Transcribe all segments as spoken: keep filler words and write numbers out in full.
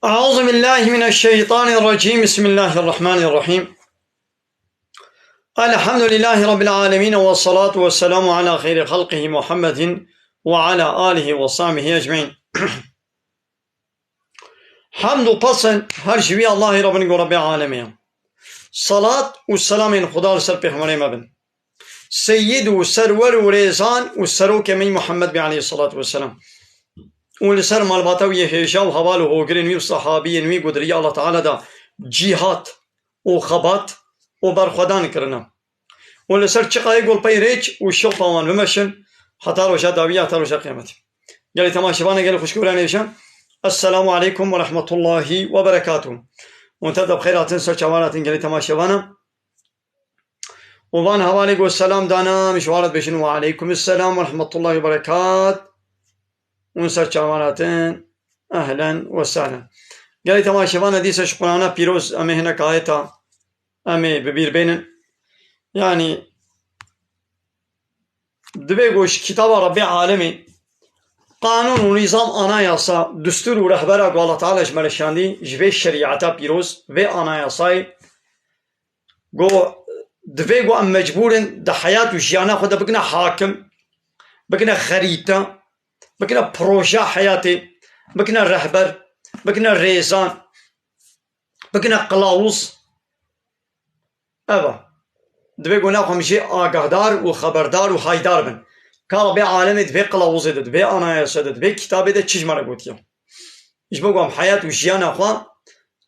أعوذ بالله من الشيطان الرجيم. بسم الله الرحمن الرحيم. الحمد لله رب العالمين، والصلاة والسلام على خير خلقه محمد وعلى آله وصحبه أجمعين. Hemd û pesn her ji wî Allahê re bin ku Rebbê alemê ye. Salat û selamên Xuda li ser pêxemberê me bin. Seyyid û serwer û rêzan û serokê me yî Muhammed bê aleyhissalatu vesselam. Û li ser malbata wî yê hêja û heval û hogirên wî û sahabiyên wî ku di riya Allah Teala de cîhat û xebat û berxwedan kirine. Û li ser çiqayê ku li pey rêç û şewqa wan bimeşin, heta roja dawî, heta roja qiyametê. Gelê temaşevana, gelê xwişk û birayê hêja, Esselamu aleykum ve rahmetullahi ve berekatuh. Hûn tev de bi xêr hatin, ser çavan hatin gelê temaşevana. Û van hevalê ku selam dana, em ji wan re dibêjin, "Ve aleykum selam ve rahmetullahi ve berekat." Hûn ser çavan hatin, ehlen ve sehlen. Gelê temaşevana, dîsa ji Qur'ana pîroz em ê hinek ayeta em ê bi bîr bênin. Yanî, divê ku ji kitaba Rebbê alemê, qanûn û nîzam, anayasa, dustûr û rehbera ku Allah Teala ji me re şandî, ji vê şerîeta pîroz, vê anayasayê, ku divê ku em mecbûr in di heyat û jiyana xwe de bikine hakim, bikine xerîte, bikine proja heyatê, bikine rehber, bikine rêzan, bikine qilawûz. Ev e. Divê ku nav xwe em jê agahdar û xeberdar û haydar bin. Ka Rebê alemê di vê qilawûzê de, di vê anayasê de, di vê kitabê de çi ji me re gotiye. Ji bo ku em heyat û jiyana xwe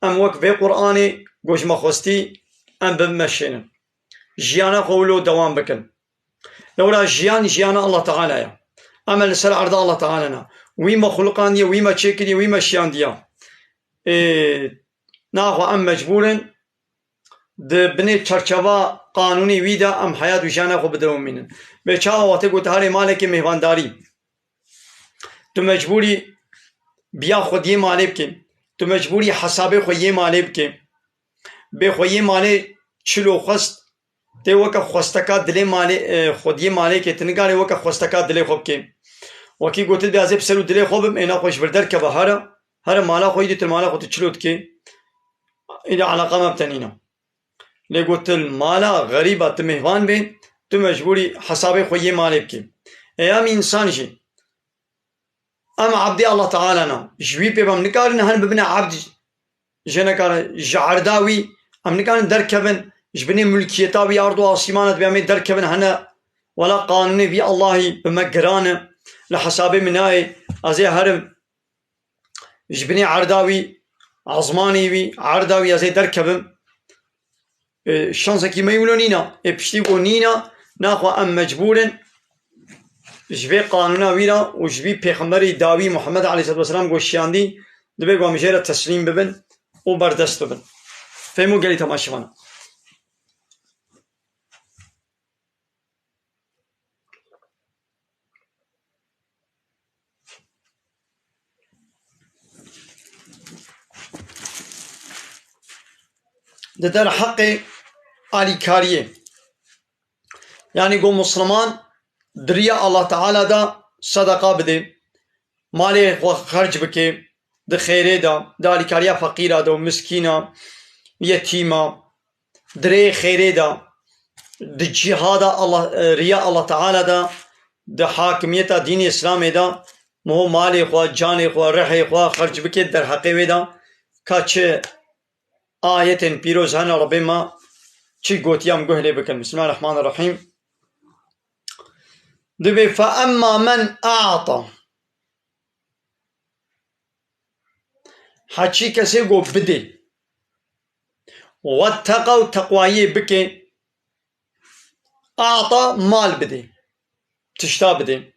em wek vê Qur'anê ku ji me xwestî em bimeşênin. Jiyana xwe wilo dewam bikin. Lewra jiyan, jiyana Allah Teala ye. Em li ser erda Allah Teala ne. Wî me xuluqandiye, wî me çêkiriye, wî me şiyandiye. Ê, naxwe em mecbûr in di binê çerçeva qanûnê wî de em heyat û jiyana xwe bidewimînin. Bê çawa wextê ku tu herê malekê mêvandarî, tu mecbûrî biya xwediyê malê bikê, tu mecbûrî hesabê xweyê malê bikê. Bê xweyê malê çilo xwest, tê weke xwesteka dilê malê, e, xwediyê malêkê, tu nikarê weke xwesteka dilê xwe bikê. Wekî gotin, bê ez ê bi ser û dilê xwe bim, ê naxwe ji vir derkeve here, here mala xwe, îdî tu mala xwe tu çilo dikê. Îdî eleqa me bi te nîne. Lê got, tu li mala xerîba, tu mêvan bê, tu mecbûrî hesabê xweyê malê bikê. Ê em însan jî, em ebdê Allah Teala ne. Ji wî pê ve em nikarin hin bibine ebd, jê nekare, ji erda wî em nikarin derkevin, ji binê mulkiyeta wî ard û asîmana dibê em ê derkevin hene, wela qanûnê vî Allahî bi me giran e, li hesabê min nayê, ez ê herim ji binê erda wî, ezmanê wî, erda wî ez ê derkevim. E, şansekî me wilo nîna. Ê piştî ku nîna, naxwe em mecbûr in ji vê qanûna wî re û ji vî pêxemberî dawî Muhammed aleyhisselatu vesselam ku şiyandî, divê ku em jê re teslîm bibin û berdest bibin. Fehmo gelî temaşevan. Di derheqê alîkariyê, yanî ku Musliman di riya Allah Teala de sedeqa bidê, malê xwe xerc bike, di xêrê de, di alîkariya feqîra de û miskîna, yetîma, di rê xêrê de, di cîhada Allah, e, riya Allah Teala de, di hakimiyeta dînê Îslamê de, miho malê xwe, canê xwe, rihê xwe xerc bike derheqê wê de, ka çi ayetên pîroz hene Rebê me çi gotiye em guh lê bikin. Bismillahirrahmanirrahîm. Dibê, "Fe emma men a'ta." Heçî kesê ku bidê. Wetteqa û teqwayê bike. A'ta mal bidê. Tişta bidê.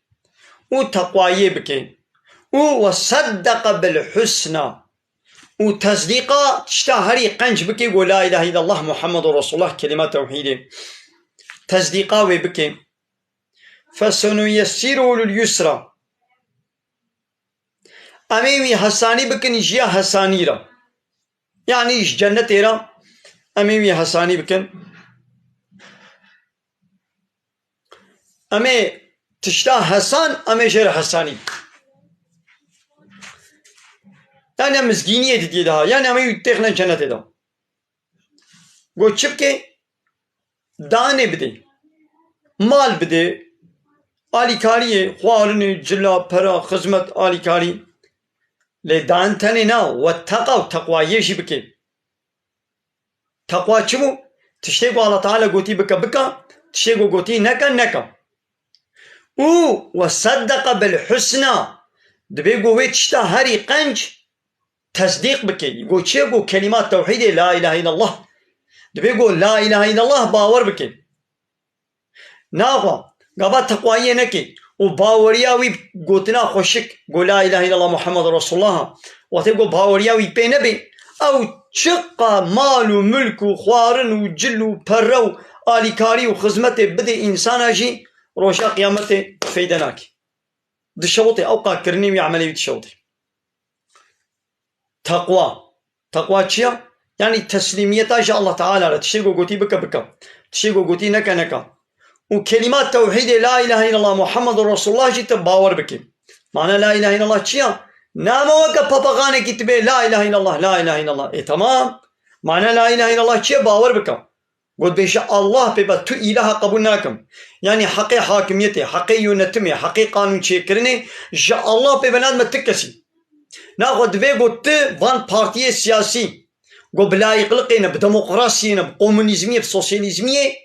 Û teqwayê bike. Û we seddeqe bil husna. Û tesdîqa tişta herî qenc bike ku la ilahe illallah Muhammedur Resulullah, kelîma tewhîdê. Tesdîqa wê bike. Fesenuyessiruhu lil yusra. Em ê wî hesanî bikin jiya hesanî re. Yanî ji cennetê re em ê wî hesanî bikin. Em ê tişta hesan, em ê jê re hesanî bikin. Yan ne mizgîniyê didiyê daha, yan ne em ê têxine cenetê de. Got çi bike? Danê bidê. Mal bidê. Alîkariyê, xwarinê, cila, pera, xizmet, alîkarî. Lê dan tenê na, we teqa û teqwayiyê jî bike. Teqwa çi bû? Tiştê ku Allah Teala gotî bike, bike. Tiştê ku gotî neke, neke. Û we seddeqe bil husna. Dibê ku wê tişta herî qenc tesdîq bike. Ku çi ye? Ku kelîma tewhîdê la ilahe illallah. Dibê ku la ilahe illallah bawer bike. Naxwe, gava teqwayiyê neke û baweriya wî gotina xweşik, go la ilahe illallah Muhammed Resulullah, wextê go baweriya wî pê nebe, ew çiqa mal û milk û xwarin û cil û perre û alîkarî û xizmetê bidê însana jî roja qiyametê feyde nake. Dişewitê, ew qa kirinê wî, emelê wî dişewitê. Teqwa. Teqwa çi ya? Yanî teslîmiyeta ji Allah Teala re. Tiştê ku gotî bike, bike. Tiştê ku gotî neke, neke. Û kelîma tewhîdê la ilahe illallah Muhammedur Resulullah jî tu bawer bike. Mana la ilahe illallah çi ya? Name weke papaqanekî tu bê la ilahe illallah, la ilahe illallah. Ê, temam. Mana la ilahe illallah çi ye? Bawer bike. Got bê ji Allah pê ve tu îlaha qebûl nakim. Yanî heqê hakimiyetê, heqê yönetimê, heqê qanûnçêkirinê ji Allah pê ve nadime ti kesî. Naxwe divê got ti van partiyê siyasî, got bi layîqliqê ne, bi demokrasiyê ne, bi komunîzmiyê, bi sosyalîzmiyê,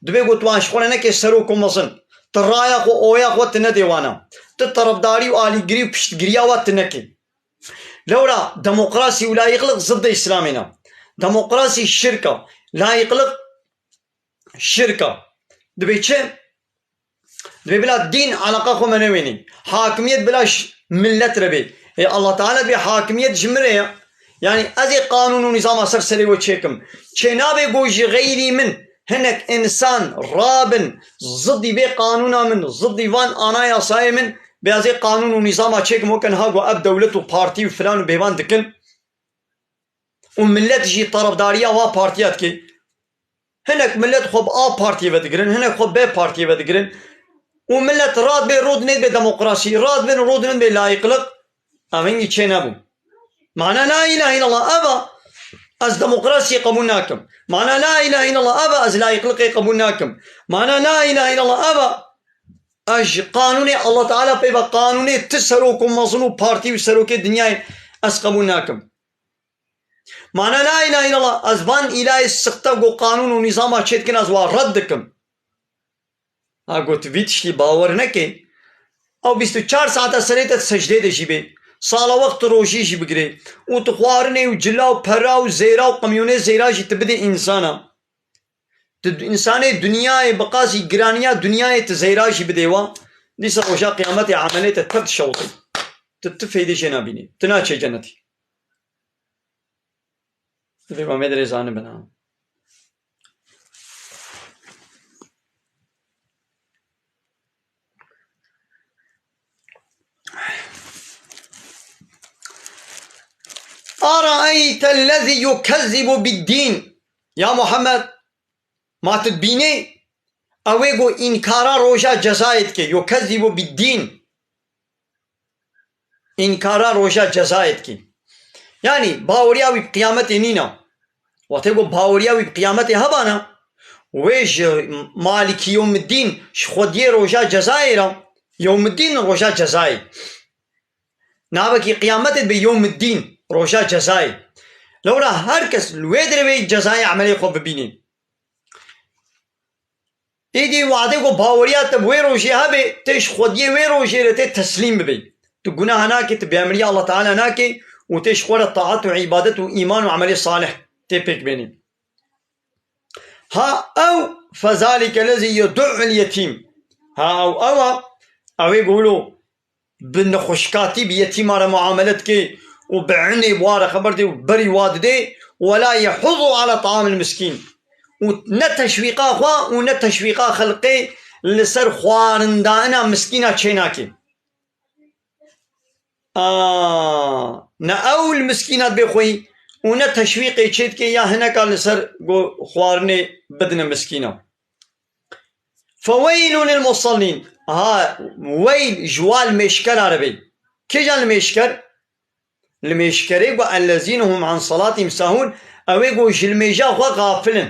divê got wan ji xwe re neke serok û mezin. Ti raya xwe, oya xwe ti nedê wana. Ti terefdarî û alîgirî û piştgiriya wa ti neke. Lewra demokrasî û layîqliq zidê Îslamê ne. Demokrasî şirk e. Layîqliq şirk e. Dibê çi? Dibê bila dîn eleqa xwe me newênî. Hakimiyet bila ji millet re bê. Ê Allah Teala dibê hakimiyet ji min re ye. Yanî ez ê qanûn û nîzama ser serê we çêkim. Çênabe ku ji xeyrî min hinek însan rabin zidî vê qanûna min, zidî van anayasayê min, bê ez ê qanûn û nîzama çêkim, weke niha ku ev dewlet û partî û filan û bêvan dikin û millet jî terefdariya van partiya dike. Hinek millet xwe bi A partiyê ve digirin, hinek xwe B partiyê ve digirin û millet radibê rûdinê bê demokrasî, radibin rûdinin bê layîqliq. Ev hingî çê nebû. Mana la ilahe illallah ev e, ez demokrasiyê qebûl nakim. Mana la ilahe illallah ev e, ez layîqliqê qebûl nakim. Mana la ilahe illallah ev e, ez ji qanûnê Allah Teala pê ve qanûnê ti serok û mezin û partî û serokê dinyayê ez qebûl nakim. Mana la ilahe illallah, ez van îlahê sixte ku qanûn û nîzama çê dikin, ez wa red dikim. Ha got, vî tiştî bawer neke. Ew bîst û çar saeta serê te secdê de jî bê. Salawext tu rojî jî bigirê. Û tu xwarinê û cila û pera û zêra û qemyonê zêra jî tu bidê însana. Tu însanê dinyayê bi qasî giraniya dinyayê tu zêra jî bidê wa. Dîsa roja qiyametê emelê te tev dişewitê. Tu, tu feydê jê nabînî. Tu naçê cenetî. Divê me derê zanibin ha. Araeytellezî yukezzibu biddîn. Ya Muhammed, ma tu dibînî? Ew ê ku înkara roja cezayê dike. Yukezzibu biddîn. Înkara roja cezayê dike. Yanî baweriya wî bi qiyametê nîne. Wextê ku baweriya wî bi qiyametê hebana, wê ji Malikî Yewmiddîn, ji xwediyê roja cezayê re, Yewmiddîn roja cezayê. Navekî qiyametê dibe Yewmiddîn, roja cezayê. Lewra her kes li wê derê wê cezayê emelê xwe bibînî. Êdî wadê ku baweriya te bi wê rojê hebe, tê ji xwediyê wê rojê re tê teslîm bibê. Tu gunaha nake, tu bêemriya Allah Teala nake û tê ji xwe re taet û îbadet û îman û emelê salih tê pêk bênî. Ha ew, fezalike lezî yedu'ul yetîm. Ha ew, ew a, ew ê ku wilo bi nexweşkatî bi yetîma re muamele dike û bi enê bi wa re xeber dê û berî wa didê, wela yehudu ala taamil miskîn. Û ne teşwîqa xwe û ne teşwîqa xelqê li ser xwarindana miskîna çênake. A, ne ew li miskîna dibê xweyî û ne teşwîqê çê dike ya hineka li ser go-, xwarinê bidine miskîna. Feweylû lil musellîn. Ha, weyl ji wa li mêşkera re bê. Kêjan li mêşker? Limêjkerê ku ellezîne hum an salatihim sahûn, ew ê ku ji limêja xwe xafil in.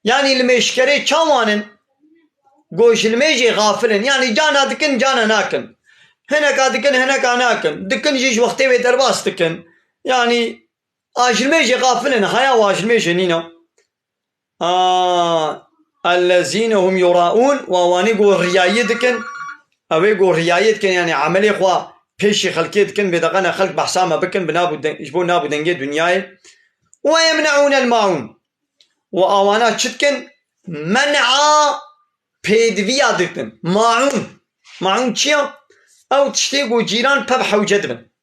Yanî limêjkerê çawan in? Ku ji limêjê xafil in. Yanî cana dikin, cana nakin. Hineka dikin, hineka nakin. Dikin jî ji wextê wê derbas dikin. Yanî a ji limêjê xafil in, haya wa ji limêjê nîne. A, ellezîne hum yuraûn, wa wanî ku riyayî dikin, ew ê ku riyayî dikin, yanî emelê xwe pêşî xelkê dikin, bê deqene xelk behsa me bikin, bi nav û de-, ji bo nav û dengê dinyayê. Ve yemneûnel maûn. Û awana çi dikin? Men'a pêdiviya dikin. Maûn. Maûn çi ya? Ew tiştê ku cîran pev hewce dibin.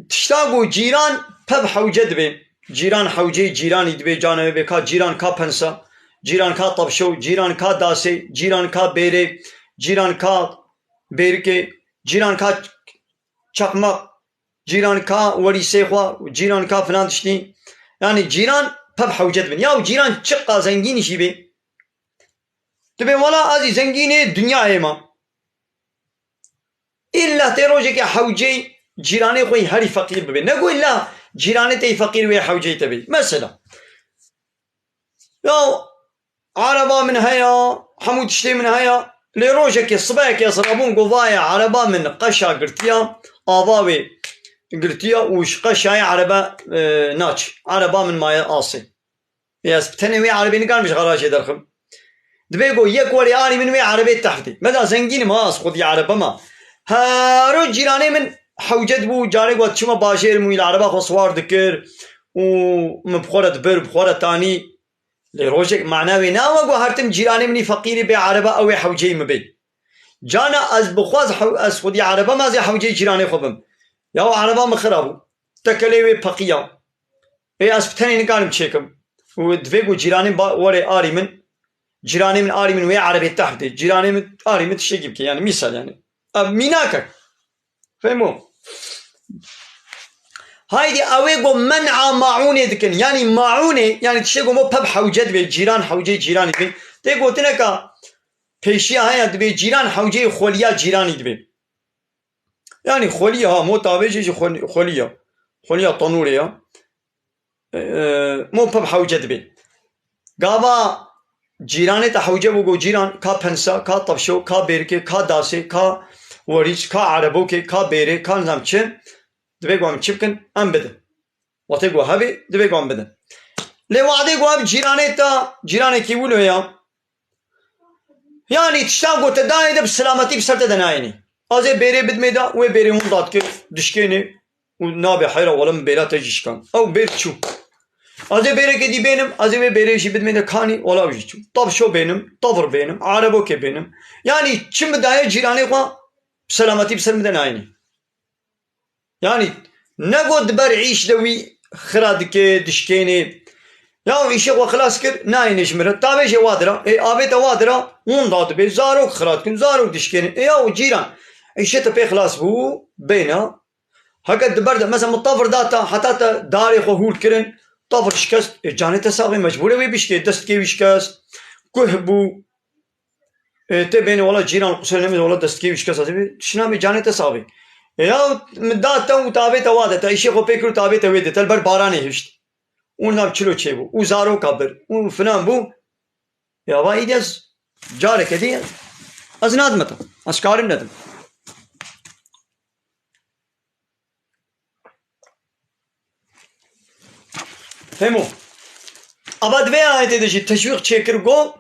Tişta ku cîran pev hewce dibe. Cîran hewceyê cîranî dibe, cana wê bê ka cîran ka pensa, cîran ka tepşo, cîran ka dasê, cîran ka bêrê, cîran ka bêrikê, cîran ka çakmak, cîran ka werîsê xwe, cîran ka filan tiştî. Yanî cîran pev hewce dibin. Ya û cîran çiqa zengîn jî bê. Dibê wela ez î zengînê dinyayê me. Îlla tê rojekê hewceyî cîranê xwe yî herî feqîr bibe. Ne ku îlla cîranê te yî feqîr wê hewceyî te bê. Mesela, ya ereba min heye, hemû tiştê min heye. Lê rojekê, sibehekê ez rabûm, got, "Vaye, ereba min qeşa girtiya, ava wê girtiya û ji qeşayê erebe, e, naçe. Ereba min maye asê." Ê, ez bi tenê wê erebê nikarim ji garajê derxim. Dibê ku yek werê arî min wê erebê tehf dê. Me da zengîn im ha, ez xwedî erebe me. Hero cîranê min hewce dibû, carê ku ez diçûme bajêr min wî li ereba xwe siwar dikir û min bi xwe re dibir, bi xwe re tanî. Lê rojek mana wê nawe ku her tim cîranê min î feqîrî bê erebe, ew ê hewceyî min bê. Cana ez bi xwe ez hew-, ez xwedî erebe me, ez ê hewceyî cîranê xwe bim. Ya ereba min xira bû. Tekelê wê peqiya. Ê, ez bi tenê nikarim çêkim. Û divê ku cîranê ba-, were arî min, cîranê min arî min wê erebê tehf dê. Cîranê min arî min tiştekî bike. Yanî mîsal yanî. Ev mînak e. Fehmo? Haydî ew ê ku men'a maûnê dikin. Yanî maûnê, yanî tiştê ku mo peb hewce dibe, cîran hewceyê cîranî dibe. Tê gotineka pêşiya heye, dibe cîran hewceyê xweliya cîranî dibe. Yanî xwelî ha, mo tavê jî ji xwel-, xwelî ya. Xweliya tenûrê ya. E, mo peb hewce dibe. Gava cîranê te hewce bû, go cîran ka pensa, ka tepşo, ka bêrikê, ka dasê, ka werîç, ka erebokê, ka bêrê, ka nizam çi, divê ku em çi bikin, em bidin. Wextê ku hebe, divê ku em bidin. Lê wadê ku ev cîranê te, cîranekî wilo ya, Yanî tişta ku te dayê de bi selametî bi ser te de nayênî. Ez ê bêrê bidimê de, wê bêrê hûn dadike, dişkênê û nabê heyra wele min bêra te jî şikan. Ew bêr çû. Ez ê bêrekê dî bênim, ez ê wê bêrê jî bidimê de kanî, wele ew jî çû. Tavşo bênim, tavir bênim, erebokê bênim. Yanî çi min daye cîranê xwe bi selametî bi ser min de nayênî. Yanî, ne got di ber îş de wî xira dike, dişkênê. Ya îşê xwe xilas kir, nayêne ji min re. Tavê jê wa dira, ê, avê te wa dira, hûn dadibe, zarok xira dikin, zarok dişkêne. Ê, ya cîran, îşê te pê xilas bû, bêne. Heke di ber de, mesela, min tavir da te, heta te darê xwe hûr kirin, tavir şikest, ê, canê te saxê, mecbûr e wê bişkê, destkê wî şikest, kuh bû. Ê, tê bênê wela cîran qusur nemê, wela destkê wî şikest, ez ê bê, tişna bê, canê te sax bê. Ê, ya min da te û tavê te wa de, te îşê xwe pê kir û tavê te wê de, te li ber baranê hişt. Û nav çilo çêbû. Û zaroka bir. Û filan bû. Ya va îdî ez careke dî ez nadime te. Ez karim nedim. Hemo. Ava di vê ayetê de jî teşwîq çêkir got,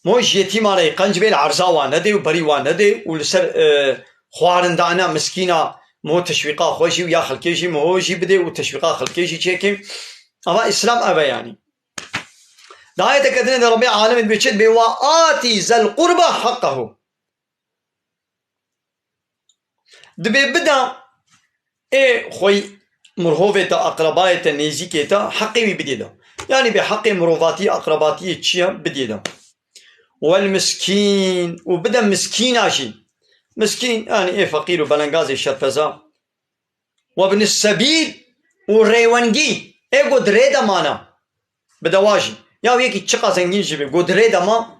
mo ji yetîma re qenc bê li erza wan nedê û berî wan nedê û li ser, e, xwarindana miskîna mo teşwîqa xwe jî û ya xelkê jî mo jî bidê û teşwîqa xelkê jî çêkê. Ava Îslam ev e yanî. Di ayeteke dinê de Rebbê alemê dibê çi dibê, "Wa atî zel qurba heqqehu." Dibê bida ê xwey mirhovê te, aqrebayê te, nêzîkê te, heqê wî bidê de. Yanî bê heqê mirovatî, aqrebatiyê çi ye, bidê de. Wel miskîn, û bide miskîna jî. Miskîn, yanî ê feqîr û belengazê şerpeza. Webnis sebîl û rêwengî, ê ku di rê de mana. Bi dewa jî. Ya yekî çiqa zengîn jî be, ku di rê de ma,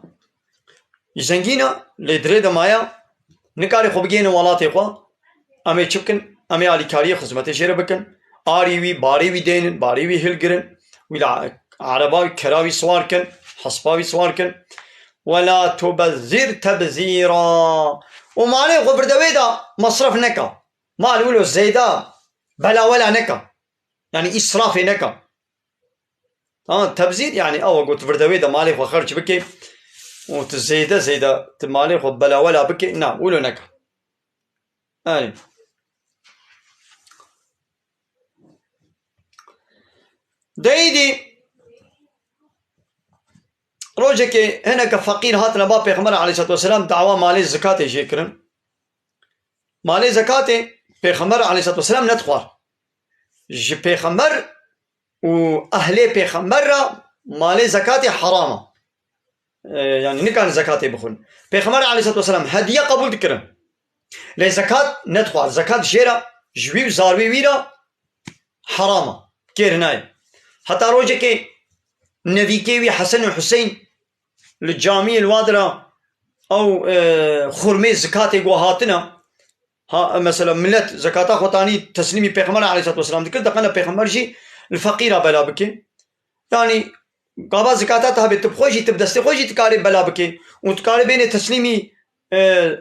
zengîn e, lê di rê de maya, nikare xwe bigihîne welatê xwe, Em ê çi bikin? Em ê alîkariyê xizmetê jê re bikin. Arî wî, barê wî deynin, barê wî hilgirin. Wî li ereba wî, kera wî siwar kin, hespa wî siwar kin. Wela tubezzir tebzîra. Û malê xwe virdewê de mesref neka. Mal wilo zêde belawela neka. Yanî îsrafê neka. Tamam, tebzîr yanî ew ku tu virdewê de malê xwe xerc bike û tu zêde zêde tu malê xwe belawela bike, na, wilo neka. Erê. Deyîdî rojekê hineke feqîr hatine ba Pêxember aleyhissalatu vesselam, dawa malê zikatê jê kirin. Malê zekatê Pêxember aleyhissalatu vesselam nedixwar. Ji Pêxember û ehlê Pêxember re malê zekatê heram e. E, yanî nikarin zekatê bixwin. Pêxember aleyhissalatu vesselam hediye qebûl dikirin. Lê zekat nedixwar. Zekat jê re, ji wî û zarwê wî re heram e. Kêr nayê. Heta rojekê nevîkê wî Hesen û Huseyn li camiyê li wa dira ew, e, xurmê zikatê ku hatine, ha, mesela milet zekata xwe tanî teslîmî Pêxember aleyhissalatu vesselam dikir, deqene Pêxember jî li feqîra bela bike. Yanî gava zikata te hebe tu bi xwe jî, tu bi destê xwe jî dikarê bela bike û dikarê bêne teslîmî, e,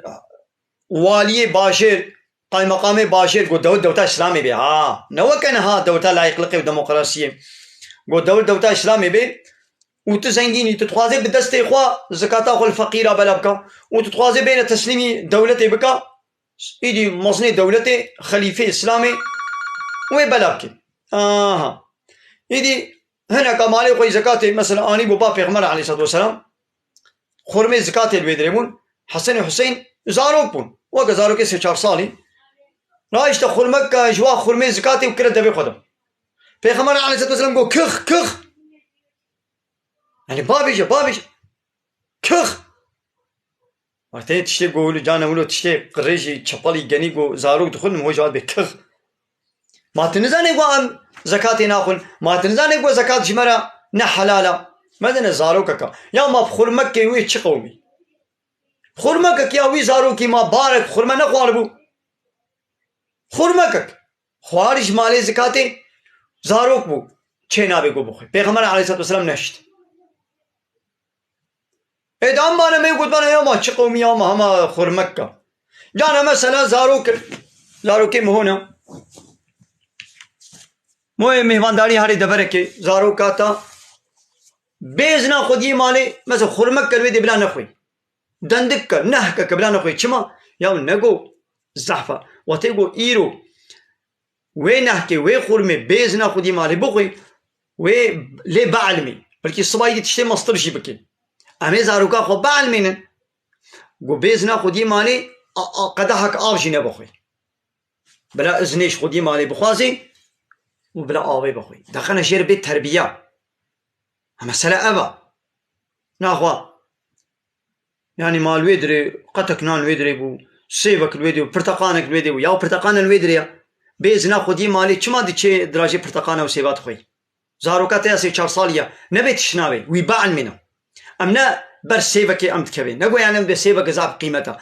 waliyê bajêr, qaymeqamê bajêr, got dewlet dewleta Îslamê bê. Ha, ne weke niha dewleta layîqliqê û demokrasiyê. Got dewlet dewleta Îslamê bê û tu zengînî, tu dixwazê bi destê xwe zikata xwe li feqîra bela bika û tu dixwazê bêne teslîmî dewletê bika, îdî mezinê dewletê, xelîfê Îslamê wê bela bike. Aha. Îdî hineka malê xwe yî zekatê, mesela, anî bû ba Pêxember aleyhissalatu vesselam, xurmê zikatê li wê dirê bûn. Hesen û Huseyn zarok bûn. Weke zarokê sê çar salî. Rahişte xurmeke ji wa xurmê zikatê û kire devê xwe de. Pêxember aleyhissalatu vesselam got, "Kix, kix." Yanî, "Babêje, babêje. Kix." Wextê tiştê got, wilo, cane wilo, tiştê qirêjî, çepelî, genî got, zarok dixwin, min hoj hat bê kix. Ma tu nizanê ku em zekatê naxwin? Ma tu nizanê ku zekat ji me re ne helal e? Me dine zarokeka. Ya ma bi xurmekê wê çi qewimî? Xurmekek ya wî zarokî ma barek xurme nexwaribû. Xurmekek. Xwar ji malê zikatê zarok bû. Çê nabe ku bixwe. Pêxember aleyhissalatu vesselam neşt. Ê, dan bane me gotbana ya ma çi qewmî ya ma hema xurmek ka. Cana mesela zarok, zarokê mihona. Moyê mêhvandarî herê deverekê, zaroka ta bê zina xwediyê malê, mesela xurmek ke li wê dê bila nexwê. Dendik ke, nehke ke bila nexwê. Çima? Ya nego zehfa. Wextê go îro wê nehkê, wê xurmê bê zina xwedî malê bixwî, wê lê bielmî. Belkî sibahî dî tiştê mestir jî bikî. Em ê zaroka xwe bielmînin. Ku bê zina xwedî malê a, a, qedehek av jî nebixwî. Bila iznê ji xwedî malê bixwazî û bila avê bixwî. Deqene jê re bê terbiya. Ha, mesele ev e. Naxwe. Yanî ma li wê dirê qetek nan li wê dirê bû, sêvek li wê dirê bû, pirteqanek li wê dirê bû. Ya pirteqane li wê dirê ya. Bê zina xwediyê malê çima diçê dirajê pirteqana û sêva dixweyî? Zaroka te ya sê çar salî ya. Nebê tişt navê. Wî bielmîne. Em ne ber sêvekê em dikevê. Ne go yani em bê sêveke zaf qîmet e.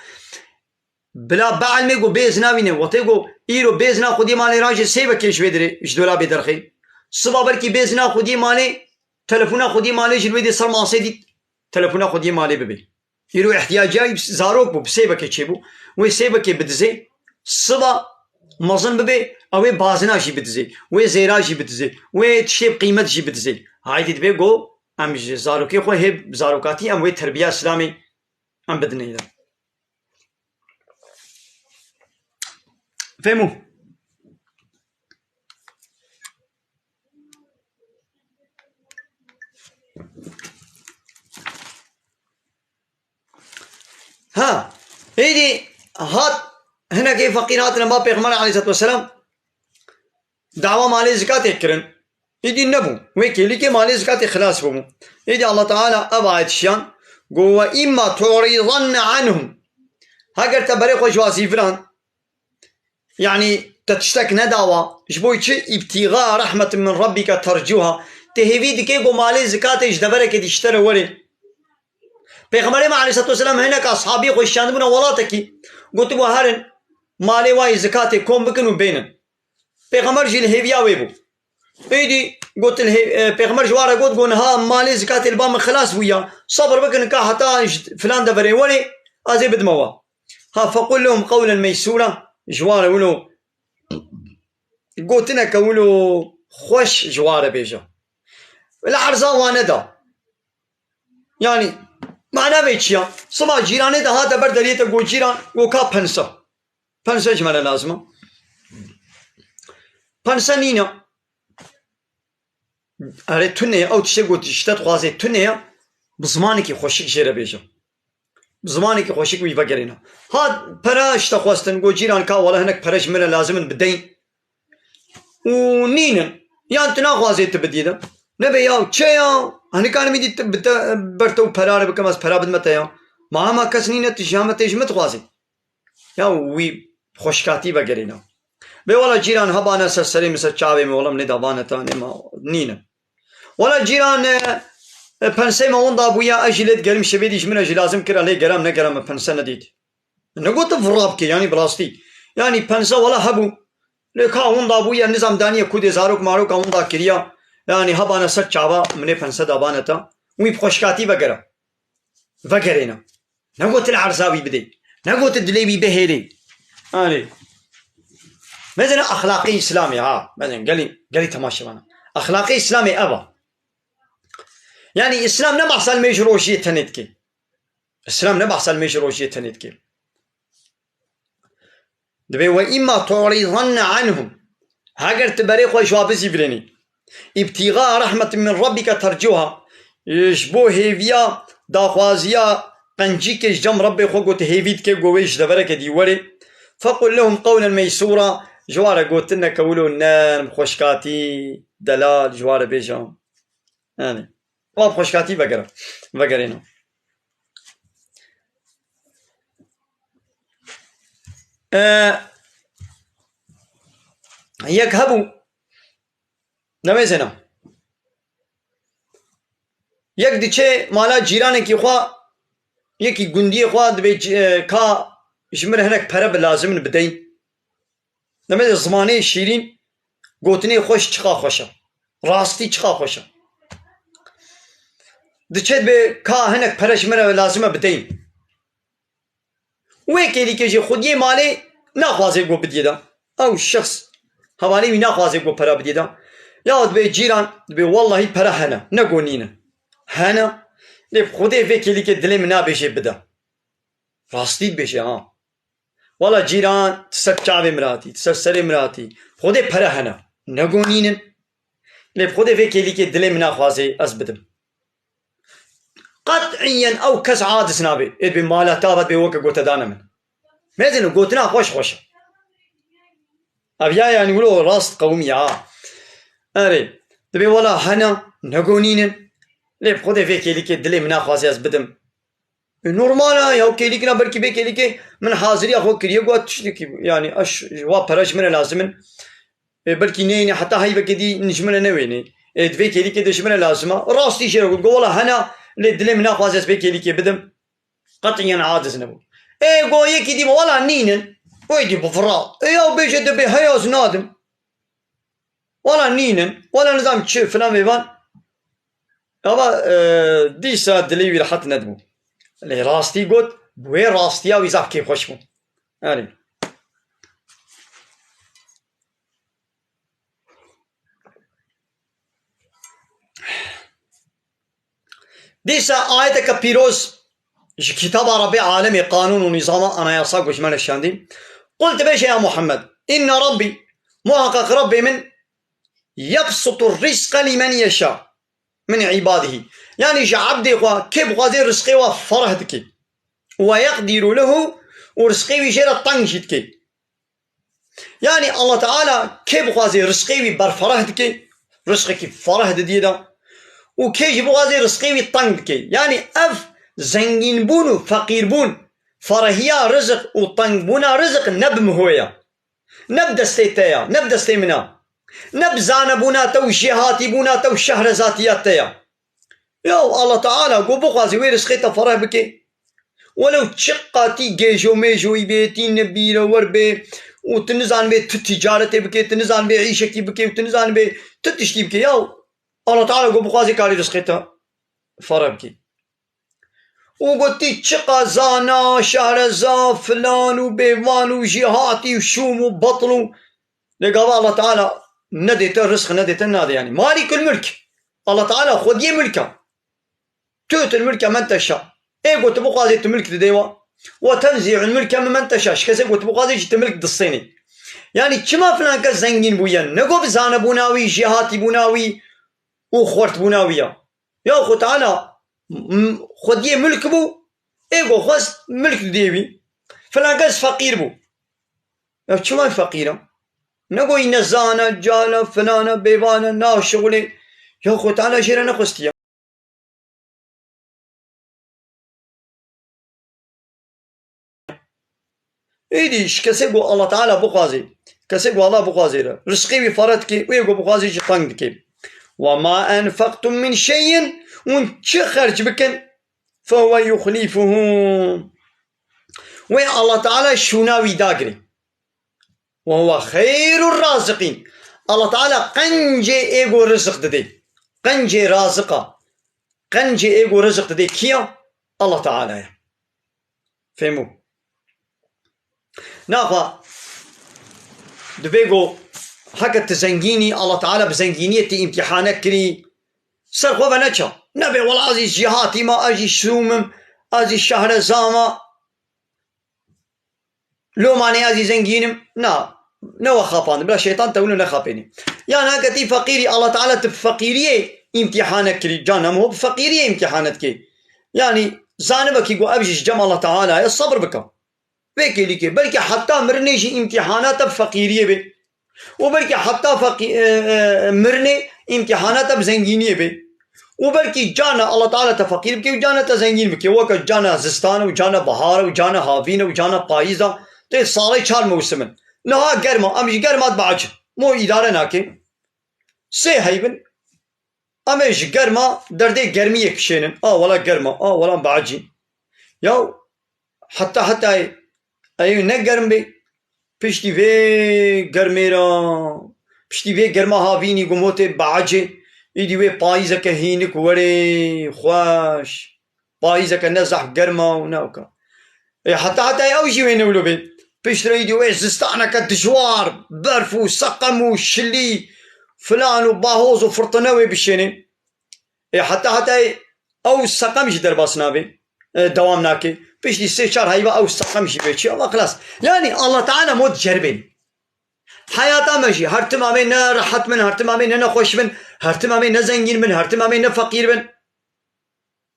Bila bielmê go bê zina wîne. Wextê go îro bê zina xwediyê malê rajê sêvekê ji wê dirê, ji dolabê derxê. Siba belkî bê zina xwediyê malê, telefona xwediyê malê ji li wê dê ser masê dît. Telefona xwediyê malê bibê. Îro ihtiyaciyayî zarok bû, bi sêvekê çêbû. Wê sêvekê bidizê, siba mezin bibê, ew ê bazina jî bidizê, wê zêra jî bidizê, wê tiştê bi qîmet jî bidizê. Haydî dibê go, em ji zarokê xwe hê bi zarokatî em wê terbiya Îslamê em bidinê de. Fêmû. Ha, êdî hat, hinekê feqîr hatine ba Pêxember aleyhisselatu vesselam, dawa malê zikatê kirin. Êdî nebû. Wê kêlîkê malê zikatê xilas bûbû. Êdî Allah Teala ev ayet şiyan, go, "Ve imma tu'ridanne anhum." Heger te berê xwe ji wa zîviran, yanî te tiştek nedawa, ji bo çi? "İbtîga rahmetin min rabbike tercuha." Tê hêvî dikê ku malê zikatê ji deverekê dî ji te re were. Pêxemberê me aleyhisselatu vesselam hinek ashabî xwe şiyandibûne welatekî, gotibû, "Herin, malê wa yê zikatê kom bikin û bênin. Pêxember jî li hêviya wê bû. Êdî got, li hê-, e, Pêxember ji wan re got, got, niha malê zikatê li ba min xilas bûya. Sebir bikin ka heta ji filan deverê werê, ez ê bidime wa. Ha, fequl lehum qewlen meysûra, ji wan re wilo gotineke wilo xweş ji wan re bêje. Li erza wan neda. Yanî, mana vê çi ya? Siba cîranê de hate ber deriyê te, got, cîran, got, ka pense. Pense ji me re lazim e. Pense nîne. Erê tune ye, ew tiştê got, ji te dixwazê tune ye, bi zimanekî xweşik jê re bêje. Bi zimanekî xweşik wî vegerîne. Ha pere ji te xwestin, got, cîran, ka wele hinek pere ji min re lazim in, bideyîn. Û nînin. Yan tu naxwazê tu bidî de. Nebe ya çi ya? Hinika nimî dî tu bi te, ber te û pera re bikim, ez pera bidime te ya. Ma hema kes nîne, tu ji heme tê ji min dixwazî. Ya wî xweşkatî vegerîna. Bê wela cîran hebane ser serê min, ser çavê min, wela min nêda vane te, nêma nîne. Wela cîran, e, e, pensê me winda bûye, ez jî lê digerim, şevê dî ji min re jî lazim kira, lê geram negeram, me pense nedît. Negot tu vira bike, yanî bi rastî. Yanî pense wela hebû. Lê ka winda bûye, nizam daniye ku dê zarok maroka winda kiriya. Yanî hebane ser çava, min ê pense dabane te. Wî bi xweşkatî vegere. Vegerêne. Negot li erza wî bidê. Negot dilê wî bihêlê. Erê. Mezene exlaqê Îslamê ha. Mezene gelî, gelî temaşevana. Exlaqê Îslamê ev a. Yanî Îslam ne behsa li mêj rojiyê tenê dike. Îslam ne behsa li mêj rojiyê tenê dike. Dibê, "Ve imma tu'ridanne anhum." Heger tu berê xwe ji wa bizîvirênî. "İbtiğa rahmetin min rabbike tercuha." Ji bo hêviya daxwaziya qencîkê ji cem Rebbê xwe, got, hêvî dike, got, wê ji devereke dî werê. "Fequl lehum qewlen meysûra." Ji wa re gotineke wilo nerm, xweşkatî, delal, ji wa re bêje. Yanî, wa bi xweşkatî vegere, vegerêne. E, yek hebû, nemêzêne. Yek diçe mala cîranekî xwe, yekî gundiyê xwe, dibê ci-, e, ka ji min re hinek pere bi lazim in bideyîn. Demê de zimanê şîrîn, gotinê xweş çiqa xweş e. Rastî çiqa xweş e. Diçe dibê ka hinek pere ji min re lazim e bideyîn. Wê kêlîkê jî xwediyê malê naxwazê got bidiyê de. Ew şexs hevalê wî naxwazê got pera bidiyê de. Ya dibê cîran, dibê wellahî pere hene, ne got nîne. Hene, lê bi xwedê vê kêlîkê dilê min nabêjê bide. Rastî dibêje ha. Wela cîran, tu ser çavê min hatî, tu ser serê min hatî. Xwedê pere hene. Ne got nînin. Lê bi Xwedê vê kêlîkê dilê min naxwazê ez bidim. Qet'iyen ew kes aciz nabe. Ê dibê mala te ava dibê weke gote dane min. Mezin û gotina xweş xweş e. Ev ya yanî wilo rast qewimiye ha. Erê. Dibê wela hene, ne got nînin. Lê bi Xwedê vê kêlîkê dilê min naxwazê ez bidim. E, normal e, ya kêlîkina belkî bê kêlîkê min haziriya xwe kiriye, got tiştekî, yanî eş, wa pere ji min re lazim in. E, belkî neyne heta heyvekê dî ji min re newênê. E, di vê kêlîkê de ji min re lazim e. Rastî jê re got, got, wela hene, lê dilê min naxwaze ez vê kêlîkê bidim. Qet'iyen aciz nebû. E, got yekî dî, wela nînin. Wê dî bifira. E, ya bêje dibê heya ez nadim. Wela nînin, wela nizam çi filan vêvan. Ava, e, dîsa dilê wî rehet nedibû. Lê rastî got, bi wê rastiya wî zaf kêfxweş bû. Erê. Dîsa ayeteke pîroz ji kitaba Rabbê alemê, qanûn û nîzama, anayasa ku ji me re şandî. Qul, dibêje ya Muhammed, inne Rabbî, muhaqqeq Rabbê min, yebsutu rizqe limen yeşa min îbadihî. Yanî ji ebdê xwe kê bixwazê rizqê we fereh dike. We yeqdîru lehu û rizqê wî jê re teng jî dike. Yanî Allah Teala kê bixwazê rizqê wî berfereh dike, rizqekî fereh didiyê de. Û kê jî bixwazê rizqê wî teng dike. Yanî ev zengînbûn û feqîrbûn, ferehiya riziq û tengbûna riziq ne bi miho ye. Ne bi destê te ye, ne bi destê min e. Ne bi zanebûna te û jêhatîbûna te û şehrezatiya te ye. Yaw Allah Teala ku bixwazî wê rizqê te fereh bike. Welew çiqa tî gêjo mêjoyî bê, tî nibîre wer bê û tu nizanibê tu tîcaretê bikê, tu nizanibê îşekî bikê û tu nizanibê tu tiştî bikê. Ya Allah Teala got bixwazî karî rizqê te fare bikî. Û gotî çiqa zana, şehreza, filan û bêvan û jîhatî û şûm û betl û lê gava Allah Teala nedê te rizq, nedê te nade yanî. Malikul mulk. Allah Teala xwediyê mulk e. Tu'til mulke men teşa. Ê ku tu bixwazê tu milk didê wa. Ve tenzi'ul mulke mimmen teşa. Ji kesê ku tu bixwazê jî tu milk distênê. Yanî çima filan kes zengîn bûye? Ne ku bi zanebûna wî, jêhatîbûna wî û xwertbûna wî ya. Ya Xwe Teala m-, xwediyê milk bû, ê ku xwest milk didê wî. Filan kes feqîr bû. Ya çima feqîr e? Ne ku wî nezan e, cahil e, filan e, bêvan e, naşixulê. Ya Xwe Teala jê re nexwestiye. Êdî ji kesê ku Allah Teala bixwazê, kesê ku Allah bixwazê re, rizqê wî fare dike, wê ku bixwazê jî teng dike. Ve ma enfektum min şeyin, hûn çi xerc bikin, fehuve yuxlifuhu. Wê Allah Teala şûna wî dagirê. Ve huve xeyrur raziqîn. Allah Teala qencê ê ku riziq didê. Qencê raziqa. Qencê ê ku riziq didê kî ya? Allah Teala ye. Fehmû? Naxa dibê ku heke tu zengînî, Allah Teala bi zengîniyê te îmtîhanek kirî, ser xwe ve neça. Nebê wela ez jî jêhatî ma, ez jî şûm im, ez jî şehreza ma. Lomanê ez jî zengîn im. Na, ne we xapandin. Bila şeytan te wilo nexapênî. Yan heke tî feqîrî, Allah Teala tu bi feqîriyê îmtîhanek kirî. Can em ho bi feqîriyê îmtîhanet kê. Yanî zanibekî ku ev jî ji cem Allah Teala ye, sebir bike. Vê kêlîkê. Belkî heta mirinê jî îmtîhana te bi feqîriyê bê. Û belkî heta feqî-, e, e, mirinê îmtîhana te bi zengîniyê bê. Û belkî carna Allah Teala te feqîr bike û carna te zengîn bike. Weke carna zistan û carna bahar û carna havîn û carna payîz de. Tê salê çar mewsim in. Niha germa, em ji germa dibeecin. Mo îdare nake. Sê heyb in. Em ê ji germa derdê germiyê kişênin. A wela germa, a wela behecî. Ya heta hetayê ew ne germ bê. Piştî vê germê re, piştî vê germa havînî gumotê behecê, îdî wê payîzeke hînik werê, xweş. Payîzeke ne zehf germa û ne weka. Ê, heta heta ew jî wê newlo bê. Piştre îdî wê zistaneke dijwar, berf û seqem û şilî, filan û bahoz û firtine wê bişênê. Ê, heta heta ew seqem jî derbas nabe, e, dewam nake. Piştî sê çar heyva ew seqem jî bê çi. Allah xilas. Yanî Allah Teala mod ceribên. Heyata me jî her tim em ê ne rehet bin, her tim em ê ne nexweş bin, her tim em ê ne zengîn bin, her tim em ê ne feqîr bin.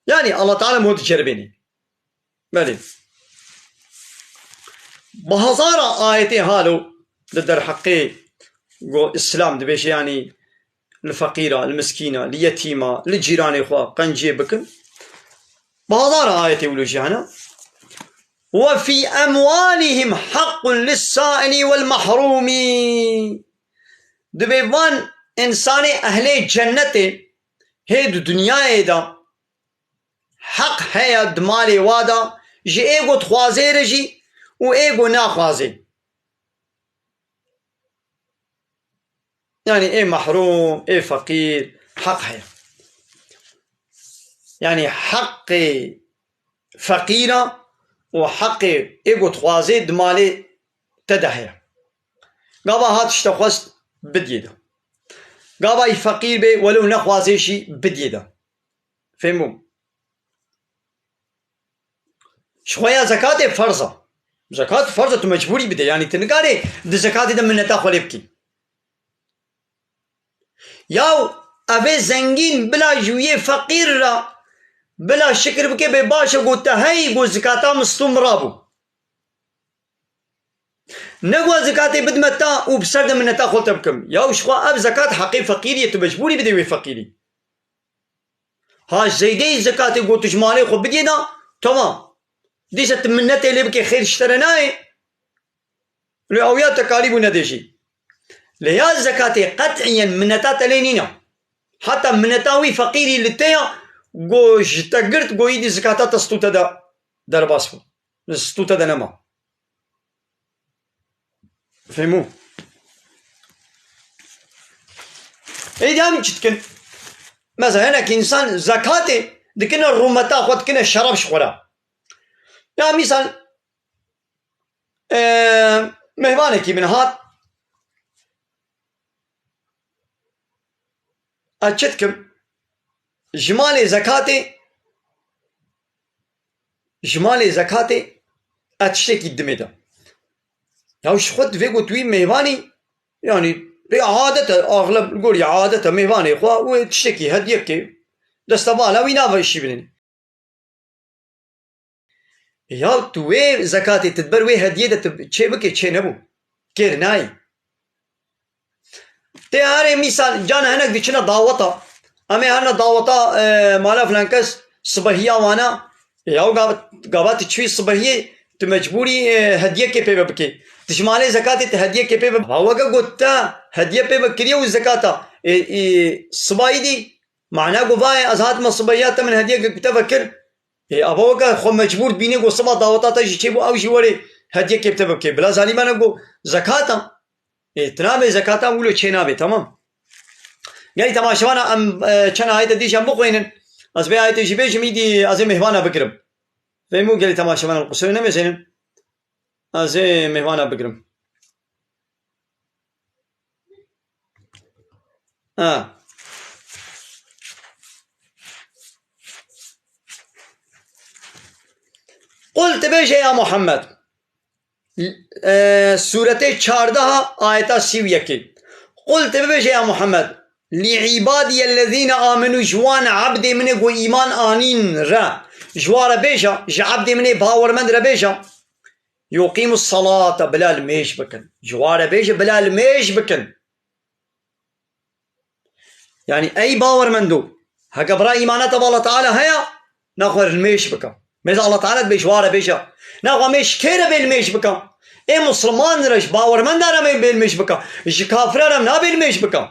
Yanî Allah Teala mod ceribênî. Belê. Bi hezara ayetê halo li derheqê go Îslam dibêje, yanî li feqîra, li miskîna, li yetîma, li cîranê xwe qenciyê bikin. Bi hezara ayetê wilo jî hene. Ve fî emwalihim haqqun lis-sa'ili wel mahrûmî. Dibê van însanê ehlê cennetê hê di dinyayê de heq heye di malê wa de ji ê ku dixwazê re jî û ê ku naxwazê. Yanî ê mehrûm, ê feqîr heq heye. Yanî heqê feqîra û heqê ê ku dixwazê di malê te de heye. Gava hat ji te xwest bidiyê de. Gava yî feqîr bê, welew nexwazê jî bidiyê de. Fehmû? Ji xwe ya zekatê ferz e. Zekat ferz e, tu mecbûrî bidê. Yanî tu nikarê di zekatê de mineta xwe lê bikî. Yaw, evê zengîn bila ji wiyê feqîr re bila şikir bike, bê baş e, got te hey, got zekata min stû min rabû. Ne got zekatê bidime ta û bi ser de mineta xwe te bikim. Yaw, ji xwe ev zekat heqê feqîrî ye, tu mecbûrî bidê wê feqîrî. Ha zeydeyî zekatê got tu ji malê xwe bidiyê da, tamam. Dîsa tu minnetê lê bikê, xêr ji te re nayê. Lê ew ya te karîbû nedê jî. Lê ya zekatê qet'iyen minneta te lê nîne. Heta minneta wî feqîrî li te ya, go ji te girt, go îdî zekata te stû te da. derbas bû. Li stûte de nema. Fehmû? Êdî em çi dikin? Mesela hinek însan zekatê dikine rûmeta xwe, dikine şerab ji xwe re. Ya mîsal, e, mêvanekî min hat, ez çi dikim? Ji malê zekatê, ji malê zekatê ez tiştekî dimê de. Ya ji xwe divê ku tu wî mêvanî, yanî pê adet e, axleb li gorî adet e, mêvanê xwe wê tiştekî hediyekê destevala wî nave şî binênî. Ya tu wê zekatê tu ber wê hediyê de tu çê bikê, çê nebû. Kêr nayê. Tê herê mîsal, cana hinek diçine daweta. Em ê herine daweta, e, mala filan kes, sibehiya wana. Ya gava, gava tu çûyî sibehiyê, tu mecbûrî, e, hediyekê pê ve bikê. Tu ji malê zekatê tu hediyekê pê ve. Ha weke got te hediye pê ve kiriye û zekata. E, e, sibayî dî, mana go vayê ez hatime sibehiya te min hediyekê ku te ve kir. Ê, ava weke xwe mecbûr dibînê ku siba daweta te jî çêbû, ew jî werê hediyekê bi te bike. Bila zalîmane ku zekata. Ê, tu nabê zekata wilo çê nabê, tamam. Gelî temaşevana em, e, çend ayete dî jî em bixwînin. Ez vê ayetê jî bêjim, îdî ez ê mêvana bigirim. Fehmû gelî temaşevana qusûrê nemêzênin. Ez ê mêvana bigirim. Ha. Qul, tu bêje ya Muhammed. E, sûretê çardeha, ayeta sî û yekê. Qul, tu bêje ya Muhammed. Li ibadiyellezîne amenu, ji wan ebdê min ê ku îman anîn re. Ji wa re bêje, ji ebdê min ê bawermend re bêje. Yuqîmus salate, bila li mêj bikin. Ji wa re bêje, bila li mêj bikin. Yanî ey bawermendo, heke bira îmana te bi Allah Teala heye, naxwe li mêj bike. Mêza Allah Teala dibê ji wa re bêje. Naxwe mêj kê re bê li mêj bike? Ê Musliman re, ji bawermenda re bê li mêj bike. Ji kafira re nabê li mêj bike.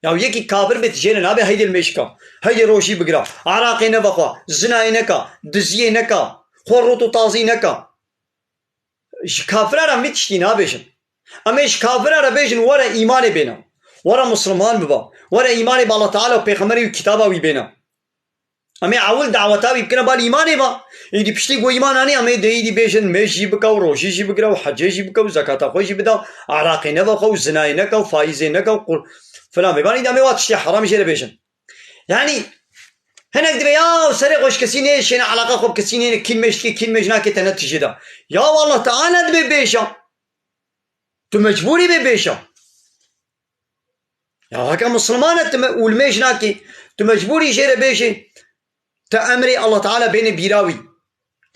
Ya yekî kafir bê, tu jê re nabê heydê li mêj bike. Heydê rojî bigire. Araqê neve xwe, zinayê neke, diziyê neke, xwe rot û tazî neke. Ji kafira re vî tiştî nabêjin. Em ê ji kafira re bêjin, were îmanê bêne. Were Musliman bibe. Were îmanê bi Allah Teala û Pêxemberê û kitaba wî bêne. Em ê ewil daweta wî bikine bal îmanê ve. Îdî piştî ku îman anî, em ê dê îdî bêjin, mêj jî bike û rojî jî bigire û hecê jî bike û zekata xwe jî bide, araqê neve xwe û zinayê neke û faîzê neke û qur-, filan bê. Ban îdî em ê wa tiştê heram jê re bêjin. Yanî hinek dibe ya serê xwe ji kesî nêşêne, eleqa xwe bi kesî nêne, kîn mêj dike, kîn mêj nake, te ne tijê de. Ya Allah Teala dibe bêje. Tu mecbûrî bê bêje. Ya heke Musliman e, tu me-, û li mêj nakî, tu mecbûrî jê re bêjê, te emrê Allah Teala bêne bîra wî.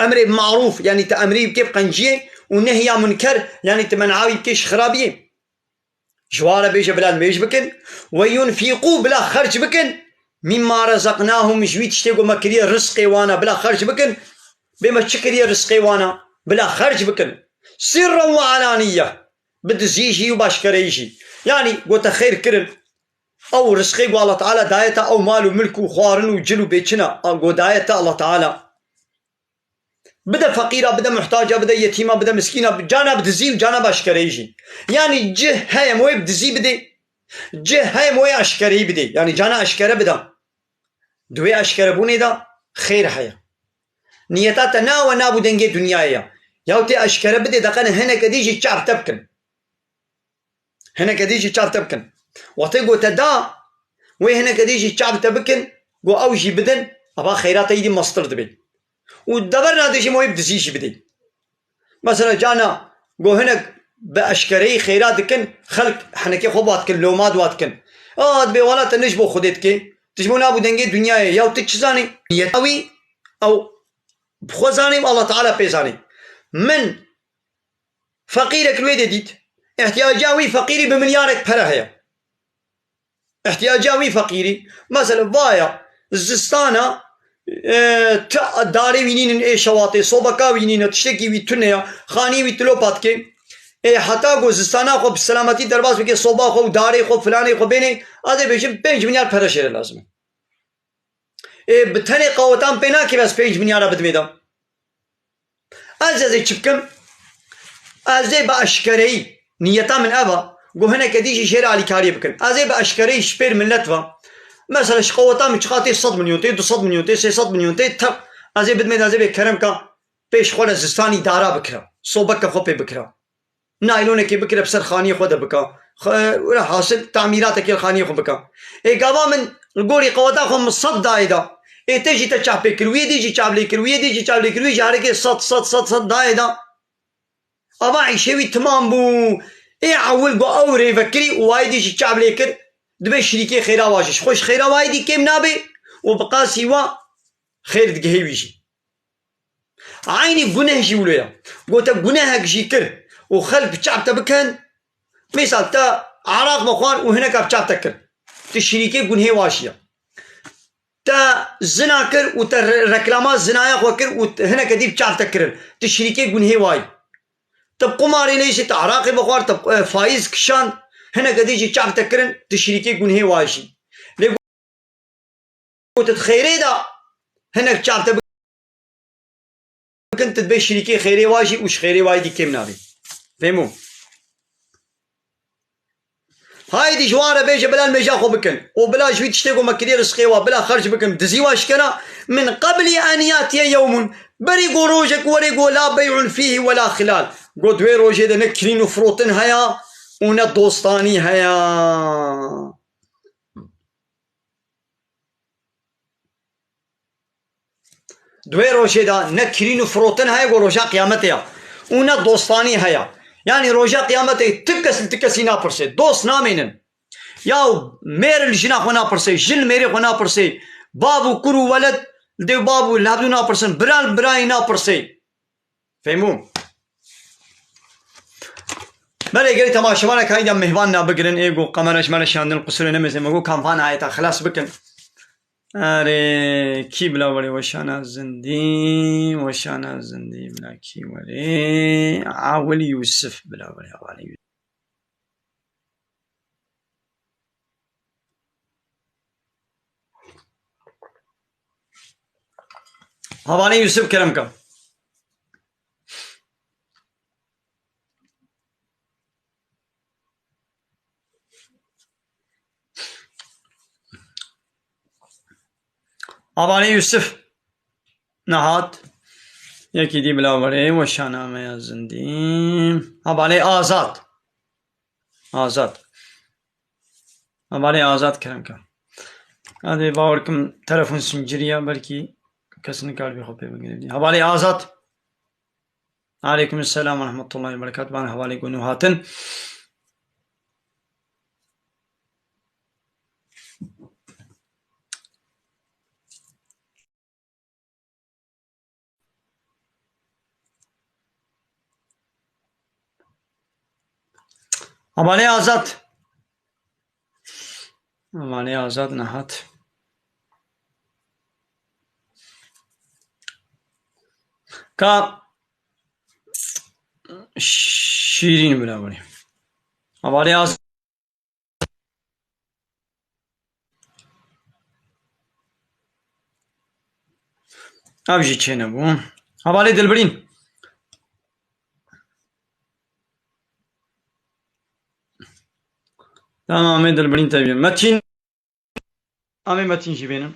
Emrê bi marûf, yanî te emrî bikê bi qenciyê û nehya munker, yanî te men'a wî bikê ji xirabiyê. Ji wa re bêje bila mêj bikin. Ve yunfîqû, bila xerc bikin. Mîmma rezaqnahum, ji wî tiştê ku me kiriye rizqê wana, bila xerc bikin. Bê me çi kiriye rizqê wana, bila xerc bikin. Sirren ve alaniye. Bi dizî jî û bi eşkereyî jî. Yanî ku te xêr kirin. Ew rizqê ku Allah Teala daye te, ew mal û milk û xwarin û cil û bêçina, ew ku daye te Allah Teala. Bide feqîra, bide muhtaca, bide yetîma, bide miskîna, cana bi dizî û cana bi eşkereyî jî. Yanî cih heye em wê bi dizî bidê, cih heye em wê eşkereyî bidê. Yanî cana eşkere bide. Di wê eşkerebûnê de xêr heye. Niyeta te na we nabû dengê dinyayê ye. Ya tê eşkere bidê, deqene hineke dî jî çav te bikin. Hineke dî jî çav te bikin. Wextê ku te da, wê hineke dî jî çav te bikin, ku ew jî bidin, ava xeyra te îdî mestir dibe. Û deverna dê jî wê bi dizî jî bidê. Mesela cana ku hinek bi eşkereyî xeyra dikin, xelk hinekê xwe ba dikin, loma dua dikin. A, dibê wala te ne ji bo Xwedê dikê, tu ji bo nabû dengê dinyayê, ya tu çi zanî? Niyeta wî, ew bi xwe zanî û Allah Teala pê zanî. Min feqîrek li wê de dît. Ihtiyaca wî feqîrî bi milyarek pere heye. Ihtiyaca wî feqîrî. Mesela vaya zistana, e, ti darê wî nînin ê şewatê, sobeka wî nîne, tiştekî wî tune ya, xanî wî tilopa dike. Ê heta ku zistana xwe bi selametî derbas bike, soba xwe û darê xwe, filanê xwe bênê, ez ê bêjim pênc milyar pere jê re lazim e. Ê bi tenê qawetan pê nakeve ez pênc milyara bidimê de. Ez, ez ê çi bikim? Ez ê bi eşkereyî, niyeta min ev e, ku hineke dî jî jê re alîkariyê bikin. Ez ê bi eşkereyî ji pêr millet ve. Mesela ji qeweta min çiqa tê sed milyon tê, du sed milyon tê, sê sed milyon tê, tev. Ez ê bidimê de ez ê bê kerem ka pêş xwe re zistanî dara bikira. Sobeke xwe pê bikira. Naylonekê bikire bi ser xaniyê xwe de bika. Xwe, wira hasil tamîratekê li xaniyê xwe bika. Ê gava min li gorî qeweta xwe min sed dayê da. Ê te jî te çap pê kir, wî yê dî jî çap lê kir, wî yê dî jî çap lê kir, wî jî herekê sed, sed, sed, sed dayê da. Ava îşê wî timam bû. Ê ewil got ew rêvekirî û wayê dî jî çap lê kir. Dibe şirîkê xêra wa jî. Ji xwe ji xêra wayê dî kêm nabê û bi qasî wa xêr digihê wî jî. Eynî guneh jî wilo ye. Got te gunehek jî kir û xelk bi çap te bikin. Mîsal te araq vexwar û hineka bi çap te kir. Tu şirîkê gunhê wa jî ye. Te zina kir û te re-, reklama zinaya xwe kir û t-, hineke dî bi çap te kirin. Tu şirîkê gunhê wa yî. Te bi qumarê lê jî, te araqê vexwar, te bi, e, faîz kişand, hineke dî jî çap te kirin, tu şirîkê gunhê wa jî. Lê got tu di xêrê de hinek çap te bikin, tu dibê şirîkê xêrê wa jî û ji xêrê wa yî dî kêm nabî. Fehmo? Haydî ji wan re bêje bila nimêja xwe bikin û bila ji wî tiştê ku me kiriye rizqê wa bila xerc bikin, dizî wa şikena. Min qeblî en yatiye yewmun, berî ku rojek were ku la bey'un fîhî we la xilal. Got, di wê rojê de ne kirîn û firotin heye û ne dostanî heye. Di wê rojê de ne kirîn û firotin heye ku roja qiyametê ye û ne dostanî heye. Yanî roja qiyametê ti kes li ti kesî napirsê. Dost namînin. Ya mêr li jina xwe napirsê, jin li mêrê xwe napirsê, bav û kur û weled li dê û bav û li hevdû napirsên, bira li birayê napirsê. Fehmû? Belê gelî temaşevanek hayda mêhvan nabigirin, ê ku kamera ji me re şandin, qusûrê nemêzin, me ku kamvan ayeta xilas bikin. Erê, kî bila werê weşana zindî, weşana zindî bila kî werê? Awil Yusuf bila werê, Awil Yusuf. Hevalê Yusuf kerem ke. Hevalê Yusuf. Nehat. Yekî dî bila werê, weşana me ya zindî. Hevalê Azad. Azad. Hevalê Azad kerem ke. Hadi bawer kim telefon sinciriya, belkî kes nikar bi xwe pê bigire. Hevalê Azad. Aleykum selam ve rahmetullahi ve berekatuhu. Van hevalê ku nû hatin. Hevalê Azad. Hevalê Azad nehat. Ka Şîrîn bila werê. Hevalê Azad. Ev jî çênebû. Hevalê Dilbirîn. Tamam, em ê Dilbirîn tevî. Metin. Em ê Metin jî bênin.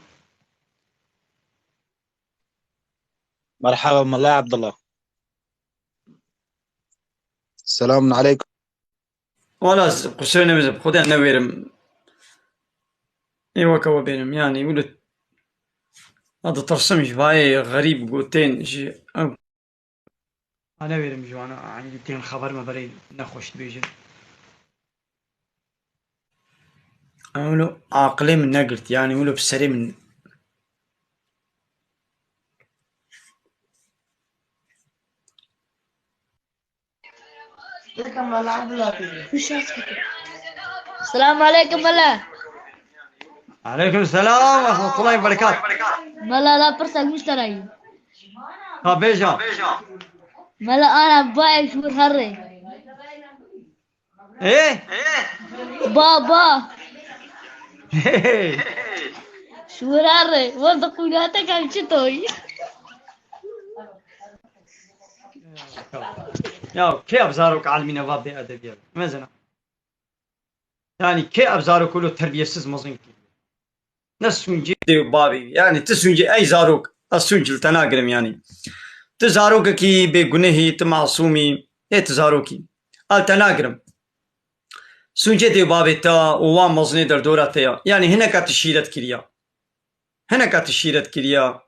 Merhaba, Mela Abdullah. Selamun aleykum. Wala, qusûrê nebêje, bi Xwedê ne wêrim. Ê weke we bênim, yanî, wilo a ditirsim ji vayê xerîb gotên ji ew. A ne wêrim ji wana, a, têm xeber me berê nexweş dibêjin. Wilo aqilê min negirt, yanî wilo bi serê min. Selamun aleykum mela. Aleykum selam ve rahmetullahi ve berekat. Mela, la pirsek min ji te re ye. Ha, bêje. Mela, ana bayek ji wir herê. Ê? Ba, ba. Ê. Ji wir herê. Wek di qûnateke çi toyî? Ya kê ev zarok elmîne va bê edebiyat? Mezina. Yani kê ev zarok lo terbiyesiz mezin ki? Ne sûncê dê û bavê. Yani ti sûncê ey zarok. Ez sûnc li te nagirim yani. Ti zarokekî bêgunehî, ti masûmî, ê ti zarokî. Ez li te nagirim. Sûncê dê û bavê te û wan mezinê derdora te ya. Yani hineka ti şîret kiriya. Hineka ti şîret kiriya.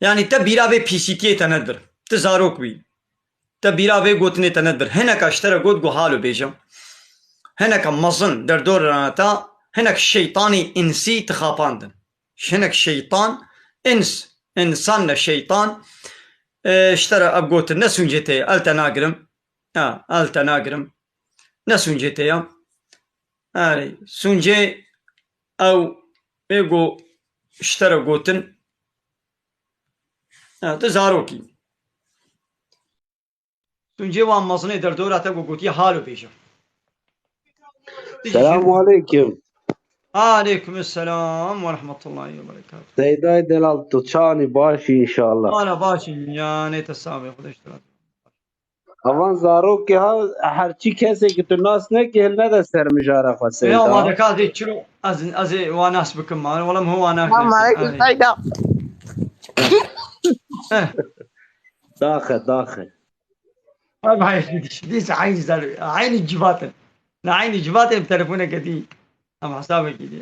Yani te bîra vê pîsîtiyê te nedibir. Ti zarok bî. Te bîra vê gotinê te nedibir. Hineka ji te re got, got halo bêje. Hineka mezin derdora te, hinek şeytanî însî ti xapandin. Hinek şeytan, îns, însan ne şeytan, e, ji te re ev gotin ne sûncê te ye, ez li te nagirim. Ha, ez li te nagirim. Ne sûncê te ya. Erê, sûncê ew ê go ji te re gotin. Ha, tu zarokî. Sûncê wan mezinê derdora te go gotiye halo bêje. Selamu aleykum. Aleykum selam ve rahmetullahi ve berekatuhu. Seydayê delal, tu çanî, baş î înşallah. Ana baş î, yanê te sax be, Xwedê ji te razî. Avan zarokê ha, her çi kesê ki tu nas nekî, hil nede ser mijara xwe, Seyda. Ya, ma deka zê çilo, ez, ez ê wa nas bikim, ma, wala min wa nas Selam nekin. Aleyküm, Seyda. Daxe, daxe. Abi, dîs, dîs, aynî zar-, aynî civatin. Ne aynî civatin, telefoneke dî. Em hesabekî dî.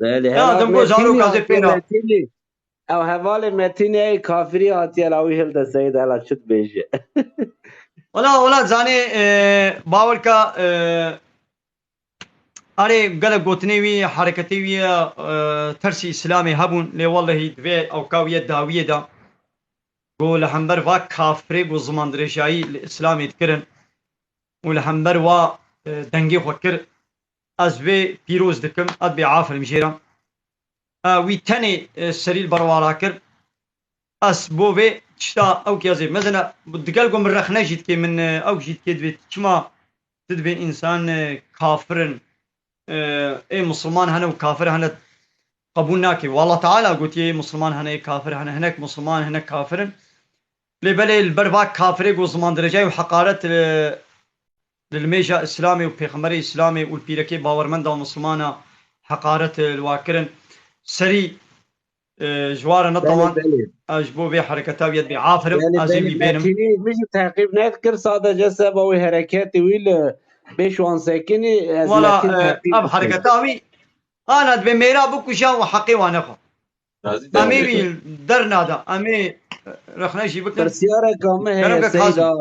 Belê, ya, hela dem go zarok Metînî ez ê hatiye pêna. Metînî. Ew hevalê Metînî ey kafirî hatiye la wî hilde Seyda, hela çi dibêje. Wala, wala zanê, e, bawer ka, e, erê gelek gotinê wî, hereketê wî, e, tersî Îslamê hebûn, lê wellehî divê ewka wî ye dawiyê de. Ku li hember va kafirê ku zimandirêjayî li Îslamê dikirin û li hember wa, e, dengê xwe kir, ez vê pîroz dikim, ez bê afirim jê re. E, wî tenê, e, serî li ber wa rakir. Ez bo vê tişta ewkî ez ê. Mezena, digel ku min rexne jî dikê, min, e, ewk jî dikê, divê çima tu dibê însan, e, kafir in, e, ê misilman hene û kafir hene qebûl nake. Û Allah Teala gotiye, ê misilman hene, ê kafir hene, hinek misilman, hinek kafir in. Lê belê li ber va kafirê ku zimandirêjayî û heqaret, e, li limêja Îslamê û Pêxemberê Îslamê û li pîrekê bawermenda û misilmana heqaret, e, li wa kirin. Serî, e, ji wa re netawan. Belê, belê. Ez ji bo vê hereketa wî ez bê afirim, belê, ez ê belê, wî bênim. Metînî min jî teqîb nedikir, sadece seba wê hereketê wî li pêş wan sekinî, ez Wala, Metîn e, teqîb ev dikim. Hereketa wî, ana divê mêra bikuje û heqê wan nexwe. Em ê wî dernada, em ê rexne jî bikin. Pirsiyareka min heye, Seyda.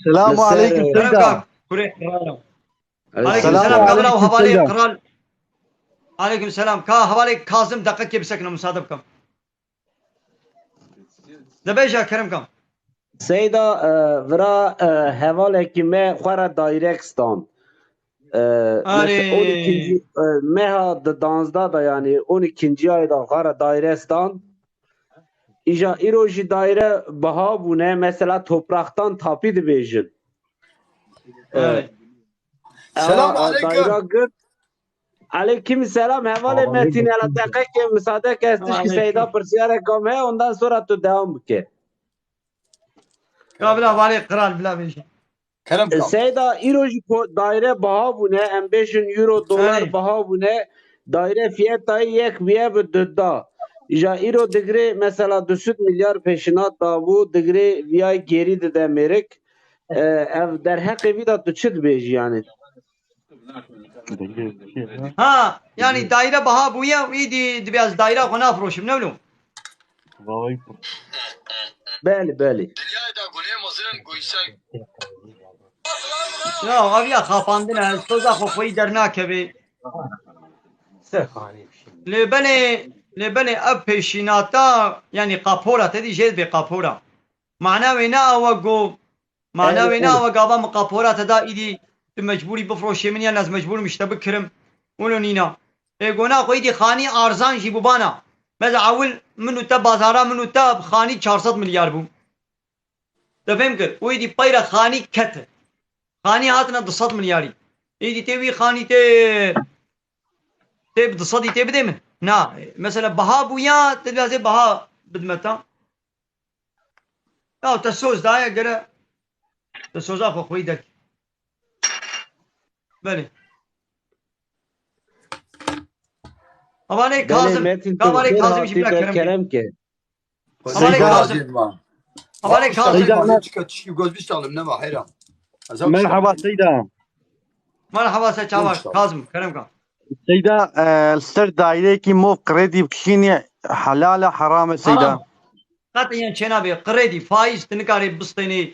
Selamu aleykum, Seyda. Kerem ka kurê qirala. Aleykum selam, ka bila hevalê qral. Aleykum selam. Ka hevalê Kazim deqekê bisekine, musade bikim. De bêje kerem ka. Seyda, e, vira, e, hevalekî me xwe re daîre stand. E, Arê. Mesela on ikinci, e, meha di danzda da, yani on ikinci ayda xwe re daîre stand. Îja îro jî daîre biha bûne, mesela topraktan tapî dibêjin. E, Arê. Selam a, a, aleykum. Daîra girt. Aleykum selam. Hevalê Metîn, hela deqekê misade ke ez tişkî Seyda pirsiyarek am heye, ondan sonra tu devam bike. Ka bila hevalê qral bila bêje. Kerem E, ka. Seyda, îro jî po-, daîre biha bûne, em bêjin euro, dolar Erê. Biha bûne, daîre fiyetayê yek bûye bi duda. Îja îro digirê, mesela, du sed milyar pêşînat dabû, digirê viyay gêrî dide mêrik. E, ev derheqê vî de tu çi dibêjî, yani? Ha, yani daîre biha bûye û îdî dibê ez daîra xwe nafiroşim, ne wilo? Belê, belê. Dinyayê de gunê mezin in goyîsek. Ya, ev ya xapandin e, ez toza xwe xweyî dernakevê. Lê belê, lê belê ev pêşînata, yani qapora, te dî jê dibê qapora. Mana wê ne awa go, mana Belê, wê ne belê. Awa gava min qapora te da îdî tu mecbûrî bifroşê min, yan ez mecbûrim ji te bikirim. Wilo nîna. Ê gona xwe îdî xanî arzan jî bûbana. Meza ewil min û te bazara min û te xanî çar sed milyar bû. Te fêm kir? Û êdî peyre xanî kete. Xanî hatine du sed milyarî. Êdî tê wî xanî tê, tê bi du sedî tê bidê min? Na. Mesela biha bûya, tê dibê ez ê biha bidime ta. Ya te soz daye gere. Te soza xwe xweyî derkî. Belê. Hevalê Belê Kazim. Metin, tu Hevalê xêr Kazim jî hatî bila te kerem kerem ke. ke. Hevalê Seyda. Kazim. Hevalê Kazim. Seyda, Seyda, ne- Çika tişkî goz bîst alım nema heyran. Ez ew Merhaba tişta- Seyda. Merhaba se çawa Kazim, kerem ka. Seyda, e, li ser daîrekî mov kredî bikişînî helal e, heram e Seyda? Haram. Qet'iyen çênabê. Kredî, faîz tu nikarê bistênê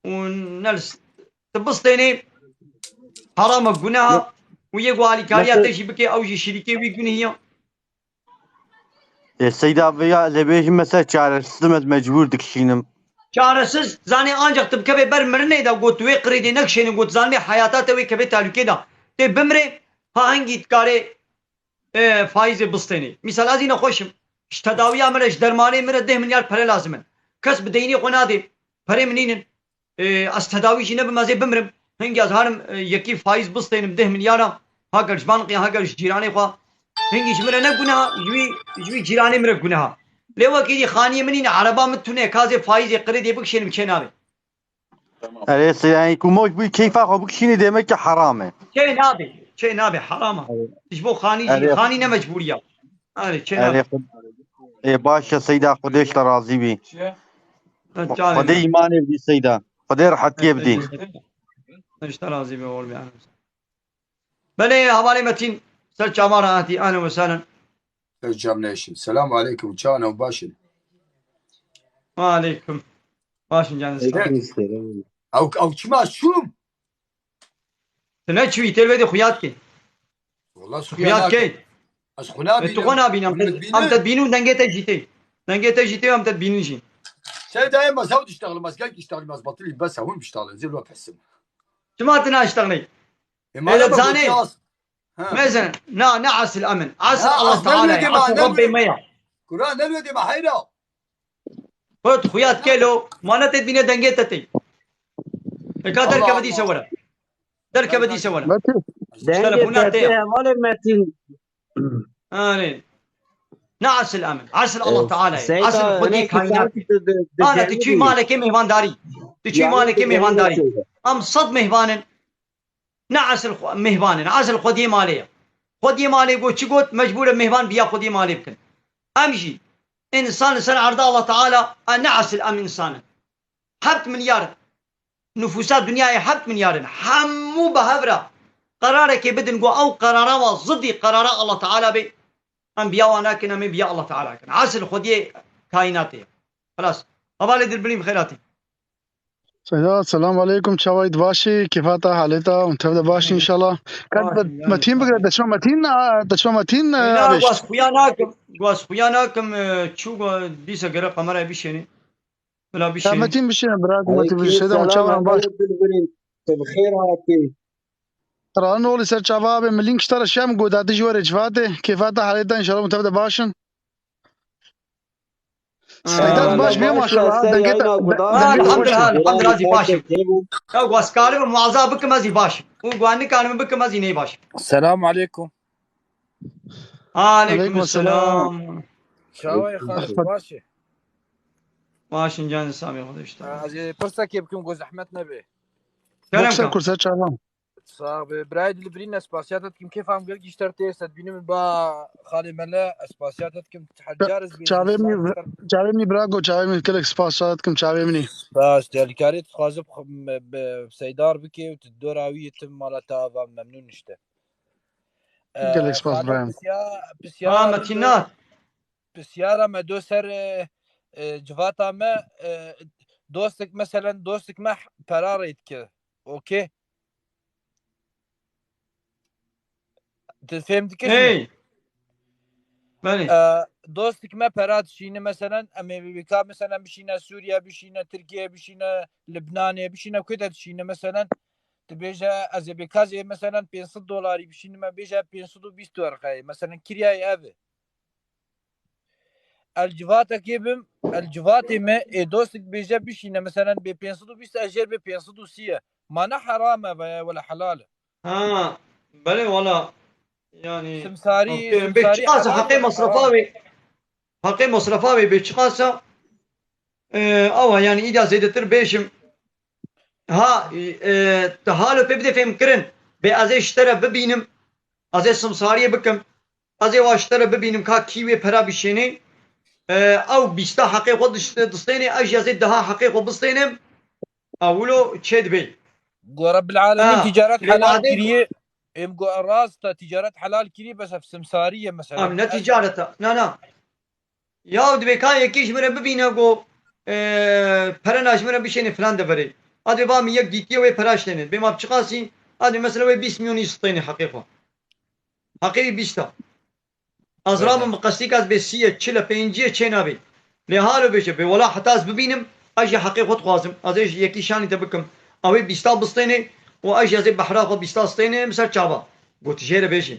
û ne li s-, tu bistênê heram e, guneha û yê ku alîkariya te jî bike ew jî şirîkê wî gunehî ye. Ê Seyda, vêya ez ê bêjim, mesela çaresiz im, ez mecbûr dikişînim. Çaresiz, zanî ancak tu bikevê ber mirinê de, got tu wê qirêdê nekişênî, got zanî heyata te wê kevê tehlûkê de. Tê bimrê, ha hingî dikarê, e, faîzê bistênê. Mîsal, ez î nexweş im. Ji tedawiya min re, ji dermanê min re deh milyar pere lazim in. Kes bi deynê xwe nadê. Perê min nînin. E, ez tedawî jî nebim, ez ê bimrim. Hingî ez harim, e, yekî faîz bistênim deh milyara. Hager ji banqê, hager ji cîranê xwe. Hingî ji min re ne guneha, ji wî, ji wî cîranê min re guneha. Lê wekî dî xaniyê min nîne, ereba min tune, ka ez ê faîzê qirêdê bikişênim çê nabe. Erê, se-, yani ku moj bû keyfa xwe bikişînî demek ki heram e. Çê nabe, çê nabe, heram e. Erê. Ji bo xanî jî, Erê. Xanî ne mecbûrî ya. Erê, çê nabe. Erê, xwe-, ê, baş e Seyda, Xwedê ji te razî bî. Çavê Xwedê min. Îmanê bidî Seyda. Xwedê rehetiyê bidî. Ji te razî be, oğlum, yani. Belê, hevalê Metin, ser çavan re hatî, ahlen ve sahlen. Ez cem neşim. Selamu aleykum, çawan ew baş in? Ve aleykum. Baş in canım, sağ ol. Ew, ew çima şûm? Tu ne çûyî, têl vedê xuya dikê. Wala xuya dikê. Ez xwe nabînim. Tu xwe nabîn, em te, em te dibînin û dengê te jî tê. Dengê te jî tê û em te dibînin jî. Seyda, em ez hewt iştexlim, ez gelk iştexlim, ez batilî bes hewim iştexlim, zê lo pesim. Çima tu naştexlî? E, mala me zanê. Mezin, na, ne asil amin. Asil Allah Teala, asil Rabbê me ya. Kur'an ne lodê me heyra. Xwet xuyat kelo, mane te dibîne dengê te tê. Eka derkeve dîse were. Derkeve dîse were. Metin. Telefona te ya. Hevalê Metin. Anê. Ne asil amin. Asil Allah Teala ye. Asil Xwedê kainat. Ana tu çûyî malekê mêhvandarî. Tu çûyî malekê mêhvandarî. Em sed mêhvan in. Ne esil xwe-, mêhvan in. Esil xwediyê malê ye. Xwediyê malê got çi got, mecbûr e mêhvan biya xwediyê malê bikin. Em jî însan li ser erda Allah Teala, e, ne esil em însan in. Heft milyar nufûsa dinyayê heft milyar in. Hemû bi hev re qerarekê bidin, got ew qerara wa zidî qerara Allah Teala bê. Em biya wan nakin, em ê biya Allah Teala kin. Esil xwediyê kainatê ye. Xelas. Hevalê Dilbirî bi xêr hatî. Seyda, selamu aleykum. Çawa yî, baş î? Kêfa te, halê te, hûn tev de baş in înşallah. Ket Metin bigire, deşma Metin, a, deşma Metin, e, Ena, Abêş. Guaz xuya nakim, guaz xuya nakim, e, çû, guaz dîsa gere kamerayê bişênê. Bila bişênê. Metin bişêne, bira, Metin bişêne. Seyda, çawa baş? Dilbirîn, tu bi xêr hatî. Ran olî ser çava abi, min link ji te re şiya, min got datî ji we re civatê. Kêfa te, halê te, înşallah hûn tev de baş in. Seyda, baş bî, maşallah. Dengê te, dengê te xweş e. Elhamdulillah, elhamdulillah, ez ê baş im. Ya, guaz karim muaza bikim, ez ê baş im. Û guaz nikarim bikim, ez ê nê baş im. Selamu aleykum. Aleykum selam. Çawa yî, xalis, baş î? Baş in, canê Samî, Xwedê ji te razî. Ez ê pirsekê bikim, ku zehmet nebe. Kerem ka. Kurse çavan. Sax be. Birayê Dilbirîn, ez spasiya te dikim. Kêfa min gelkî ji te re tê, ez te dibînim ba xalê Mele, ez spasiya te dikim. Hecar ez bêjim. Çavê min, çavê min bira go, çavê min gelek spasiya te dikim, çavê min. Spas, tu alîkariyê tu dixwazî bi, bi Seydar bikê û tu dora wî yê, tim mala te ava, memnûn in ji te. Gelek spas, Xalo, Ibrahim. Pisya-, pisyara me do-, pisyara me do ser, e, e, civata me, e, dostek, meselen, dostek me pera rê dike. Okey? Tu fêm dikî mi? Hey. Belê. E, dostek me pera dişîne, meselen, em ê bika, meselen, bişîne Sûriye, bişîne Tirkiye, bişîne Libnanê, bişîne ku de dişîne, meselen, tu bêje, ez ê bêka zê, meselen, pênc sed dolarî bişînime, bêje pênc sed û bîst werqeyê, meselen, kiryayê ev e. El civatekê bim, el civatê me, ê dostek bêje bişîne, meselen, bê pênc sed û bîst, ez jêr bê pênc sed û sî ye. Ma ne heram e veya wele helal e? Ha, belê wala. Yani, simsarî, bê çiqas e heqê masrafa wê, heqê masrafa wê bê çiqas e? E, awa, yani, îda zêdetir bêjim. Ha, e, tu halo pê bide fêmkirin. Bê ez ê ji te re bibînim. Ez ê simsariyê bikim. Ez ê wa ji te re bibînim ka kî wê pera bişênê. E, ew bîsta heqê xwe dişt-, distênê, ez jî ez ê deha heqê xwe bistênim. Ewilo çê dibê. Go Rabbil Alemin Ha, ticaret lê helal adê kiriye. Em go rast e, ticaret helal kiriye, bes ev simsarî ye mesela. Em ne ticaret e. Na, na. Ya dibê ka yekî ji min re bibîne go, e, perena ji min re bişêne filan deverê. A dibê ba min yek dîtiye wê pera ştêne. Bê ma bi çiqasî, a dibê mesela wê bîst milyonî stêne heqê xwe. Heqê wî bîst e. Ez Belê. Rabim bi qestî ka ez bê sî ye, çil e, pêncî ye, çê nabê. Lê halo bêje, bê wela heta ez bibînim, ez jî heqê xwe dixwazim. Ez ê ji yekî şanî te bikim. Ew ê bîsta bistênê û ez jî ez ê behra xwe bîsta stênê, min ser çava. Got, jê re bêjî.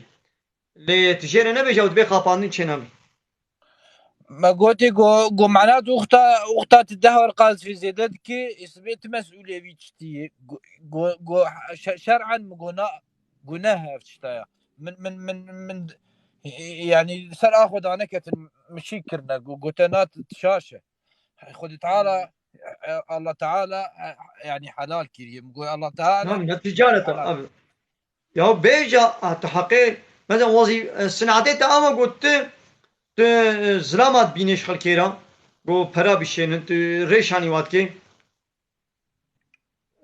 Lê tu jê re nebêje, ew dibê xapandin çê nabê. Me gotê go, go mena tu uxta, uxta tu deh werqa zî zêde dikê, ê sibê tu mesûlê vî tiştî yê. Go, go, go şe-, şer'en mi go na, guneh ev tişta ya. Min, min, min, min, yani ser a xwe daneketin, min şî kirine, go, gote na tu şaş e. Xwedî Teala, e, Allah Teala, e, yani helal kiriye. Mi go Allah Teala. Tamam, ne ticaret helal. Abi. Ya bêja, ah, tu heqê, mesela wazî, e, sinatê te ama got tu, tu, e, zilama dibînê ji xelkê re, got pera bişênin, tu rêşanî wa dikê.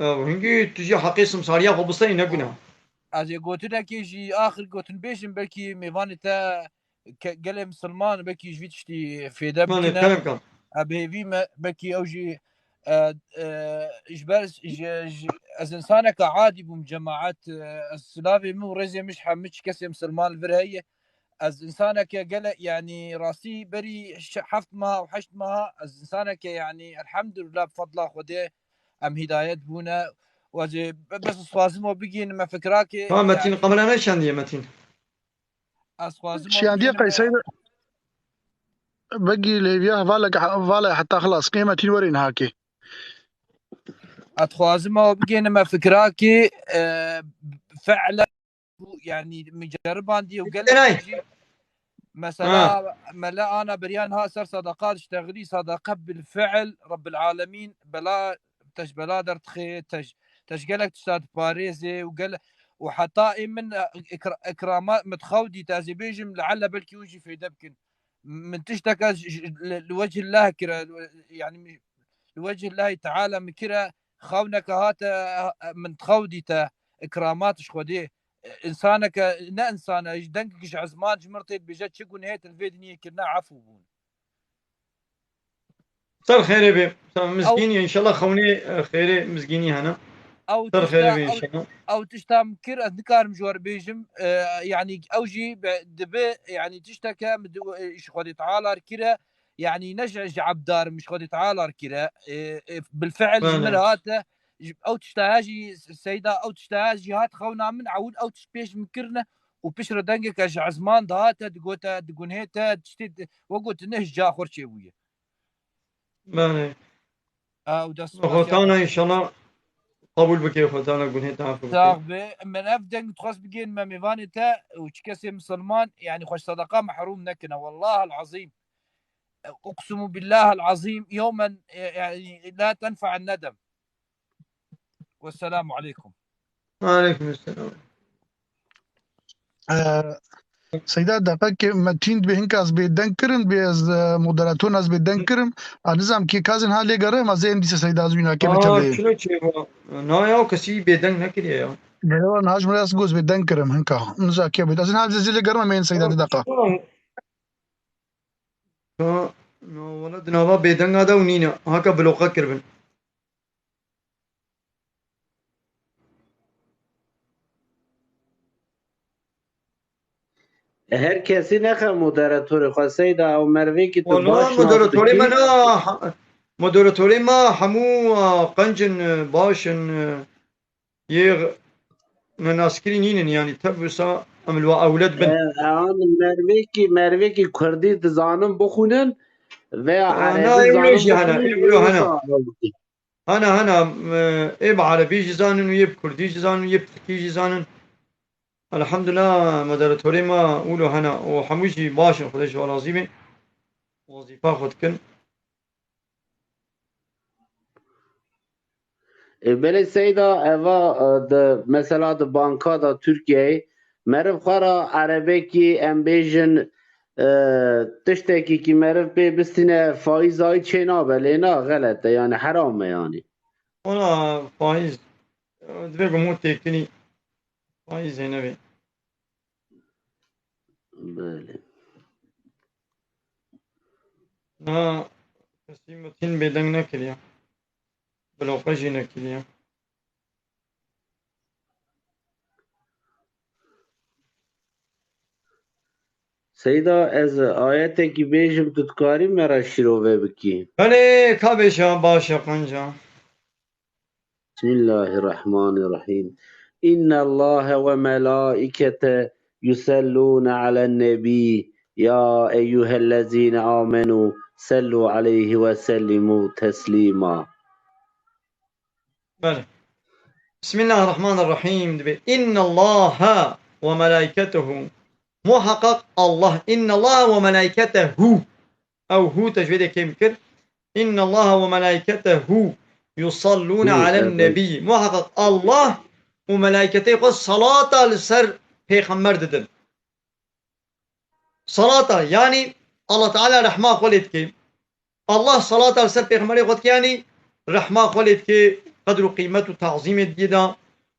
E, hingî tu jî heqê simsariya xwe bistenî ne guna. Ez ê gotinekê jî axir gotin bêjim, belkî mêvanê te ke-, gelê misilman belkî ji vî tiştî fêde Mane, bikine. Kerem kan. E, bi hêvî me, belkî ew jî, e, e, ji ber ji, ji, ez insaneke adî bûm cemaet, e, ez silavê min û rêzê min ji hemû çi kesê misilman li vir heye. Ez insaneke gele, yanî rastî berî şe-, heft meha û heşt meha ez insaneke, yanî elhamdulillah bi fedla Xwedê em hîdayet bûne. Wezê be-, bes ez xwazim we bigihînim me fikrakê, Ha, Metin, yanî kamera neşandiye, Metin. Ez xwazim Şiyandiye qeyseyde begî lêviya hevalek, hevalek heta xilas qîmetî werên hakê. Ez xwazim ew bigênime fikrakê, e, fe'le, yani, min ceribandiye û gelek Eray. Jî, mesela, Ha. Mele ana beriyan ha ser sadaqa diştexilî, sadaqa bil fi'l, Rabbil Alemîn, bela, te ji bela derdixê, te ji, te ji gelek tişta diparêzê û gele-, û heta ê min, e, ikra-, ikrama, min dixew dît, ez ê bêjim, leelle belkî hûn jî fêde bikin. Min tişteke ji, ji, li, li wecihillah kire, yani, li wecihillahî teala min kire, xewneke hate, min dixew dîte, ikramat ji Xwedê. Însaneke, ne însan e, ji dengek ji ezman ji min re tê dibêje, çi gunehê te li vê dinyê kirine, efû bûn. Ser xêrê be. Ser mizgînî, înşallah xewnê, e, xêrê mizgînî hene. Ew Ser tişta, xêrê be ew, înşallah. Ew tişta min kir, ez nikarim ji we re bêjim, e, yanî ew jî be, dibe, yanî tişteke min di, e, ji Xwedê Teala re kire, yanî ne ji, ji ebdar min ji Xwedê Teala re kire, e, e, bil fi'l ji min Belê. Re hate, ji, ew tişta he jî, Seyda, ew tişta he jî hat xewna min, ewil ew tişt pêş min kirine û piştre dengeke ji ezman dihate, digote, di gunhê te, tiştê, we got, ne ji ca xwe re çêbûye. Belê. Ew dest Xwetana înşallah qebûl bike, Xwetana gunhê te afû bike. Sax be. Min ev deng dixwest bigên me mêvanê te û çi kesê misilman, yani xwe ji sadaqa mehrûm nekine. Wallahal azîm. Uqsimu billahal azîm yewmen, e, yani la tenfe'en nedem. Wesselamu aleykum. Aleykum selam. Ee, Seyda, deqekê Metîn dibê hinka ez bê deng kirim, dibê ez, e, moderator ez bê deng kirim. A nizam kê kazin ha lê gerim, ez ê em dîse Seyda ez wîna kê Aa, beçe lê. Çilo çê bu? Na ya, kesî bê deng nekiriye ya. Gelewa niha ji min re ez goz bê deng kirim hinka. Niza kê bê. Ez niha zê lê gerim, em ên Seyda di deqa. Ka, na wala di nava bêdenga de û nîne. Haka bloqa kiribin. Her kesî nexe moderatorê xwe, Seyda, ew mervêkî tu Wala baş moderatorê me nas dikî. Na, ha-, moderatorê me hemû, a, qenc in, baş in, yê ne naskirî nînin, yanî tev wisa em li we ewled bin. E, an mervêkî, mervêkî kurdî dizanin bixwînin veya E, erebî na, ê wilo zanin jî hene, bixwînin, ê wilo hene. Hene, hene, e, ê bi erebî jî zanin û yê bi kurdî jî zanin û yê bi tirkî jî zanin. Elhamdulillah, moderatorê me wilo hene û hemû jî baş in, Xwedê ji we razî be. Wezîfa xwe dikin. E, belê Seyda, eva, e, di, mesela di banka da Tirkiyeyê, meriv xwe ra erebekî, em bêjin, e, tiştekî ki meriv pê bistîne faîzayî çê nabe, lê na xelet e, yani heram e yani. Ona faîz, e, divê ku hûn têkilî faîzê nebê. Belê. Na, kesî min tîn bêdeng nekiriye. Bloke jî nekiriye. Seyda, ez ayetekî bêjim, tu dikarî me re şîrove bikî? Belê, ka bêje, baş e, qenca. بسم الله الرحمن الرحيم. إن الله وملائكته يصلون على النبي، يا أيها الذين آمنوا صلوا عليه وسلموا تسليما. Belê. بسم الله الرحمن الرحيم. Dibê, إن الله وملائكته. Muhakkak Allah. إن الله وملائكته. Ew hu te ji vê de kêm kir. إن الله وملائكته يصلون على النبي. Muhakkak Allah û melaîketê xwe salata li ser pêxember didin. Salata, yanî Allah Teala rehma xwe lê dike. Allah salata li ser pêxemberê xwe dike, yanî rehma xwe lê dike, qedr û qîmet û tazîmê diyê da.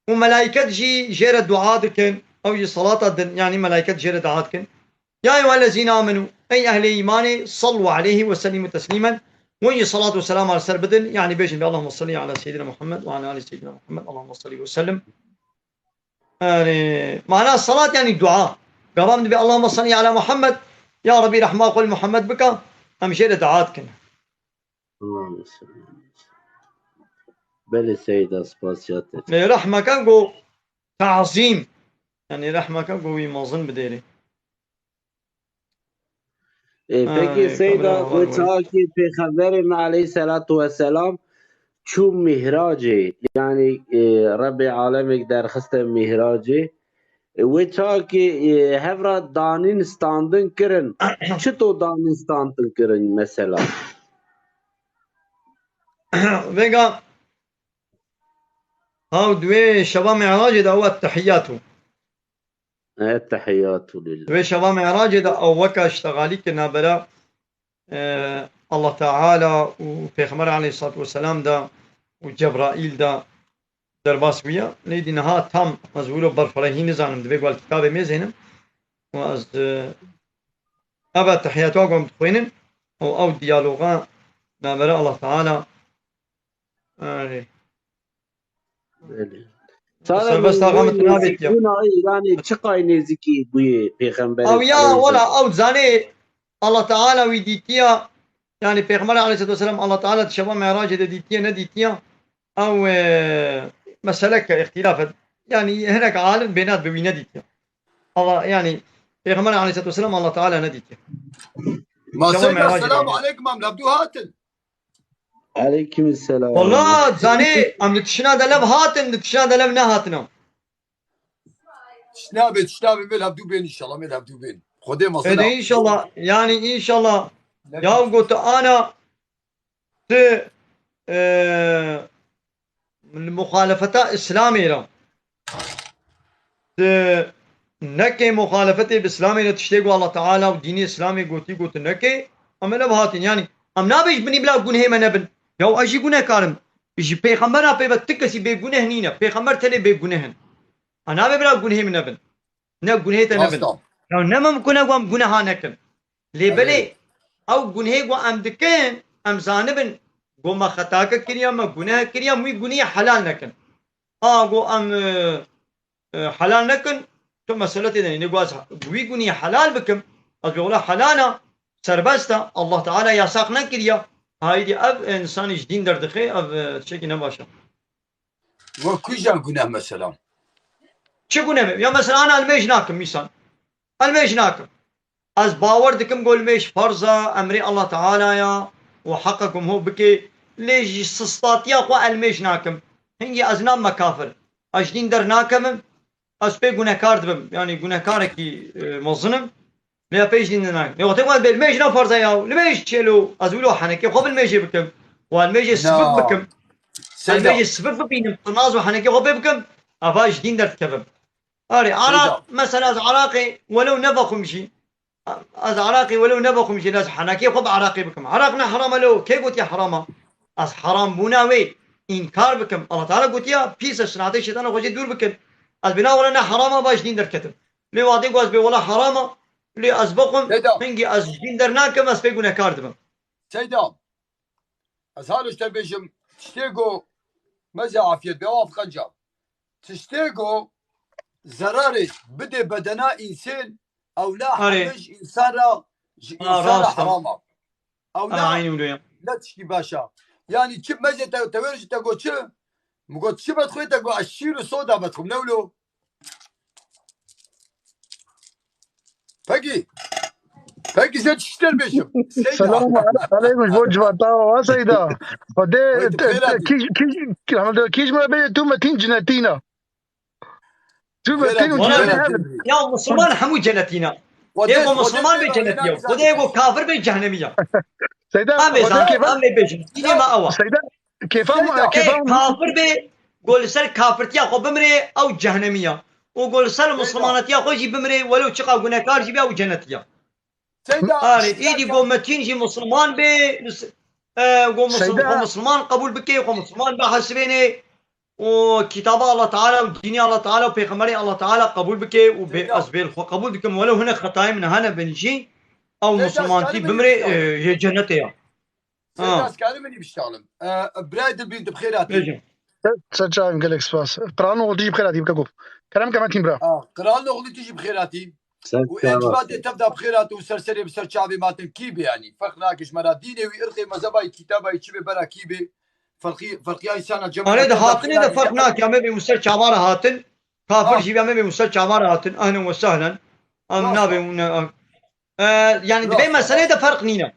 Û melaiket jî jê re dua dikin, ew jî salata din, yanî melaiket jê re dua dikin. يا أيها الذين آمنوا, ey ehlê îmanê, صلوا عليه وسلموا تسليما. Wê jî salat û selama li ser bidin, yanî bêjin, اللهم صل على سيدنا محمد وعلى آل سيدنا محمد، اللهم صل وسلم. Yani, mana salat yani dua. Gava min dibê, اللهم صل على محمد, ya Rebî rehma xwe li Muhammed bika, em jê re dua dikin. Belê Seyda, spasiya te. Lê rehmeke go tazîm. Yani rehmeke go wî mezin bidêrê. E, peki Ay, Seyda, kamera wê var, var. Çawa ki Pêxemberê me aleyhisselatu vesselam çû mihracê, yani, e, Rebbê alemê derxiste mihracê, e, wê çawa ki, e, hev ra danîn standin kirin, çito danîn standin kirin mesela? Vêga, haw di wê şeva Mi'racê de ew ettehiyyatu. Ettehiyyatu lillah. Di wê şeva Mi'racê de ew weke ştegalî kir nabera, e, Allah Teala û Pêxember aleyhissalatu vesselam de û Cebraîl de derbas bûye. Lê dî niha tam ez wilo berfirehî nizanim, divê ku li kitabê mêzênim. Û ez, e, ev ettehiyyatu ku em dixwînin û ew diyaloga nabera Allah Teala. Erê. Belê. Serbest axa min tu nabêtiya. Nêzîkbûna Îranê çiqay nêzîkî bûyê Pêxemberê Ew ya, aleyhisselam? Wela, ew zanê Allah Teala wî dîtiya, yani Pêxember aleyhissalatu vesselam Allah Teala di şeva Mi'racê de dîtiye, nedîtiya, ew, e, meseleke îxtîlaf e. Yani hinek alim bênat bi wî nedîtiya. Allah, yani Pêxember aleyhissalatu vesselam Allah Teala nedîtiye. Ma Şeva Seyda, Mi'racê de selamu dîtiye. Aleykum, em li hevdû hatin. Aleyküm selam. Wala, zanî, em li tişina de lev hatin, li tişina de lev nehatin em. Tişt nabê, tişt nabê, mêl hevdû bên inşallah, mêl hevdû bên. Xwedê mezin Ede e. İnşallah, yani inşallah. Ne Ya got ana, tu, e, li muxalefeta Îslamê re. Tu neke muxalefetê bi Îslamê re, tiştê ku Allah Teala û dînê Îslamê gotî, got tu neke, em ê nebihatin. Yani, em nabê ji binî bila gunehê me nebin. Ya ez jî gunehkar im. Ji Pêxembera pê ve ti kesî bêguneh nîne. Pêxember tenê bêguneh in. Em nabê bila gunehê min nebin. Ne gunehê te nebin. Rast e. Ya ne mimkun e ku em guneha nekin. Lê Evet. belê, ew gunehê ku em dikin, em zanibin, ku me xetake kiriye, me guneh kiriye, em wî gunehê helal nekin. A ku em, e, e, helal nekin, tu mesele tê de nîne. Ku ez wî gunehê helal bikim, ez bê wela helal e, serbest e, Allah Teala yasak nekiriye. Haydî ev însanî ji dîn derdixe, ev, e, tiştekî ne baş e. Wek kîjan guneh mesela? Çi guneh be? Ya mesela, ana, limêj nakim, mîsal. Limêj nakim. Ez bawer dikim ku limêj ferz e, emrê Allah Teala ya û heq e ku em ho bike. Lê ji sistatiya xwe limêj nakim. Hingî ez nabime kafir. Ez ji dîn dernakevim. Ez pê gunehkar dibim. Yanî gunehkarekî, e, mezin im. Lê pêş dîn de nayê. Lê wextê ku ez bê limêj ne ferz e ya. Limêj çêlo. Ez wilo henekê xwe bi limêjê bikim. Û limêjê sibik Na. bikim. Seyda. Ez bêjî sifir bibînim, qirnaz û henekê xwe pê bikim, eva ji dîn derdikevim. Arê, Araq, Seyda. Mesela ez Araqê welew nevaxwim jî, ez Araqê welew nevaxwim jî, lê ez henekê xwe bi Araqê bikim. Araq ne heram e lo, kê gotiye heram e? Ez heram bûna wê înkar bikim. Allah Teala gotiye, pîs e, şinatê şeytana xwe jê dûr bikin. Ez bêna were ne heram e, va ji dîn derketim. Lê wadê ku ez bê wela heram e, lê ez bixwim, Seyda. Hingî ez ji dîn dernakim, ez pê gunekar dibim. Seyda, ez halo ji te bêjim, tiştê ku meze afiyet be, ew afqenca. Tiştê ku zerarê bidê bedena însên, ew la Arê. Heme ji însan ra, ji Ha, însan ra rast e. Heram e. Ew Ha, la, aynî wilo ya. Ne tiştî baş e. Yanî çi meze te, te wêr ji te got çi? Min got çi betxwê te got ez şîr û soda betxwim, ne wilo? Peki. Peki, sen çiştir bêjim. Seyda. Selamu aleykum, ji bo civata wa Seyda. Xwedê Wê tu te, xêr te, hatî. Kîj, kîj, kîj, kîj me bê tu Metîn cinetîna. Tu Xêr Metîn hatî, û xêr cinetî hatî. Hebin. Ya Musulman hemû cenetîna. Xwedê, Ê go Xwedê Musulman bê pê cenetî ya. Xwedê go kafir bê cehnemî ya. Seyda, Em ê Xwedê zan, kêfa-, em ê bêjin. Dînê me ew e. Seyda, kêfa Seyda. Ê kêfa kafir bê, go li ser kafirtiya xwe bimrê, ew cehnemî ya. Û go li ser Seyda. Musulmanetiya xwe jî bimrê, welew çiqa gunekar jî be, ew cenetî ya. Seyda, Arê, Seyda, îdî go Metin jî Musulman bê, e, go Musul-, Seyda. Xwe Musulman qebûl bike, xwe Musulman bihesibêne. û kitaba Allah Teala û dînê Allah Teala û pêxemberê Allah Teala qebûl bike û bê, Seyda. Ez bê li xwe qebûl dikim, welew hinek xetayê min hene bin jî, ew Seyda, Musulmantî skarê min bimrê, biştalim. E, yê cennetê ya. Seyda, Ha. Skarê min biştalim. E, birayê dilbîr, tu bi xêr hatî. Bêjin. Ser çavim, gelek spas. Qral Noxul, tu jî bi xêr hatî, bike gov. Kerem ke Metin bira. Ha, Qral Noxul, tu jî bi xêr hatî. Ser Û çava. Ê civatê tev de bi xêr hat û ser serê bi ser çavê matin kî bê yanî? Ferq nake ji me ra dînê wî, irqê, mezheba wî, kitaba wî, çi bê, bera kî bê? Ferqî-, ferqiya însana cem Arê de hatinê de ferq nake, em ê bê ser çava re hatin. Kafir Ha. Jî be, em ê bê ser çava re hatin. Ehlen ve sehlen. Em Rast nabê e. Hûn, e, e, yanî di vê Rast e. Meselê de ferq nîne.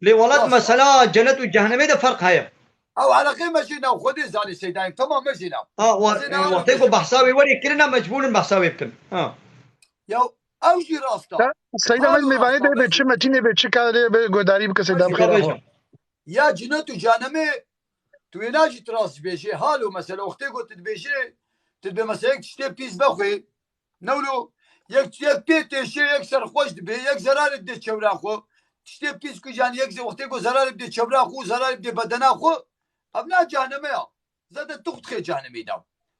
Lê welat Rast e. Mesela cennet û cehennemê de ferq heye. Ew eleqê me jê nav Xwedê zanê Seydayê. Temam me jê nav. Ha, wa-, Ez ê e, nav wextê ku bêjim. Behsa wê werê kirine, mecbûr in behsa wê bikin. Ha. Ya ew jî rast e. Ya, Seyda, Halo me mêvanê rast e, de bê mecbûr. Çi Metînê bê çi karê bê guhdarî bike Seyda Mecbûr bixêra bêjim. Xwe. Ya cennet û cehennemê Tu wêna jî tu rast dibêjê. Halo mesela wextê ku tu dibêjê, tu dibê mesela yek tiştê pîs vexwê. Ne wilo? Yek, yek pê têşê, yek serxweş dibê, yek zerarê didê çewra xwe. Tiştê pîs ku yanî yek ze-, wextê ku zerarê bidê çewra xwe û zerarê bidê bedena xwe, ev na cehenneme ya. Zaten tu xwe dixê cehnemê de.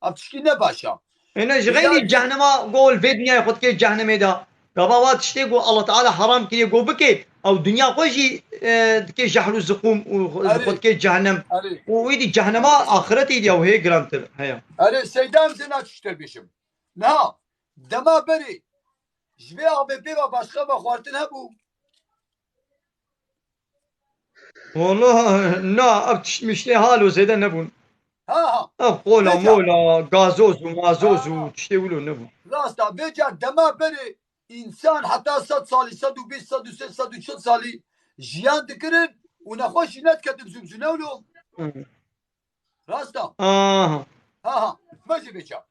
Ev tişkî ne baş e. Êne ji Êna xeynî jî cehnema gol vê dinyayê xwe dikê cehnemê de. Gava wa tiştê ku Allah Teala heram kiriye ku bikê, ew dinya xwe jî, e, dikê jehl û ziqûm û Erê. Xwe dikê cehnem. Erê. Û wî dî cehnema axiretê dî ew hê girantir heye. Erê, Seyda, em zê na tişt te bêjim. Niha, dema berê, ji vê avê pê ve başqa vexwartin hebû? Wala, na, ev tişt miştê halo zêde nebûn. Ha, ha. Ev qola Peki. Mola, gazoz û mazoz û Ha. Tiştê wilo nebûn. Rast e, vê car dema berê însan heta sed salî, sed û bîst, sed û sê, sed û çil salî jiyan dikirin û nexweş jî nediketin zû bi zû, ne wilo? Hı. Rast e. Aha. Ha, ha. Me jî vê car.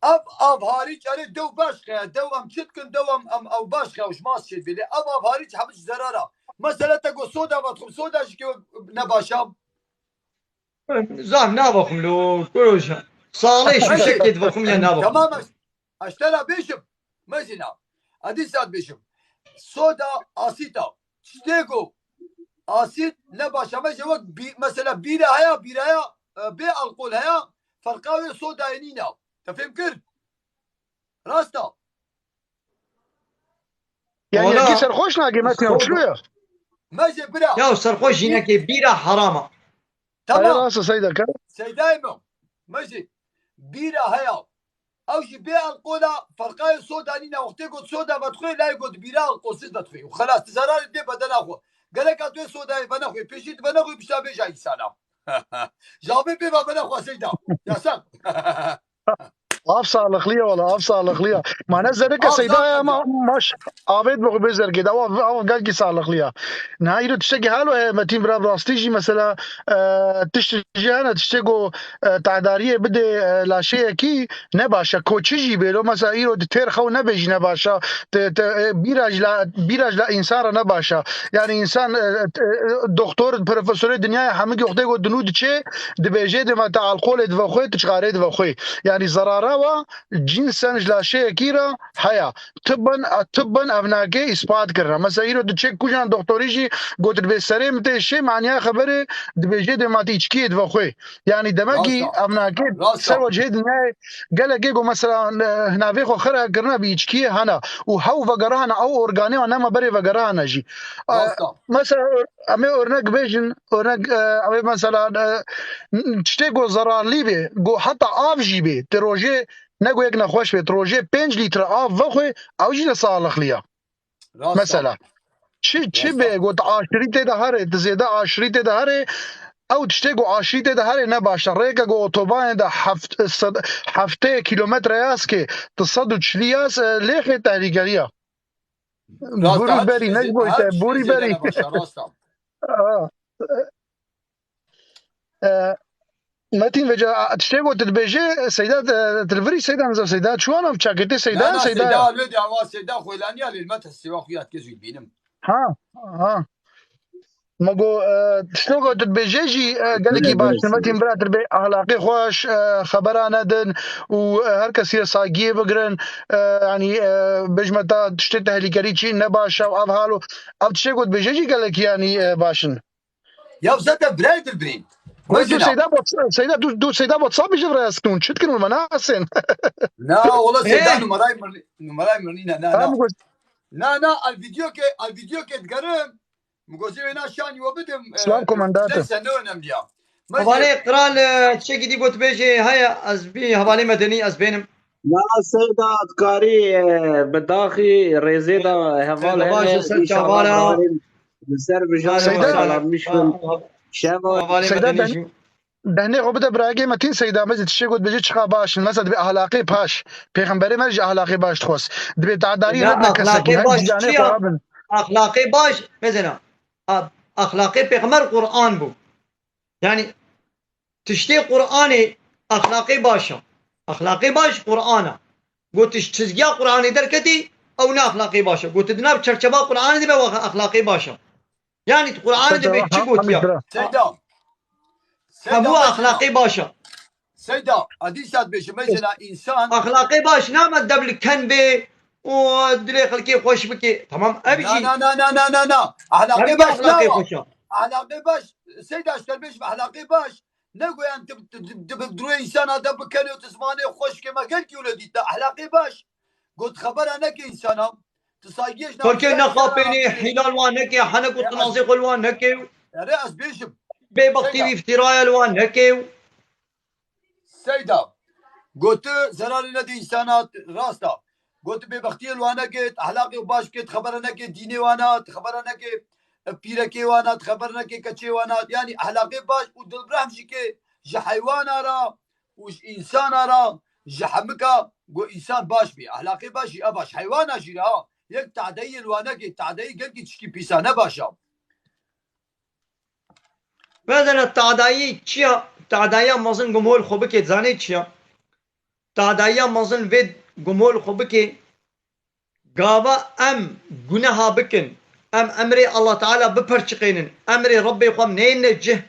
Ev av harîç, erê dew baş xeye, dew em çi dikin, dew em, em ew baş xeye, ji mas çê dibê. Lê ev av harîç hemiş zerar e. Mesela te got soda vexwim, soda jî ke ne baş e. Zaf navexwim lo, kuroja. Salê şûşek tê divexwim ya navexwim. Tamam, ez, ez te ra bêjim. Mezina. Ez dîsa dibêjim. Soda asît e. Tiştê ku asît ne baş e. Me jê wek bî-, mesela bîra heye, bîraya, e, bê alkol heye, ferqa wê sodayê nîne. Te fêm kir? Rast e. Yani Ola yekî serxweş nake, Metin, soda- çilo ya? Me jê bira. Ya serxweş jî neke, bîra heram e. Tamam. Aya rast e, Seyda, ka? Seydayê min. Me jê bîra heye. Ew jî bê alkola, ferqayê soda nîne. Wextê got soda vedixwê, layê got bîra alkolsiz vedixwê. Û xelas, tu zerarê dê bedena xwe. Gereka tu ê sodayê venexwê, pêşî tu venexwê, pişta bêja însana. Ji avê pê ve venexwe Seyda. Yasak. Av sağlıklı ya valla, av sağlıklı ya. Mane zerreke Seyda ya, ama maş avêt bi xwe bê zergê de, av, av gelkî sağlıklı ya. Niha îro tiştekî halo heye, Metîn bira, bi rastî jî mesela, e, tişt jî hene, tiştê ku, e, tahdariyê bidê, e, laşeyekî ne baş e. Koçi jî bê lo, mesela îro di têr xew nebê jî ne baş e. Te, te, e, bîra ji la, bîra ji la însan re ne baş e. Yani însan, e, e, e, doktor, profesorê dinyayê hemû wextê ku dinû diçê, dibêjê dê me te alkolê dive xwê, tu çixarê dive xwê. Yani zerara wa cinsen ji laşeyekî re heye. Tibben, tibben ev nake îspat kirine. Mesela îro diçe kujan doktorî jî got dibê serê min tê şê, maniya xeberê dibêjê dê me te îçkiyê dive xwê. Yani demekî Rast e. ev nake Rast e. ser wecihê dinyayê gelekê ku mesela, e, hinavê xwe xira kirine bi îçkiyê hene. Û hew vegerahane ew organê wan nema berê vegerahane jî. E, Rast e. Mesela ör-, em ê örnek bêjin, örnek, e, em ê mesela, e, n-, tiştê ku zerarlî bê, ku heta av jî bê, ti rojê ne ku yek nexweş bê, tu rojê pênc lître av vexwê, ew jî ne saxlixlî ya. Rast e. Mesela. Çi, çi Rast e. bê, got aşirî tê de herê, tu zêde aşirî tê de herê, ew tiştê ku aşirî tê de herê ne baş e. Rêke ku otobanê de heft-, sed, heftê kilometre yaz ke, tu sed û çilî yaz, e, lêxê tehlikeliya. Rast e, Borî her berî, tiştê ne ji zê-, bo her te, tiştê borî zêde berî. ne baş e, rast e. Aa. E, Metîn vêca, a, tiştê ku tu dibêjê, Seyda, e, tu li virî Seyda, nizam Seyda, çiwana çakê tê Seyda, Na, na, Seyda Seyda ya. Alê de, awa Seyda Xwelaniya lê me te siwa xuya dike zû bînim. Ha, ha. Me got, e, tiştê ku tu dibêjê jî, e, gelekî Gelek baş e. Metîn bira, tu dibê ahlaqê xweş, e, xebera nedin û, e, her kesî re saygiyê bigirin. E, yanî, e, bêjme ta tiştê tehlikelî çi ne baş e û ev hal û ev tiştê ku dibêjê jî gelekî, yanî, e, baş in. Ya zaten birayê dilbirîn. Wê tu Mesela. Seyda Bot-, Seyda, tu, tu Seyda WhatsApp jî viraya stûn. Çi dikin, me nasên. Na, ola Seyda He. numarayê min, numarayê min nîne, na, Ha, na. mi got. Na, na, al video ke, al video ke digerim. Mi got, "Zê wêna şanî we bidim, e, Silav komandate. Neyse, ne önemli ya." Mesela. Hevalê kral, e, çekî dî got bêjê, heye, ez bî hevalê medenî, ez bênim. Na, Seyda, dikarî, e, bi daxî rêzê de heval Seyda, baş hene, û ser inşallah çavara. Baharîn li ser bijan Seyda. Salammiş bin. Şeva. Hevalê Seyda, medenî ben, jî. Dehnê xwe bide birayekê Metîn Seyda, mezî tiştê got bêjê çiqa baş in. Mesela dibê ahlaqê baş. Pêxemberê me jî ahlaqê baş dixwest. Dibê tadarî Ne, nedine kesekî. ahlaqê Her baş ciyanê çi ya? xwe bin. Ahlaqê baş, mesela, a-, ahlaqê pêxember Qur'an bû. Yani, tiştê Qur'anê axlaqê baş e. Axlaqê baş Qur'an e. Got tu ji çizgiya Qur'anê derketî, ew ne axlaqê baş e. Got tu di nav çerçeva Qur'anê de be, wa axlaqê baş e. Yani tu Qur'anê de be çi gotiya? Seyda. Seyda. Ha, bu Seyda, axlaqê baş e. Seyda, a dîsa dibêjim, mesela insan Axlaqê baş name dev li ken bê û dilê xelkê xweş bike. Tamam, ev jî. Na, na, na, na, na, na, na. Axlaqê baş nawa. Axlaqê xweş e. Axlaqê baş, Seyda, ji te bêjim, axlaqê baş. Negoyan tu, tu, tu, tu bi dirûyê însana de bikenê û tu zimanê xweş ke me gelkî wilo dît te. Ehlaqê baş. Got xebera neke însana. Tu saygiyê ji Xelkê nexapênê, hîlal wan neke, hene got tu nazê xwe li wan neke. Erê ez bêjim. Bêbextî û îftîraya li wan neke. Seyda. Got tu zerarê nedê însana, rast a. Got tu bêbextiyê li wan neke, tu ehlaqê baş bike, tu xebera neke dînê wan a, tu xebera neke, e, pîrekê wan a, tu xebera neke keçê wan a. Yanî ehlaqê baş û dilrehm jî ke ji heywana ra û ji însana ra, ji hemika, got însan baş bê. Ehlaqê baş jî ev a, ji heywana jî re ha. Yek tadeyê li wan neke, tadeyê gelkî tişkî pîsa ne baş a. Mesela tadayî çi ya? Tadayiya mezin ku mol xwe bike, zanê çi ya? Tadayiya mezin vê ku mol xwe bike, gava em guneha bikin, em emrê Allah Teala biperçiqênin, emrê Rebbê xwe neyne cih,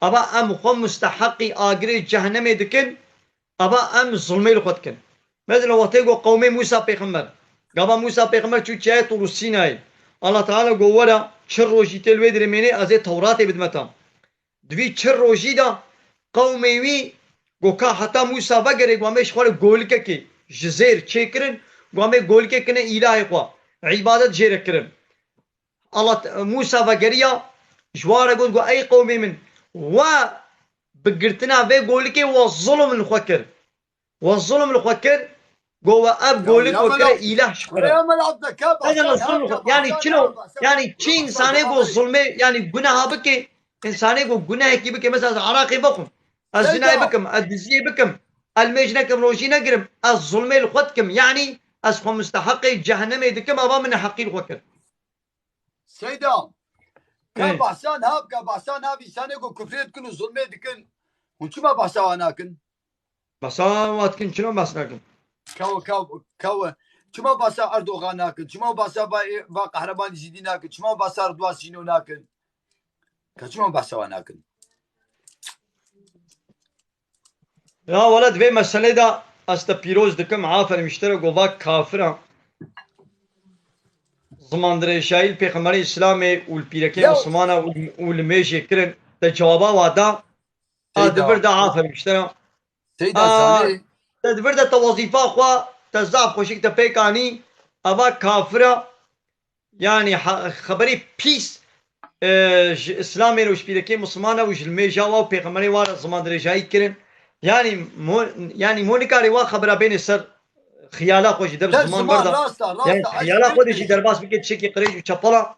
ava em xwe musteheqî agirê cehennemê dikin, Ava em zulmê li xwe dikin. Mesela wextê ku qewmê Mûsa pêxember, gava Mûsa pêxember çû çiyayê Tûrû Sînayê. Allah Teala got, were çil rojî tê li wê dirê mênê, ez ê Tewratê bidime te. Di vî çil rojî de qewmê wî got, ka heta Mûsa vegerê, got, em ê ji xwe re golikekê ji zêr çêkirin, got, em ê golikê kine îlahê xwe, îbadet jê re kirin. Allah Te-, Mûsa vegeriya, ji wan re got, got, ey qewmê min, we bi girtina vê golikê we zulm li xwe kir. We zulm li xwe kir, got, we ev golik we kire îlah ji xwe re. Neyne, we zulm li xwe, yanî çilo, yanî çi însanê got zulmê, yanî guneha bike, însanê got gunehekî bike, mesela ez Iraqê vexwim, ez zinayê bikim, ez diziyê bikim, Ez mêj nekim, rojî negirim. Ez zulmê li xwe dikim. Yanî ez xwe musteheqê cehennemê dikim, ava min neheqî li xwe kir. Seyda, ka Ê. behsa nav, ka behsa nav însanê ku kufrê dikin û zulmê dikin. Hûn çima behsa wan nakin? Behsa wan dikin, çima behs nakin? Kew, kew, kew. Çima behsa Erdogan nakin? Çima behsa va, va Qehreman Zîdî nakin? Çima behsa Ridwan Sîno nakin? Ka çima behsa wan nakin? Ya wele di vê meselê de ez te pîroz dikim, aferin ji te re, go va kafir e. Zimandirêjayî li pêxemberê Îslamê û li pîrekê Ya Mislimana û, û li mêjê kirin. Te cewaba wa da. A Seyda. di vir de aferin ji te re. Seyda A, Zanê. Te di vir de te wezîfa xwe, te zaf xweşik te pêk anî. Eva kafir e. Yanî ha, xeberî pîs, e, ji Îslamê re û ji pîrekê Mislimana û ji li mêja wa û pêxemberê wa re zimandirêjayî kirin. Yanî mo-, yanî mo nikarê wa xebera bêne ser xiyala xwe jî der Ser ziman ziman, berda. Rasta, rasta. Yanî xiyala xwe de jî derbas bike tişekî qirêj û çepela.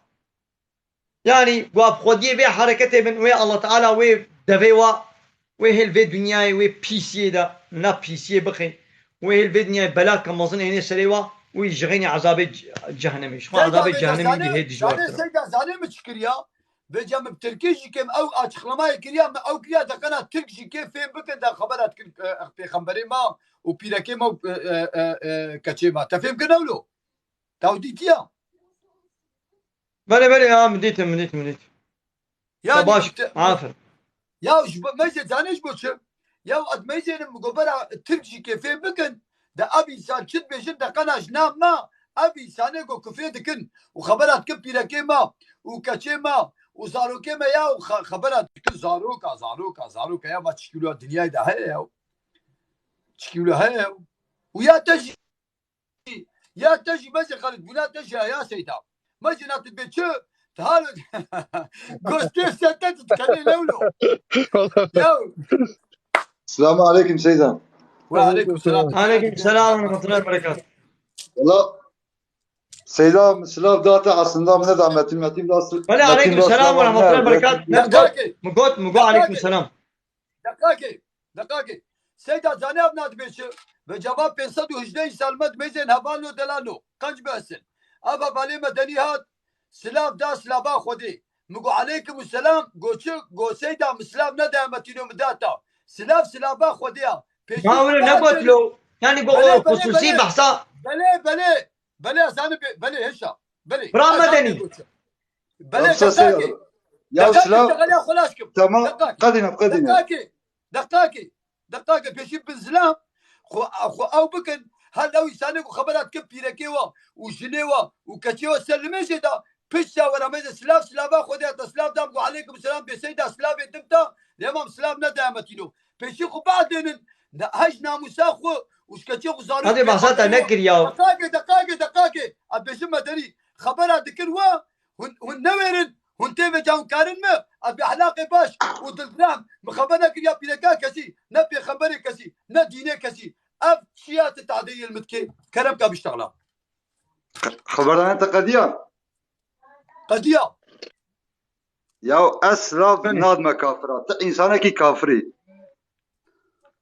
Yanî, ku ev xwediyê vê hereketê bin, wê Allah Teala wê devê wa, wê hêl vê dinyayê, wê pîsiyê de, ne pîsiyê bixê, wê hêl vê dinyayê belaka mezin hênê serê wa, wî jixênî ezabê ce-, cehennemê. Ji xwe Seyda, ezabê vêca cehennemî zanê, bihê dijwartir e. Seyda, zanê min çi kiriya? Vêca min bi tirkî jî kêm ew açıklamayê kiriya, min ew kiriya, de qena tirk jî kê fêm bikin, de xebera dikin, e, pêxemberê ma û pîrekê ma û, e, e, e, e, keçê ma. Te fêm kir ewlo? Te ew dîtiya? Belê, belê, ya, min dît, min dît, min dît. Ya, te baş, te, aferin. Ya, ji bo, meyzê zanê ji bo çi? Ya, ez meyzênim, go bera Tirk jî kê fêm bikin, de ev însan çi dibêjin, de qena ji nav me, ev însanê go kufrê dikin, û xebera dikin pîrekê me, û keçê me, û zarokê me ya, û xe-, xebera dikin zaroka, zaroka, zaroka, ya, ma çi kîlo dinyayê de heye ya. Çi kîlo heye ya. Û ya te jî Ya te jî mezin xelit bûna te jî ya Seyda. Mezin a tu bê çi? Te halo gostê sete tu dikenê lewlo. Ya. Selamun aleyküm Seyda. Ve aleyküm selam. Aleyküm selam ve rahmetullahi ve berekatuhu. Valla Seyda silav da te aslında min da Metin, Metin da Valla aleyküm selam ve rahmetullahi ve berekatuhu. Min got, min got aleyküm selam. Deqakê, deqakê. Seyda zanê ev na dibê çi? Ve cevap pênc sed û hejdeh sal me dibêjên hevalno delano. Qenc bihesin. Ev hevalê medenî hat, silav da silava Xwedê. Min got, "Aleykum selam." Got, "Çi?" Got, "Seyda, min silav nedaya me tîno min da ta." Silav silava Xwedê ya. Pêşî Ma wilo xwe negot lo. Yani bu Belê, belê, xusûsî belê. behsa. Belê, belê. Belê, ez zanî be-, belê, hêşa. Belê. Bira Ez zanî Medenî. bê goçe. Belê, Yoksa şey deqakê. olur. Ya Deqakê, silav, deqalya xwe laş kim. Tamam, Deqakê. qedîne, qedîne. Deqakê. Deqakê. Deqakê, pêşî bin zilam. Xwe, xwe ew bikin. Her ew însanê ku xebera dikin pîrekê wa û jinê wa û keçê wa ser limêjê da. Pişt çawera me de silav, silava Xwedê hata silav dam ku aleykum selam bê Seyda silavê dim ta. Lê mam silav nedaya me tîno. Pêşî xwe biadênin, ne, hej namûsa xwe û ji keçê xwe zarokê Hadi behsa te xwe nekir ya. Deqakê, deqakê, deqakê. Ez bêjim medenî. Xebera dikir we, hûn, hûn newêrin, hûn tê vêca hûn karin me. Ez bi ehlaqê baş û dildirem, min xeber nekir ya pîreka kesî, ne pêxemberê kesî, ne dînê kesî. Ev çiya tu tadê yê li min dikê? Kerem ka biştexla. Xeberdana te qediya? Qediya. Ya ez silav Medenî. nadime kafira. Tu însanekî kafirî.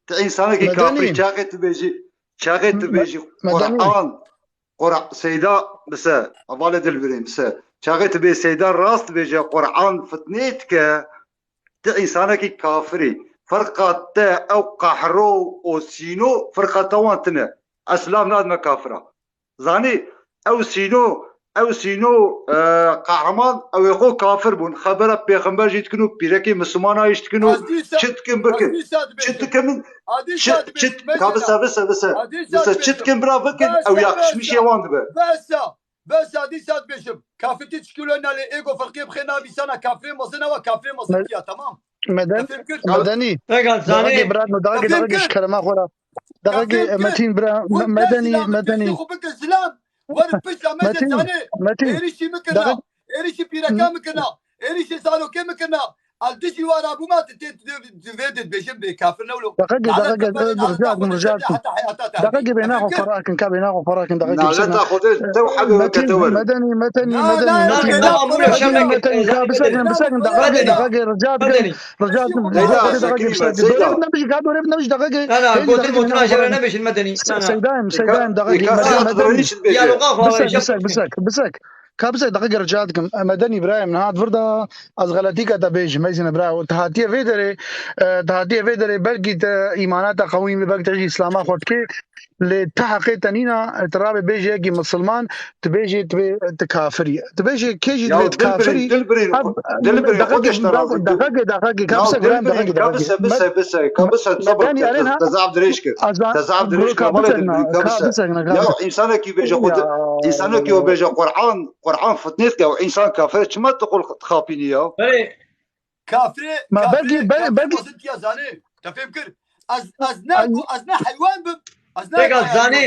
Tu însanekî Medenî. kafirî. Çaxê tu bêjî, çaxê tu Me-, bêjî Medenî. Quran, Qura-, Seyda bise, hevalê dilbirîn bise. Çaxê tu bê Seyda rast bêje Quran fitnê dike. Tu însanekî kafirî. Ferqa te ew qehro û sîno, ferqa te wan tine. Ez silav nadime kafira. Zanî, ew sîno, ew sîno, e, qehreman, ew ê xwe kafir bûn. Xebera pêxember jî dikin û pîrekê Mislimana jî dikin û Ez dîsa, çi dikin bikin. ez dîsa Çi dibêjim. dikin min, Ez dîsa çi, çi, dibêjim, ka bise, Seyda. bise, bise, Ez dîsa bise, çi dibêjim. dikin bira bikin, Bes, ew bes, yaqişmişê bes. wan dibe. Bes, bes, ez dîsa dibêjim. Kafirtî çi kilo nalê, êgo ferqiyê bixê navîsana, kafirê mezin ewa, kafirê mezin Me-, tiya, tamam. Meden-, Te fêm kir? Medenî. Pêkan Daxikê zanê. bira, daxikê, Te fêm daxikê kir? ji kerema xwe re. Daxikê Kafir kir. Metin bira, Hûn Me-, Medenî, dersî Medenî. Xwe bikin zilam. Werin pişta me Metin, zanê. Metin. Êrişî min kirina. Daxik- Êrişî pîreka min kirina. Êrişî zarokê min kirina. Ez dijî wan rabûma, tu tê, tu vê dibêjin bê kafir ne wilo. Deqekê, deqekê, rica dikim, rica dikim. Deqekê bêhna xwe ferah kin, ka bêhna xwe ferah kin, deqekê. Naleta Xwedê, tew hebê weke tew werin. Medenî, medenî, medenî, medenî, medenî, ka bisekin, bisekin, deqekê, deqekê, rica dikim, rica dikim. Zeyda, Şekirî me, Zeyda. Dorê nebijî, ka dorê nebijî, deqekê. Na, na, gotin gotina jere nebêjin, medenî. Seydayim, Seydayim, deqekê. Diyaloga xwe. Bisek, bisek, bisek, bisek. Ka bisek deqekê rica dikim. Medenî Îbrahîm, niha di vir de ez xeletîke te bêjim. Mezin Îbrahîm, tu hatiye vê derê, e, tu hatiye vê derê, belkî te îmana te qewî bê, belkî te jî Îslama xwe dikê. Lê tu heqê te nîna, tu rabê bêjî yekî misilman, tu bêjî tu bê, tu kafirî. Tu bêjî kê jî divê tu kafirî. Dilbirîn, Dilbirîn, Dilbirîn, xwe deşte razî. Deqekê, deqekê, ka bisek Îbrahîm, deqekê, deqekê. Ka bisek, bisek, ka bisek, sabir, te zaf dirêj kir. Te zaf dirêj kir, malê Dilbirîn, ka bisek. Ya, însanekî bêje xwe, însanekî o bêje Quran, Quran fitnê dike û însan kafir, çima tu xwe dixapînî ya? Belê. Kafirê, ma kafirê, belkî, belkî, kafirê xwezin tiya zanê. Te fêm kir? Ez, ez ne, ez ne heywan bim. Ez ne heywan bim, zanê.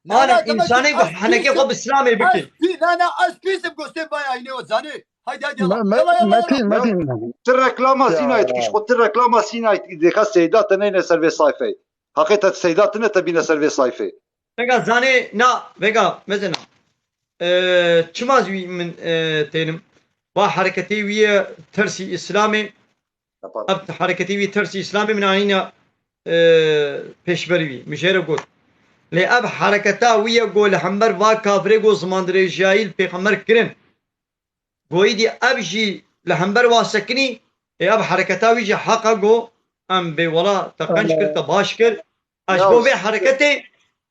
Ana, însanê ku henekê xwe bi Îslamê bike. Ez pî, na, na, ez pîs im, gostê bay aynê o, zanê. Haydi, haydi, yalla. Yalla, yalla, yalla. Metin, Metin. Tu reklama Sînayê dikî, ji xwe tu reklama Sînayê dikî, dêxe Seyda te neyne ser vê sayfeyê. Haqê te Seyda tine te bîne ser vê sayfê. Vega zanê, na, vega, mezena. E, çima zî wî min, e, tênim? Va hereketê wî ye tersî Îslamê. Ev hereketê wî tersî Îslamê min anîna, e, pêşberî wî. Min jê re got. Lê ev hereketa wî ye ku li hember va kafirê ku zimandirêjiyayî li pêxember kirin. Goyî dî ev jî li hember wa sekinî, ê ev hereketa wî jî heq e ku em bê wela te qenc kir, te baş kir. Ez ji bo vê hereketê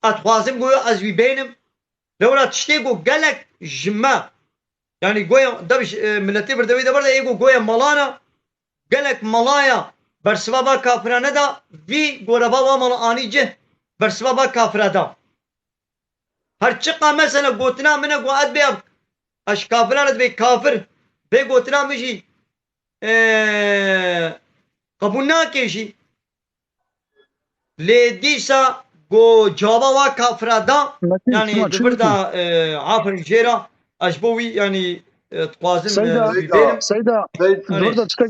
ez dixwazim ku ez wî bênim. Lewra tiştê ku gelek ji me, yanî goya dev ji, e, miletê birdewî de berde, ê ku goya malana, gelek malaya bersiva va kafira neda, vî goreva wa mala anî cih, bersiva va kafira da. Her çiqa mesela gotina min e ku ez bê, ez ji kafiran re dibê kafir, vê gotina min jî, e, qebûl nake jî. Lê dîsa ku cava wa kafira da, yanî di vir de, e, aferîn jê re, ez ji bo wî, yanî, e, dixwazim, e, wî bênim. Seyda, Seyda, di vir de tiştek,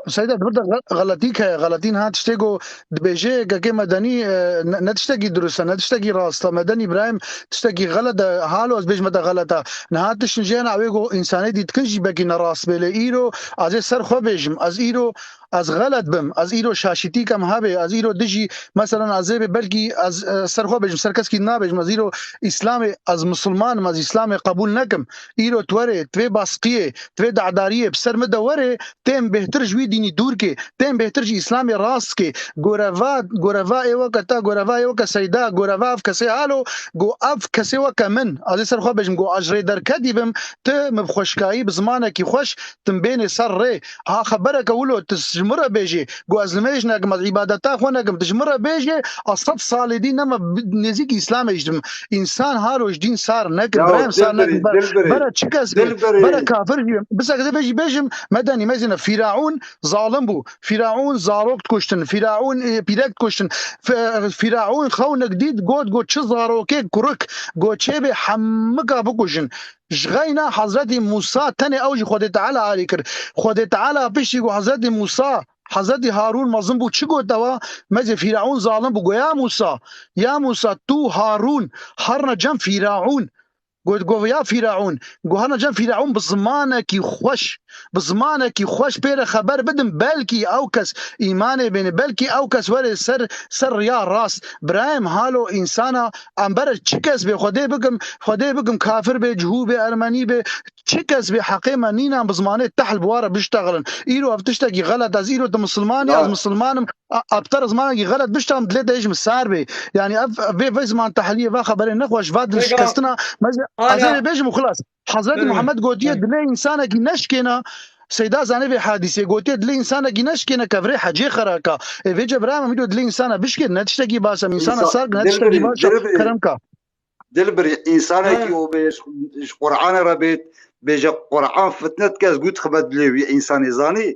Seyda, di vir de xeletîk heye, xeletî niha tiştê ku dibêje yekekê medenî, e, ne, ne tiştekî dirust e, ne tiştekî rast e. Medenî Îbrahîm tiştekî xelet e, halo ez bêjime te xelet e. Niha tiştin jê hene, ew ê ku însanê dî dikin jî belkî ne rast bê, lê îro ez ê ser xwe bêjim, ez îro ez xelet bim, ez îro şaşîtî kem hebê, ez îro dijî, meselan, ez ê bê belkî ez, e, ser xwe bêjim, ser keskî nabêjim, ez îro Îslamê, ez misilman im, ez Îslamê qebûl nekim. Îro tu werê, tu vê basqiyê, tu vê dahdariyê bi ser min de werê, tên bêhtir ji wî dînî dûr kê, tên bêhtir ji Îslamê rast kê. Goreva, goreva ê weke te, goreva ê weke Seyda, goreva ev kesê halo, go ev kesê weke min, ez ê ser xwe bêjim, go ez ji rê derketî bim, tu min bi xweşkayî, bi zimanekî xweş, tu min bênê ser rê. Ha xebereke wilo, tu ji min re bêjê, go ez nimêj nekim, ez îbadeta xwe nekim, tu ji min re bêjê, ez sed salê dî nema bi-, nêzîk Îslamê jî dibim. Însan halo ji dîn sar nekin, birayem sar nekin. Bere çi kes bê, bere kafir jî bê. Bisek ez ê vê jî bêjim, medenî mezîne, Fîraûn zalim bû. Fîraûn zarok dikuştin. Fîraûn, e, pîrek dikuştin. Fe-, Fîraûn xewnek dît, got, got, çi zarokê kurik, got, çêbê hemika bikujin. Ji xeyna Hezretî Mûsa tenê ew jî Xwedê Teala alî kir. Xwedê Teala piştî ku Hezretî Mûsa, Hezretî Harûn mezin bû, çi got ewa? Mezê Fîraûn zalim bû, got, ya Mûsa, ya Mûsa, tu Harûn, herine cem Fîraûn. Got, got, ya Fîraûn, got, herine cem Fîraûn bi zimanekî xweş, bi zimanekî xweş pê re xeber bidin, belkî ew kes îmanê bêne, belkî ew kes were ser, ser riya rast. Birayem, halo însana, em bere çi kes bê, Xwedê bikim, Xwedê bikim kafir bê, cihû bê, ermenî bê, çi kes bê heqê me nînan bi zimanê tehl bi wa re biştexilin. Îro ev tiştekî xelet, ez îro tu misilmanî, ez misilman im, a, a bi te re zimanekî xelet biştexim, dilê te yê ji min sar bê. Yanî ev, vê, vê ziman tehliyê, va xeberê nexweş, va dilşikestina, mezê, ez ê rê bêjim û xilas. Hezretî Muhammed gotiye, dilê însanekî neşkêna, Seyda zanê vê hadîsê, gotiye, dilê însanekî neşkêne kevirê hecê xeraka. Ê vê ce bira min îro dilê însana bişkê, ne tiştekî baş e, însana sar, ne tiştekî baş e, kerem ka. Dilbirî, însanekî o bê ji Qur'anê re bêt, bêje Qur'an fitne dike, ez got xime dilê wî însanê zanî.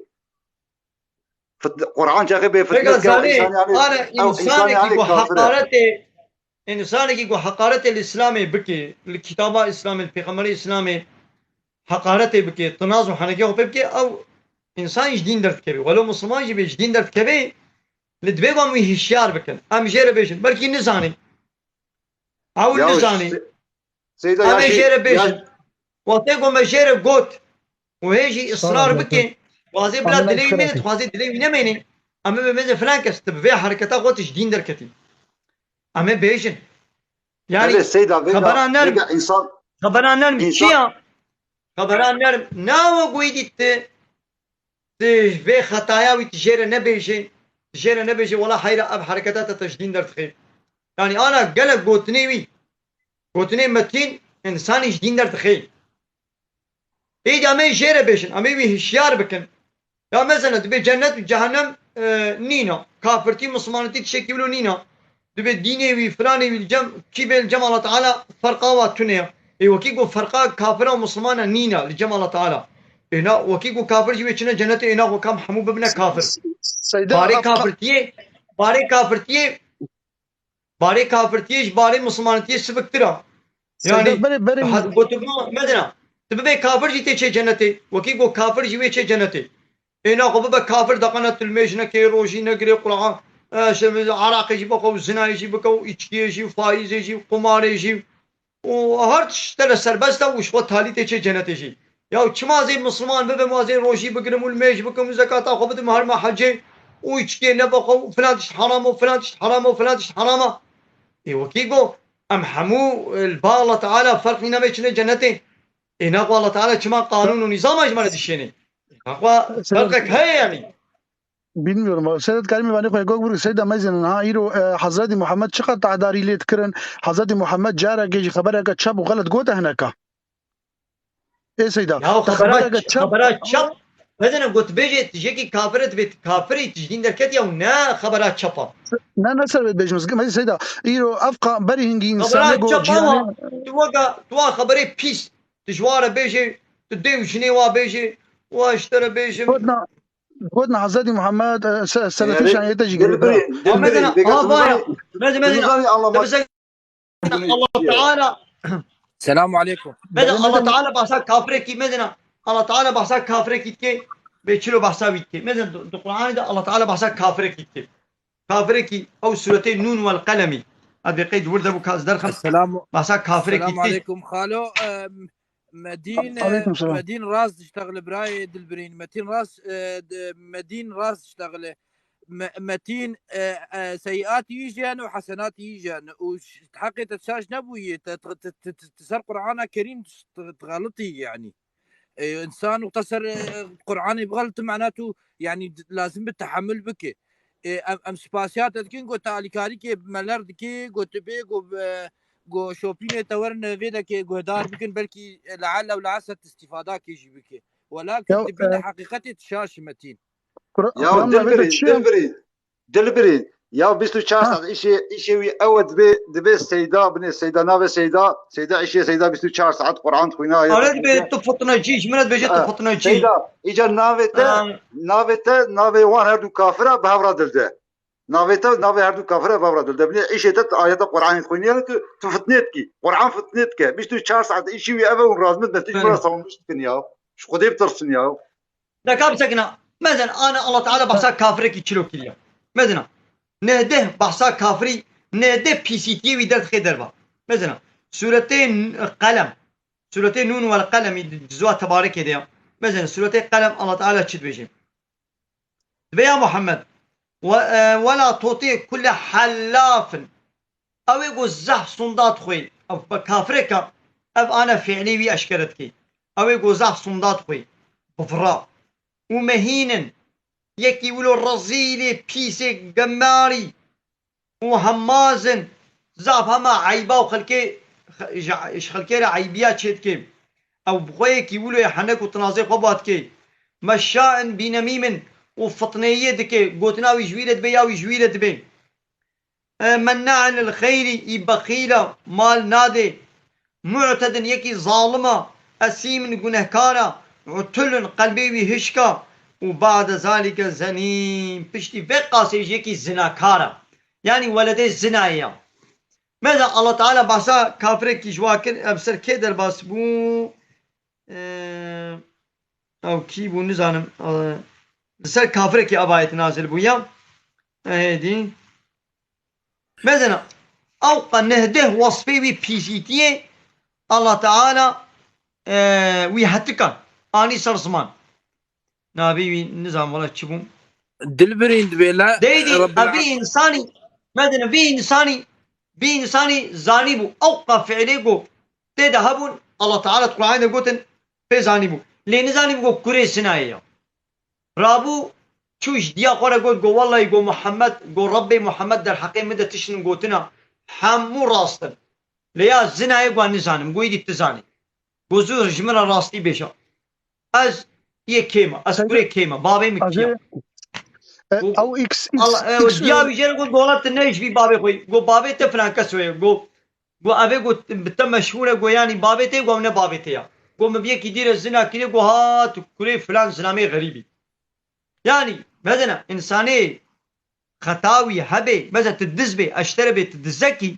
Fit-, Qur'an çaxê bê fitne dike, zanî, însanê alê, ana ew însanê însanekî alê ku kafir e. Heqaretê, însanekî ku heqaretê li Îslamê bike, li kitaba Îslamê, li pêxemberê Îslamê heqaretê bike, tinaz û henekê xwe pê bike, ew Însan ji dîn derdikeve. Welo Misliman jî bê ji dîn derdikeve, li divê em wî hişyar bikin. Em jê re bêjin. Belkî nizanî. Ew Ya nizanî. Se- Seyda Em ya ê jî jê re ya bêjin. Wextê ku me jê re got û hê jî israr Sağ ol. bike, dixwazê bila Amına dilê wî mêne, kırık. dixwazê dilê wî nemêne. Em ê bêjin filan kes, tu bi vê hereketa xwe tu ji dîn derketî. Em ê bêjin. Yani Belê Seyda vêga xebera nerm, vêga insan xebera nerm insan- çi ya? Xebera nerm ne wek wî dît tu, tu vê xetaya wî tu jê re nebêjê, tu jê re nebêjê, wela heyra ev hereketa te te ji dîn derdixê. Yani ana gelek gotinê wî, gotinê Metîn, insanî ji dîn derdixê. Êdî em ê jê re bêjin, em ê wî hişyar bikin. Ya mesela dibê cennet û cehennem e, nîna. Kafirtî, mislimanetî tiştekî wilo nîna. Dibê dînê wî, filanê wî li cem, kî bê li cem Allah Teala ferqa wa tune ya. Ê wekî ku ferqa kafira û mislimana nîna li cem Allah Teala. Ê na wekî ku kafir jî wê çine cennetê, ê na ku kam hemû bibine kafir. Seyda Barê Afgan- kafirtiyê, barê kafirtiyê, barê kafirtiyê ji barê mislimanetiyê siviktir a. Seyda Yani berê berê hadi gotiba medina. Tu bibê kafir jî tê çê cennetê. Wekî ku kafir jî wê çê cennetê. Ê na xwe bibe kafir, deqene tu limêj nekê, rojî negirê, Quran, e, işte, araqê jî bixwe û zinayê jî bike û îçkiyê jî û faîzê jî û qumarê jî û her tişt te re serbest e û ji xwe talî tê çê cenetê jî. Ya çima ez ê misliman bibim, ez ê rojî bigirim û limêj bikim û zekata xwe bidim, herime hecê û îçkiyê nebixwe û filan tişt heram û filan tişt heram û filan tişt heram e. Ê wekî got, em hemû, e, li ba Allah Teala ferq nîne em ê çine cenetê. Ê naxwe Allah Teala çima qanûn û nîzama ji me re dişêne? Naxwe ferqek heye yanî. Bilmiyorum. Seyda Karimê vanê xwe gog bir Seyda mezin ha îro e, Hazreti Muhammed çiqas tahdarî lê dikirin. Hazreti Muhammed carekê jî xebereke çep û xelet gote hineka. Ê Seyda. Ya xebera, xebera çap. Medine got bêjê tu jekî kafir e, divê tu kafirî, tu ji dîn derketî ya û ne xebera çapa. Ne ne ser vê dibêjim. Mezin Seyda. Îro ev qa berî hingî însanê got cîranê. Tu wega, tu wa xeberê pîs. Tu ji wa re bêjê, tu dê û jinê wa bêjê, wa ji te re bêjim. Gotina, gotina Hazreti Muhammed, e, se, selefî şaniyete jî girê. Dilbirî, Dilbirî, Medine, vêga ha, tu vaya. nizanî, Medine, tu Medine. nizanî Allah Te bize Allah Teala. Selam aleyküm. Medine, Allah Teala bahsa kafirek kî, Medine. Allah Teala bahsa kafirek kî dike. Bê çilo bahsa wî dike. Medine, di Qur'anê de Allah Teala bahsa kafirek kî dike. Kafirek kî, ew suretê Nûn wel Qelemî. Ez vê qeyd wir de bû ka ez derxim. Selamu. Bahsa kafirek kî Selamu dike. Aleyküm xalo. Em, Medîn, e, Aleyküm selam. Medîn rast diştexile birayê Dilbirîn. Metin rast, e, de- Medîn rast diştexile. Me- Metin, e, e, seyiat yî jen û hesenat yî jen. Û ş- heqê te şaş nebûye. Te, te, te, te, te ser Qur'ana Kerîm t- t- xelitî yani. E, insan wexta ser, e, Qur'anê bixelite mana tu yani d- lazim bi tehamul bike. E, em, em spasiya te dikin, got te alîkarîkê meler dikê, got tu bê, got, e, got şopînê te werin vê dekê guhdar bikin, belkî lealla û leasa tu îstîfadakê jî bike. Welakin Ya, tu bîne e, heqîqetê tu şaş Metin. Kur- Ya Kur'an navê Dilbirî, de çi ya? Dilbirî, Dilbirî. Ya bîst û çar Ha. saet işê, işê wî ew e, dibê, dibê Seyda, binê Seyda, navê Seyda, Seyda işê Seyda bîst û çar saet Qur'an dixwîne, ayet Öyle dixwîne. Dibê tu fitnecî, ji min re dibêje tu Ha, fitnecî. Seyda, îca navê te, Ha. navê te, navê wan her du kafira bi hev re dilde. Navê te, navê her du kafira bi hev re dilde. Binê işê te tu ayeta Qur'anê dixwîne, yani tu, tu fitnê dikî. Qur'an fitnê dike. Bîst û çar saet işî wî ev e û razmit neftiş Belê. bira savunmiş dikin ya. Ji Xwedê bitirsin ya. Deka bisekina. Mezin ana Allah Teala bahsa kafirekî çilo kiriye. Mezina. Nehdeh bahsa kafirî, nehdeh pîsîtiyê wî derdixê derva. Mezina. Suretê N- Qelem. Suretê Nûn wel Qelemî di cizwa Tebarekê de ya. Mezina. Suretê Qelem Allah Teala çi dibêje? Dibê ya Muhammed. Ve, e, wela totê kulle hallafin. Ew ê ku zehf sundat xwê, ev be kafirek e, ev ane fiilê wî eşkere dikê. Ew ê ku zehf sundat xwê, bivira. Û mehînin, yekî wilo rezîlê, pîsê, gemarî û hemazin, zaf hema eyba û xelkê, ji, ji xelkê re eybiya çêdikê. Ew bi xwe yekî wilo ye henek û tinazê xwe ba dikê. Meşşain bînemîmin û fitneyiyê dike, gotina wî ji wî re dibe ya wî ji wî re dibe. E, mennaen lil xeyrî, î bexîl e, mal nadê. Mu'tedin, yekî zalim e, esîmin, gunehkar e, utulun, qelbê wî hişk e, û ba'de zalike zenîm, piştî vê qasê jî yekî zinakar e. Yanî weledê zinayê ye. Meza Allah Teala bahsa kafirekî ji wa kir, em ser kê derbas bû? E, ew kî bû nizanim. E, li ser kafirekî ev ayet nazil bû ya. E, hêdî. Mezena, ew qe nehdeh wesfê wî pîsîtiyê Allah Teala, e, wî hetika anî ser ziman. Navê wî nizam wala çi bû? Dilbirîn dibê la Deydî, Rabbil ev vî Al- însanî, mezena, vî însanî, vî însanî zanî bû. Ew qe fiilê ku tê de hebûn, Allah Teala di Qur'anê de gotin, pê zanî bû. Lê nizanî bû ku kurê zinayê ya. Rabû çû ji diya xwe re got, go wellahî, go Muhammed, go Rebbê Muhammed derheqê min de tiştin gotina hemû rast in. Lê ya zinayê go nizanim, go îdî tu zanî. Go zû ji min re rastî bêje. Ez yê kêm e, ez kurê kêm e, bavê min kî ye? Go, ew X, X, Allah, ew X, diya wî jê re got, go wela tu ne ji vî bavê xwe yî. Go bavê te filan kes wê. Go Go evê go bi te meşhûr e, go yanî bavê te, go ne bavê te ya. Go min bi yekî dî re zina kiriye, go ha tu kurê filan zinamê xerîbî. Yanî, mezena, însanê xeta wî hebe, meze tu diz bê, eştere bê, tu dizekî,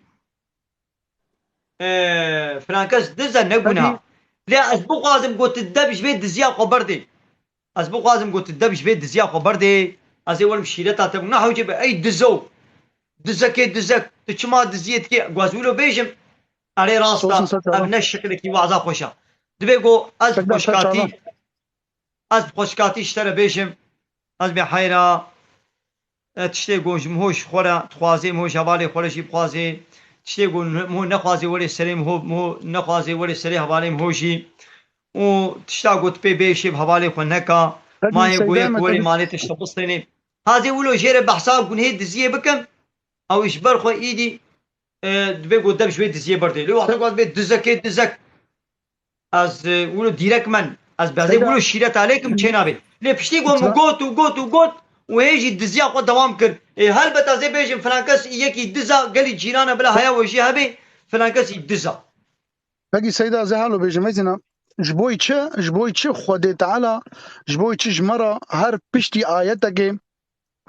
e, filan kes diz e, ne guna. Lê ez bixwazim, go tu deb ji vê diziya xwe berdê. Ez bixwazim, go tu deb ji vê diziya xwe berdê, ez ê werim şîreta te bû. Ne hewce be, ey dizo. Dizekê dizek, tu çima diziyê dikê? Go ez wilo bêjim, erê rast e, ev ne şiklekî waza xweş e. Dibê go ez bi xweşkatî, ez bi xweşkatî ji te re bêjim, ez bê heyra, e, tiştê ku ji min ho ji xwe re dixwazê, min ho ji hevalê xwe re jî bixwazê, tiştê ku min ho nexwazê werê serê min ho, min ho nexwazê werê serê hevalê min ho jî. Û tişta ku tu pê bêşê bi hevalê xwe neka, mayê ku yek werê malê te ji te bistênê. Hazê wilo jê re behsa gunhê diziyê bikim, ew ji ber xwe îdî, e, dibê ku dev ji wê diziyê berdê. Lê wexta ku ez bê dizekê dizek, ez, e, wilo dîrek men, ez behsê wilo şîreta lê kim çê nabê. Lê piştî ku min got û got û got û hê jî diziya xwe dewam kir. Ê, helbet ez ê bêjim filan kes yekî diza, gelî cîrana bila heya we jî hebê, filan kes î diza. Pekî Seyda, ez ê halo bêjim, mezina, ji bo çi, ji bo çi Xwedê Teala, ji bo çi ji me re her piştî ayetekê,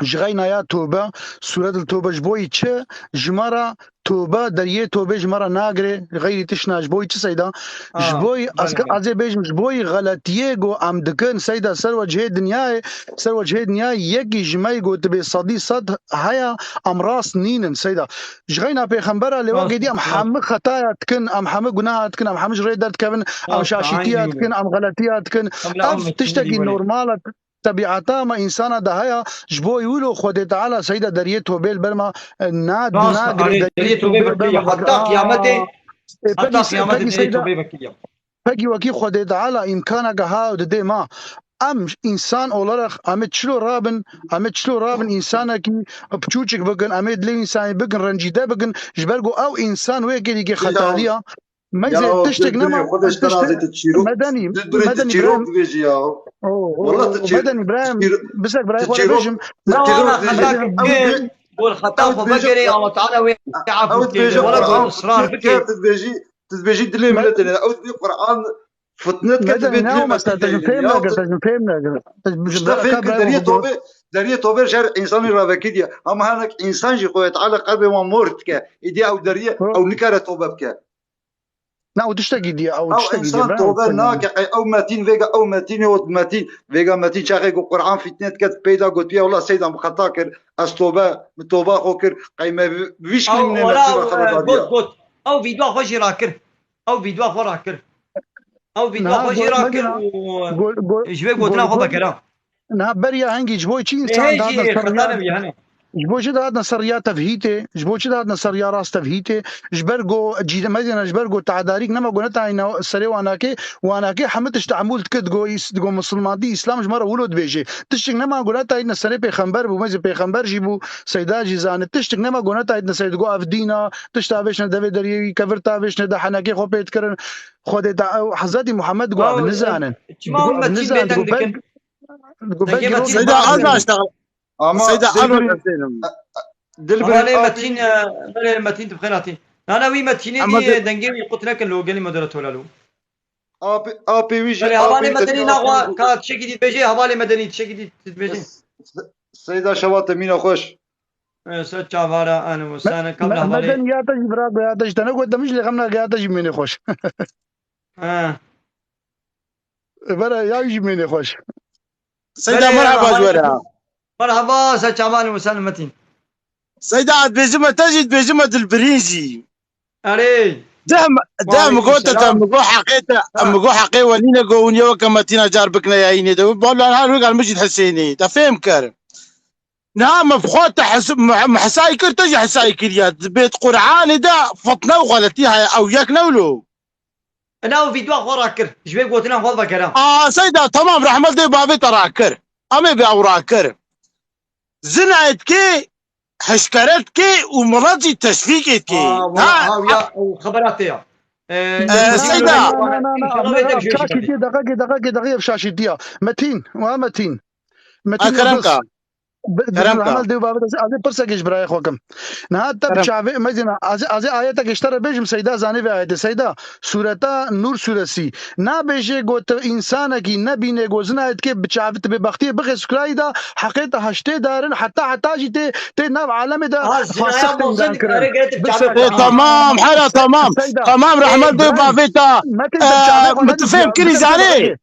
ji xeyna ya tobe, Sûretil Tobe, ji bo çi ji me re tobe, deriyê tobe ji me re nagire, xeyrî tişna, ji bo çi Seyda? Ji bo ez, ez ê bêjim, ji bo xeletiyê ku em dikin, Seyda, ser wecihê dinyayê, ser wecihê dinyayê yekî ji me ku dibê sedî sed heya, em rast nînin, Seyda. Ji xeyna pêxembera lê wekî dî em hemî xetaya dikin, em hemî gunaha dikin, em hemî ji rê derdikevin, em şaşîtiya dikin, em xeletiya dikin. Ev tiştekî normal e. Tebiata me însana de heye, ji bo wilo Xwedê Teala Seyda deriyê tobê li ber me, e, na-, nagire, deriyê tobê ber me. Heta qiyametê, heta qiyametê deriyê tobê vekiriya. Pekî wekî Xwedê Teala îmkaneke ha didê me. Em însan olarak em ê çilo rabin, em ê çilo rabin însanekî piçûçik bikin, em ê dilê însanî bikin, rencîde bikin, ji ber ku ew însan wê kêlîkê xetaliya. Meyzê tiştek nema, tiştek medenî, medenî çîrok dibêjî ya. Wala tu çî-, Medenî Ibrahim, çîro-, bisek Ibrahim, tu xwe çîrok, bêjim. Tu çîrok dibêjî. Ew dibêje, ew dibêje Qur'an fitne diker, tu dibêjî, tu dibêjî dilê miletê ne. Ew dibê Qur'an fitne diker, tu dibê dilê me fitne diker. Ji te fêm kir, deriyê tobe, deriyê tobe ji her însanî re vekî diye. Ama hinek însan jî Xwedê Teala qelbê wan mor dike. Îdî ew deriyê, ew nikare tobe bike. Na, ew tiştekî diye, ew tiştekî diye. Ew însan tobe nake, ey, ew Metîn vêga, ew Metînê ot Metîn, vêga Metîn çaxê ku Qur'an fitne dike, peyda gotiye, wela Seyda min xeta kir, ez tobe, min toba xwe kir, qey me vî şikilî ne Metîn xerabadiya. Got, got. Ew vîdua xwe jî rakir. Ew vîdua xwe rakir. Ew vîdua xwe jî rakir û ji vê gotina xwe vekera. Niha beriya hingî ji bo çi însan dihatin ser riya, ji bo çi dihatin ser riya tevhîtê, ji bo çi dihatin ser riya rast tevhîtê, ji ber ku cîde medîne, ji ber ku te'darîk nema ku netayîne serê wanakê, wanakê hemî tişt tehmûl dikir, digo îs-, digo misilmantî, îslam ji me re wilo dibêjê. Tiştik nema ku netayîne serê pêxember bû, mezî pêxember jî bû, Seyda jî zanî. Tiştik nema ku netayîne serê, digo ev dîn a, tişta vêşne devê deriyê wî, kevir ta vêşne de henekê xwe pê dikirin. Xwedê te ew Hezretî Muhammed digo ev nizanin. Çima ew Metîn bêdeng dikin? Dengê Metîn Seyda, az aşta. Ama Seyda, alo, Dilbirîn, Dilbirîn, Hevalê Metîn, e, belê Metîn tu bi xêr hatî. Nana wî Metînê dî, e, dengê wî qut nekin lo, gelî moderatora lo. Apê, apê wî jî, belê, hevalê Medenî naxwe, ka tişekî dî dibêjê, hevalê Medenî tişekî dî dibêjê. Seyda, şeva te mîna xweş. E, ser çavara, ene, sane, kabla hevalê. Medenî ya te jî bira, ya te jî te ne got, demiş lê xem ne, ya te jî mînê xweş. Ha. Were ya jî mênê xweş. Seyda, merhaba ji we re. Merhaba, ser çavan û ser Metîn. Seyda, ez dibêjime te jî, dibêjime dilbirîn jî. Erê. Deh me, deh me gote te, me got heqê te, me got heqê we nîne go hûn yê weke Metîna car bikine yayînê de. Wala her wek al min jî dihesênî. Te fêm kir. Niha me bi xwe te hes-, me, me hesayî kir, te jî hesayî kiriye. Di bêt Qur'anê de fitne û xeletî heye. Ew yek ne wilo. Ina ew vîdyoa xwe rakir. Ji vê gotina xwe vekera. A, Seyda, temam, rehmet dê bavê te rakir. Em ê bê ew rakir. Zina dikê, hişkere dikê û milet jî teşvîkê dikê. Ha, wala, ha, wala, ew xebera te ya. Ee, Ee, Seyda. Na, na, na, na, na, ev şaşîtiye, deqekê, deqekê, deqekê, ev şaşîtiye. Metîn, wa Metîn. Metîn Yıldız. Kerem ka. Bi-, bi-, Kerem ka. Rehmel dê û bavê de ez ê pirsekê ji birayê xwe kim. Niha te bi çavê, mezina, ez ê, ez ê ayetekê ji te re bêjim, Seyda zanê vê ayetê. Seyda, sureta Nur suresî. Nabêje got te însanekî nebîne, got zina dikê bi çavê te bêbextiyê bixê sukrayî de, heqê te heştê darin, heta heta jî tê, tê nav alemê de fasix tê îlan kirin. Ê, tamam, hera tamam. Seyda. Tamam, rehmel dê û bavê te. Metin, te bi çavê xwe nebîne. Ee, tu fêm kirî zanê.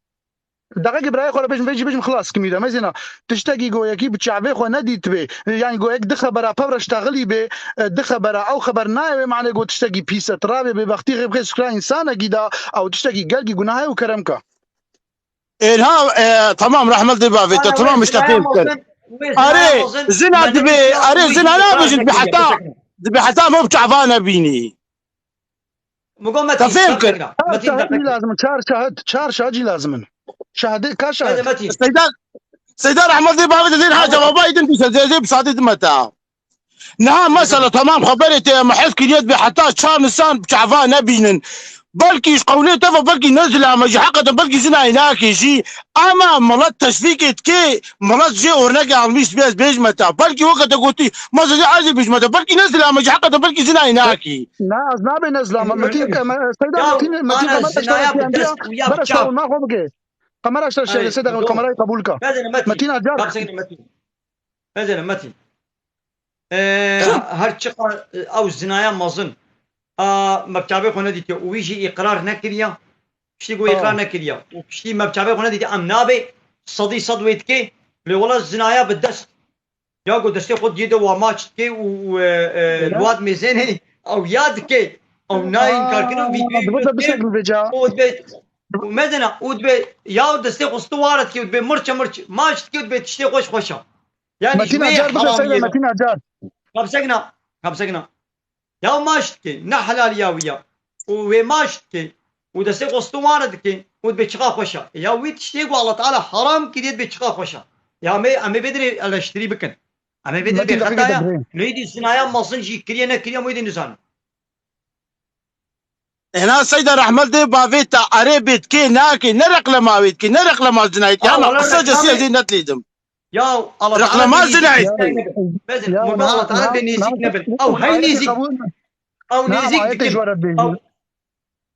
Deqekê birayê xwe re bêjim, vê jî bêjim xilas kimî de. Mezina, tiştekî go yekî bi çavê xwe nedîtibê. Yani go yek di xebera pevre ştexilî bê, e, di xebera, ew xeber nayê wê manê go tiştekî pîs e. Tirabê bêbextî xê bixê sukra însanekî de, ew tiştekî gelkî gunah e û kerem ka. Êlha, e, tamam, rehmet dê bavê te, tamam, işte fêm kir. Arê, zina dibê, arê, zina nabêjin, dibê heta, dibê heta me bi çava nebînî. Te fêm kir. Çar şahid jî lazim in, çar şahid, çar şahid jî lazim in. Şahidê, ka şahid? Seyda, Seyda rehmet dê bavê te dê ha cevaba îdin dîse zê zê bi sadê dime te. Niha mesela tamam xeberê te me hez kiriye dibê heta çar nisan çava nebînin. Belkî ji qewlê te ve belkî ne zilame jî heqeten belkî zinayê nake jî. Ama milet teşvîkê dike, milet jê ornekê almîş dibê ez bêjime te. Belkî weke te gotî, mesela jê ez ê bêjime te. Belkî ne zilame jî heqeten belkî zinayê nake. Na, ez nabê ne zilame. Metîn, e, me, Seyda, Metîn, Metîn, kamera ji te re şiyandiya. Bere sağ ol, naxwe bike. Kamera ji te re şiyandiya, Seyda, kamerayê qebûl ka. Metîn Acar. Mezin, Metîn. Ee, her çiqa, e, ew zinaya mezin a me bi çavê xwe nedîtiye û wî jî îqrar nekiriye. Piştî ku îqrar nekiriye û piştî me bi çavê xwe nedîtiye, em nabê sedî sed wê dikê. Lê wela zinaya bi dest. Ya ku destê xwe diyê de wa maç dikê û, û, e, e, li wa dimêzênê ew ya dikê. Ew nayê înkarkirin vîdyoyê dikê û dibê, û mezina û dibê ya destê xwe stu ware dikê û dibê mirçe mirç maç dikê û dibê tiştê xweş xweş e. Yani ji Metîn wê Acar, bişe heramiyê Seyda de. Metîn Acar. Kapsekna, kapsekna. Ya maç dike, ne helaliya wî ya. Û wê maç dike, û destê xwe stû ware dike, û dibê çiqa xweş e. Ya wî tiştê ku Allah Teala haram kiriye dibê çiqa xweş e. Ya me, em ê vê dirê eleştirî bikin. Em ê vê dirê Metîn, bê xeta ya. Lê dî zinaya mezin jî kiriye nekiriye, em wê dî nizanin. Hena Seyda rehmet dê bavê te erê bê dikê nake, ne reklama wê dikê, ne reklama zinayê dikê. Hema qisece siyasî netlîdim. Ya Allah Teala reklama zinayê dikê. Mezin, mugo Allah Teala dê nêzîk nebin. Ew hey nêzîk. Ew nêzîk dikin. Ew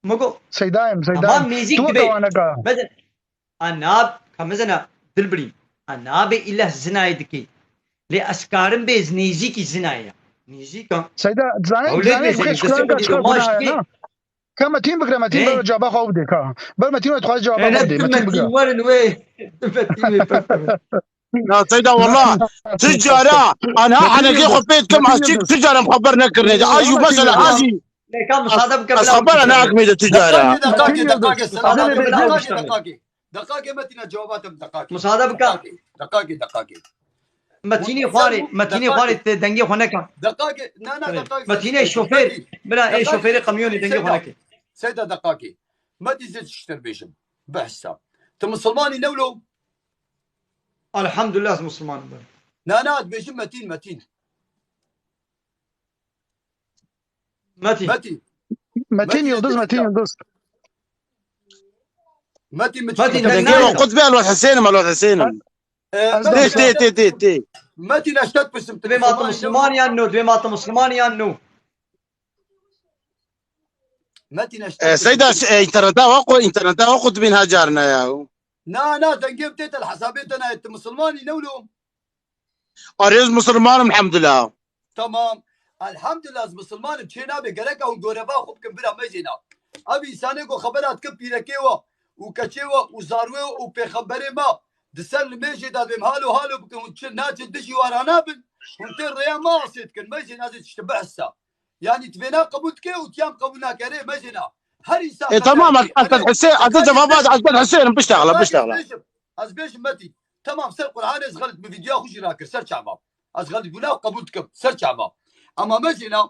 mugo. Seydayim, Seydayim. Nêzîk dibe. Mezin. A nab, ka mezena dilbirî. A nabê îleh zinayê dikî. Lê ez karim bê ez nêzîkî zinayê ya. Nêzîk a. Seyda, zanê, zanê xeş kuranka çiqa gunah e, na? Ka Metîn bigre, Metîn bigre caba xwe bidê ka. Ber Metîn wê dixwaze caba xwe bidê, Metîn bigre. Werin wê. Metîn wê pir. Ya Seyda, wallah, tu cara, anha henekê xwe pê dikim, ez çi, tu cara em xeber nekirine. Ay, mesela, ez jî. Lê ka misade bike, ez bila xebera nakimê de tu cara. Deqakê, deqakê, deqakê, deqakê, deqakê, deqakê. Deqakê Metîna cewaba te, deqakê. Misade bike. Deqakê, deqakê, deqakê. Metînê xwarê, Metînê xwarê te dengê xwe neka. Deqakê, na, na, deqakê. Metînê şofêr, bila ê şofêrê kamyonê dengê xwe neke. Seyda, deqakê. Metî zê tiştir bêjim. Behsa. Tu misilmanî newlo? Elhamdülillah, ez misilman im. Na, na, dibêjim Metîn, Metîn. Metîn. Metîn. Metîn Yıldız, Metîn Yıldız. Metîn, Metîn. Dengê we qut be, Elwet Hesênim, Elwet Hesênim. Tê, tê, tê, tê, tê. Metîn, ez te dipirsim, tu dibê ma tu misilman yan no, dibê ma tu misilman yan no. Metîn, ez te dipirsim. Seyda, interneta we qut, interneta we qut dibên ha carine ya. Na, na, dengê tê te li hesabê te nayê, tu misilmanî newlo? Arê, ez misilman im, elhamdulillah. Tamam. Elhamdulillah, ez misilman im. Çê nabe, gerek ew goreva xwe bikin, bira mejêna. Ev însanê ku xebera dike pîrekê we, û keçê we û zarwê we û pêxemberê me di ser limêjê de dibêm halo halo bikin, hûn çi naçin dijî we ranabin, hûn tên rêya me asê dikin, meyzê nazê tiştî bihisa. Yanî ti vêna qebûl dike û tiyam qebûl nake, rê mezêna. Her însan E, tamam, ez, ez Hesê, ez cevaba, ez Hesê, pişt axla, pişt axla. Ez bêjim, ez bêjim Metî. Tamam, ser Qur'anê ez xelit, min vîdyoya xwe jî rakir, ser çava. Ez xelit bûna qebûl dikim, ser çava. Ama mezêna,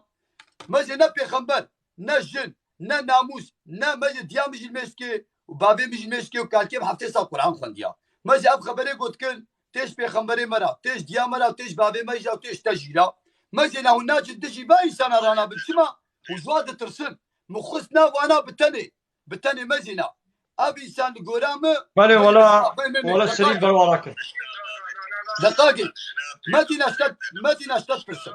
mezê ne pêxember, ne jin, ne namûs, ne mezê diya min jî limêj dike û bavê min jî limêj dike û kalkê min heftê sal Qur'an xwendiya. Mezê ev xeberê got dikin, têj pêxemberê me ra, têj diya me ra, têj bavê me jî ra, têj te jî ra. Mezêna hûn naçin dijî va însana ranabin. Çima? Hûn ji wan ditirsin. Min xwest nav wana bi tenê. Bi tenê mezîna. Ev însan li gora min Belê, wela, wela Serîf berwara kir. Deqakê. Metî naştet, Metî naştet pirsim.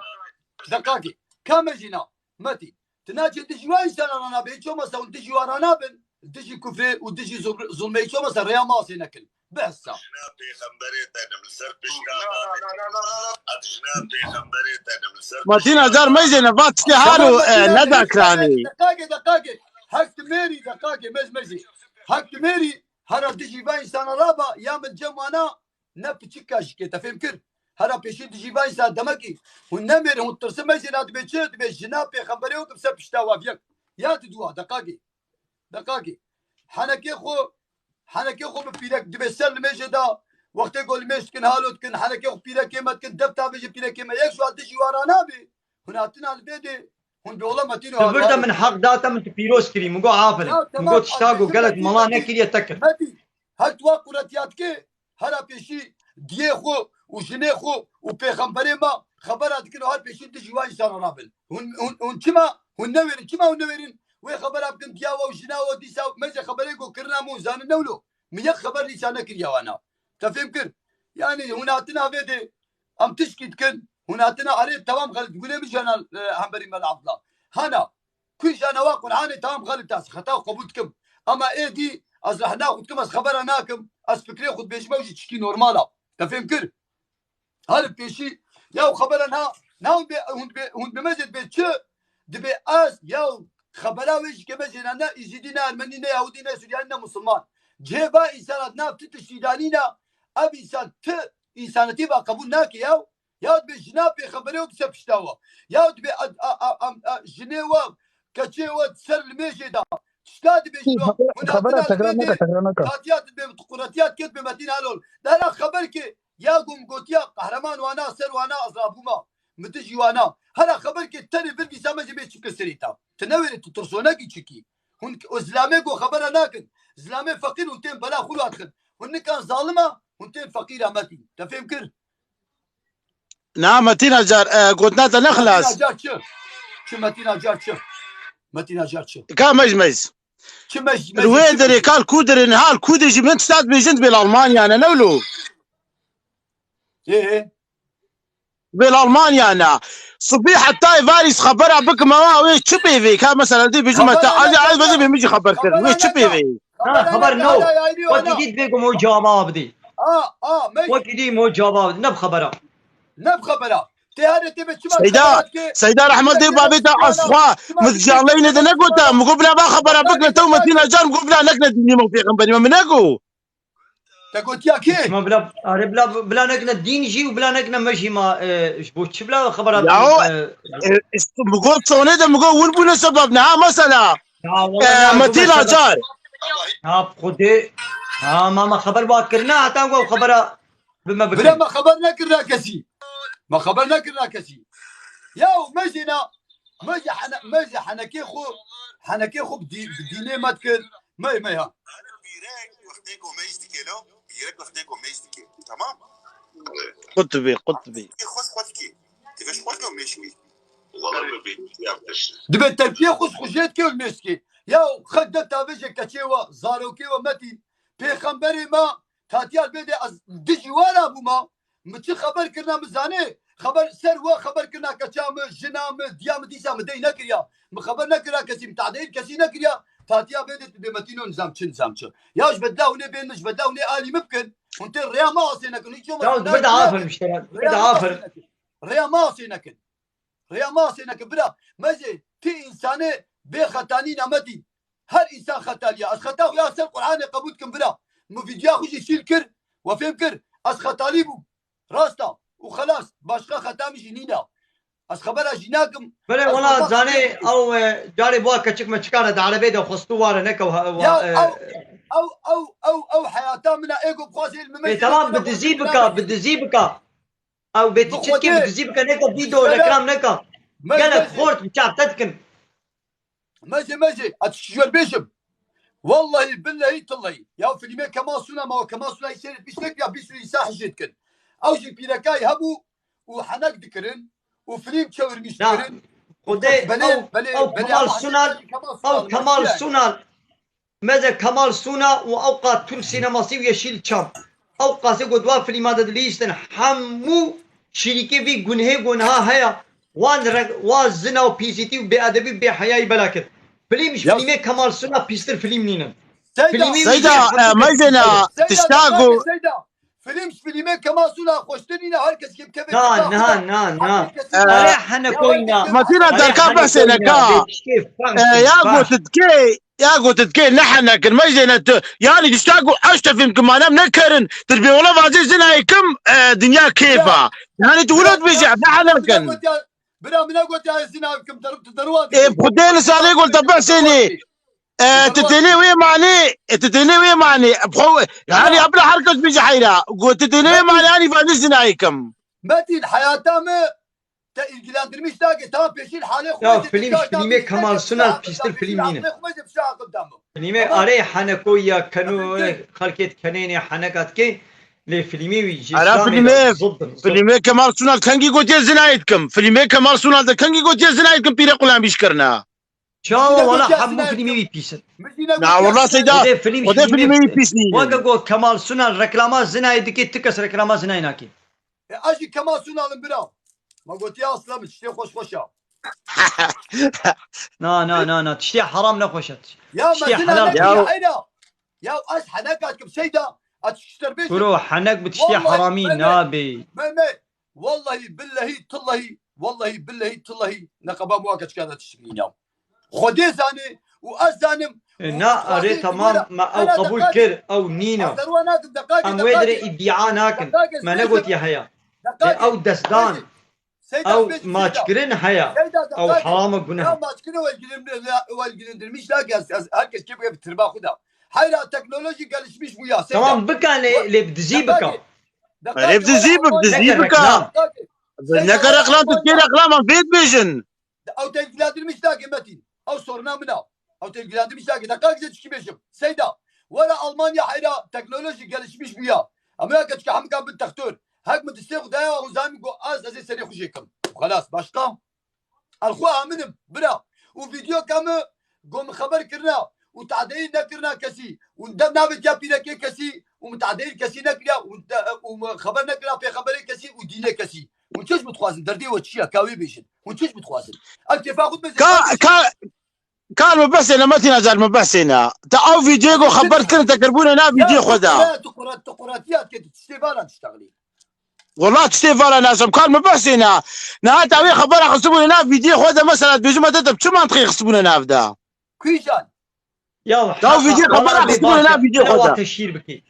Deqakê. Ka mezîna. Metî. Tu naçê dijî wa însana ranabê. Hiç olmasa hûn dijî wa ranabin. Dijî kufrê û dijî zul-, zulmê hiç olmasa rêya masê nekin. Bihsa. Jina pêxemberê te ne min ser pişka. Ad jina pêxemberê te ne min ser Matîna car meyzêne, va tikê halo, Tamam, e, Matîna, neda kiranî. Deqakê, deqakê. Hek tu mêrî, deqakê, mez, mezî. Hek tu mêrî, hera dijî va însana raba, ya min cem wana, ne piçika jikê, te fêm kir. Hera pêşî dijî va însan demekî. Hûn nemêrin, hûn tirsin meyzêna dibê çi? Dibê jina pêxemberê û dibse pişta wa viyek. Ya tu dua, deqakê. Deqakê. Henekê xwe, henekê xwe bi pîrek dibê ser limêjê de, wextê ku limêj dikin, halo dikin, henekê xwe pîrekê me dikin, def tavêjê pîrekê me, yek ji wan dijî wan ranabê. Hûn hatina li vê dê, hûn bi ola Metîno Tu vir de min heq date min tu pîroz kirî. Min got aferin. Ya, Min tamam, got tişta ez got gelek mala nekiriye te kir. Metî, her tu wa quretiya dike, Hera pêşî diyê xwe û jinê xwe û pêxemberê me xebera dikin û her pêşî dijî wa însanan rabin. Hûn, hûn, hûn çima? Hûn newêrin. Çima hûn newêrin? Wê xebera bikin diya we û jina we dîsa meyzê xeberê ku kirina min hûn zanin ne wilo. Min yek xeber dîsa nekiriya wana. Te fêm kir? Yanî hûn hatina vê dê em tişkî dikin. Hûn hatina erê tewam xelit. Gulê min jana, e, hemberî Mela Abdullah. Hana. Ku jana wa Qur'anê tam xelit e, ez xeta xwe qebûl dikim. Ama êdî ez rehna xwe dikim, ez xebera nakim, ez fikrê xwe dibêjim, ew jî tişkî normal e. Te fêm kir? Her pêşî, ya xebera na, na hûn bê, hûn bê, hûn bi me zê dibê çi? Dibê ez, ya xebera wê jî ke me zêna ne Îzîdî, ne Ermenî, ne Yahûdî, ne Suryanî, ne Musulman. Cihê va însana nav ti tiştî danîna, ev însan ti însanetî va qebûl nake ya. Ya dibê jina pêxemberê û dise pişta wa. Ya dibê a, a, a, a, a, jinê wa, keçê wa ser limêjê da. Tişta dibê jina. Xebera, xebera tekrar neke, tekrar neke. Katiya dibê, quretiya dike dibê Metîn Halol. Dara xeber ki ya gum gotiya qehreman wana, ser wana, ez rabûma. Min dijî wana. Hera xeber ki tenê vir dîsa me jî bê çi kir serê ta. Tu newêrê tu tirsonekî çikî. Hûn o zilamê go xebera nakin. Zilamê feqîr hûn tên bela xwe radixin. Hûn nikan zalima, hûn tên feqîra Metîn. Te fêm kir? Na, Metîn Acar, e, gotina te ne xilas. Metîn Acar çi? Çi Metîn Acar çi? Metîn Acar çi? Ka mej mej. Çi mej, mej, Wê çi derê mej? Kal ku derê, hal ku derê jî min tişta dibêjin dibê li Almanya ne, ne wilo? Ê, ê. Dibê li Almanya ne. Sibî heta êvarî xebera bikim, ama wê çi pê vê? Ka mesela dê bêjim te, Xebera ez, ne, ez, ez, ez bê min jî xeber kirin. Wê çi pê vê? Ha, xeber ne o. Wekî dî dibê ku mo cevaba bidî. A, a, me. Wekî dî mo cevaba bidî. Ne bi xebera. Ne bi xebera. Tê herê tê be çima Seyda, xebera dike? Seyda Rehmet dê babê te ez xwe. Min canleyne de negota. Min got bila va xebera bikne te û Metîn Acar, min got bila nekne dînî me û pêxemberî me. Min nego. Te gotiya kê? Ma bila, are bila, bila nekne dîn jî û bila nekne me jî ma, e, ji bo çi bila xebera Ya o, e, e, işte, mi got sonê de mi got win bûne sebeb ne, ha, mesela. Ya, wala E, ya, Metîn Acar. Ya, xwedê. Ha, ma, ma xeber ba kirina, heta ku xebera bi me bikin. Bira me xeber nekirina kesî. Me xeber nekirina kesî. Ya, me jî na, me jî hene-, me jî henekê xwe, henekê xwe bi dî-, bi dînê me dikir. Me, me ya. Bîrek wextê ku meyz dike lo, bîrek wextê ku meyz dike. Tamam? Qutbî, qutbî. Xwest xwe dike. Ti vêş xwe lo mêşkî. Wala bi bî yaptır. Dibe tepkiye xwest xwe jê dike û mêşkî. Ya xet de tavêje keçê we, zarokê we Metîn. Pêxemberê me, tatiya bê de ez dijî we ra bûma. Mi çi xeber kirina mi zanê? Xeber ser we xeber kirina keça mi, jina mi, diya mi dîsa mi dey nekiriya. Mi xeber nekira kesî, mi tahdeyî kesî nekiriya. Tatiya bê de tu bê Metîno nizam çi, nizam çi. Ya ji bedla hûnê bên min, ji bedla hûnê alî mi bikin. Hûn tê rêya me asê nekin. Hiç olmasa Ya, tu bir de aferin işte ya. Bir de aferin. Rêya me asê nekin. Rêya me asê nekin. Bira, mezê, ti însanê bê xetanî ne Metîn. Her însan xetaliya. Ez xeta xwe ya ser Qur'anê qebûl dikim bira. Min vîdyoya xwe jî şîl kir, we fêm kir. Ez xetalî bûm. Rast e. Û xelas. Başqa xeta min jî nîne. Ez xebera jî nakim. Belê, Ez wela xebera zanê xwe ew, e, carê bûa keçik meçikane di erebê de xwestû ware neke wa, wa, Ya e, ew, ew, ew, ew, ew heyata min a ê ku bixwazê li min Ê, mecê tamam, bi dizî bika, bi dizî bika. Ew bê tu çi dikê, bi dizî bike, neke vîdeo, reklam neke. Gelek xort bi çav te dikin. Mejê, mejê, ez ji wer bêjim. Wallahî, billehî, tillehî. Ya filmê Kemal Suna, ma Kemal Sunayî seyretmiş nek ya bîst û însan hijê dikin. Ew jî pîrekayî hebû û henek dikirin û film çevirmiş dikirin. Xwedê, belê, ew, belê, ew belê, Kemal Sunal, ew Kemal Sunal, Meze Kemal Suna û ewqa Türk sineması û Yeşilçam. Ewqasê ku di wan filman de dilîstin, hemû şirîkê vî gunhê ku niha heye, wan re-, wan zina û pîsîtî û bêedebî û bêheyayî bela kir. Film ji Ya filmê Kemal Suna pîstir film nînin. Seyda. Filmî wî Seyda, jî e, hemû meyzêna, Seyda, tişta daqe, ku Seyda. Film ji filmê Kemal Suna xweştir nîne, her kes kê bikeve Na, na, na, na. Her kes E, Arê henekoyna. Matîna Arê derka behsê henekoyna. neka. Bê tiştê ferq E, ya ferq. Got dikê, ya got dikê, ne henekin, meyzêne tu. Yani tişta ku eş tefîm ki manem nekerin. Tu bê wela vazê zinayê kim, e, dinya kêfa. Yani tu wilo dibêje, ne henekin. Bira min negot ya zina kim, deru, tu deru Ê, Xwedê li salê gol te behsênê. E, tu tênê wê manê, e, tu tênê wê manê. Xwe, yani abla her kes bêje heyra. Got tu tênê wê manê, yani vazê zinayê kim. Metin, heyata me te ilgilendirmiş nake, ta peşîn halê xwe Ya de film, dikkat filmê dake, Kemal dikkat Sunal dake, pîstir dake, film nîne. Halê xwe de fişa aqil dame. Filmê Tamam. Arê henekoya keno Efendim? Xelkê kenênê heneka dikê. Lê filmê wî ji Ara İslamê filmê, de zıddın, zıdd. Filmê Kemal Sunal kengî gotiye zinayê dikim. Filmê Kemal Sunal de kengî gotiye zinayê dikim pîre qulamîş kirina. Çawa Filmê wala gotiye hemû zinayê filmê dikim. Wî pîs in. Min jî ne Na, gotiye wala zinayê Seyda, dikim. O de filmê wî pîs nîne. Weke got Kemal Sunal reklama zinayê dike, ti kes reklama zinayê nake. E, ez jî Kemal Sunal im bira. Ma gotiye asla min tiştê xweş xweş a. Na, na, na, na. Tiştê heram ne xweş e. Ya Tiştê mezin helal henek kiriye. Ya. Heyra. Ya ez henek atkim Seyda. Ez tişter bêjim. Kuro henek bi tiştê Vallahi heramî me, me, nabê. Me, me. Vallahi billahi tillahi. Vallahi billahi tillahi. Neqeba muha keçika de tişt nîne. Xwedê zane û ez zanim. E, û na, ez arê, xwedê tamam, dibînim. Me ew Ana qebûl deqakê. Kir, ew nîne. Ez derwa nakim, deqakê, Em wê dirê deqakê. Îdîa nakin. Deqakê, Me seyda. Negotiye heya. Deqakê. E, ew destdan. Seyda, Ew seyda. Maçkirin heya. Seyda, Ew deqakê. Harama Ya gunah. Maçkirin welgirin-, welgirindirmiş nake, ez, ez, herkes kê bike bi tirba xwe de. Heyra teknoloji gelişmiş bû ya, seyda. Tamam, bika lê, Wa-, lê bi dizî bika. Deqakê. Deqakê, Lê bi dizî wala bi, bi dizî Almanya. Neke bika. reklam. Deqakê. Seyda, Neke wala reklam, tu kê Almanya. Reklam, em vê dibêjin. Ew te ilgilendirmiş nake Metîn. Ew soruna min a. Ew te ilgilendirmiş nake. Deqak ze çikî bêjim. Seyda. Were Almanya heyra teknoloji gelişmiş bûya. Em ya keçika hemkan bin textor. Hek min distê xwe daya û zanî ku az ez ê serê xwe jê kim. Xelas, başqa. Ez xwe aminim, bira. Û vîdyoka min ku min xeber kirina û tadeyî nekirina kesî û dem navê tiya pîrekê kesî û min tadeyî kesî nekiriya û te-, û min xeber nekirina pêxemberê kesî û dînê kesî. Hûn çi ji min dixwazin? Derdê we çi ye? Ka wê bêjin. Hûn çi ji min dixwazin? Ev kêfa xwe dibêjin. Ka, ka, kar min behsêne, Metîn Acar min behsêne. Te ew vîdyoyê ku xeber kirin, te kirbûne nav vîdyoyê xwe de. Ya, tu qura-, tu quratiya dike, tu tiştê vana diştexilî. Wela tiştê vana nasim, kar min behsêne. Niha te wê xebera xistibûne nav vîdyoyê xwe de, mesela dibêjim, te, te bi çi mantiqê xistibûne nav de? Kîjan? Ya, Daw heta, vîdyo wala xebera bê xistibûne baş e. nav vîdyo Bila xwe wa de. Teşhîr bikî.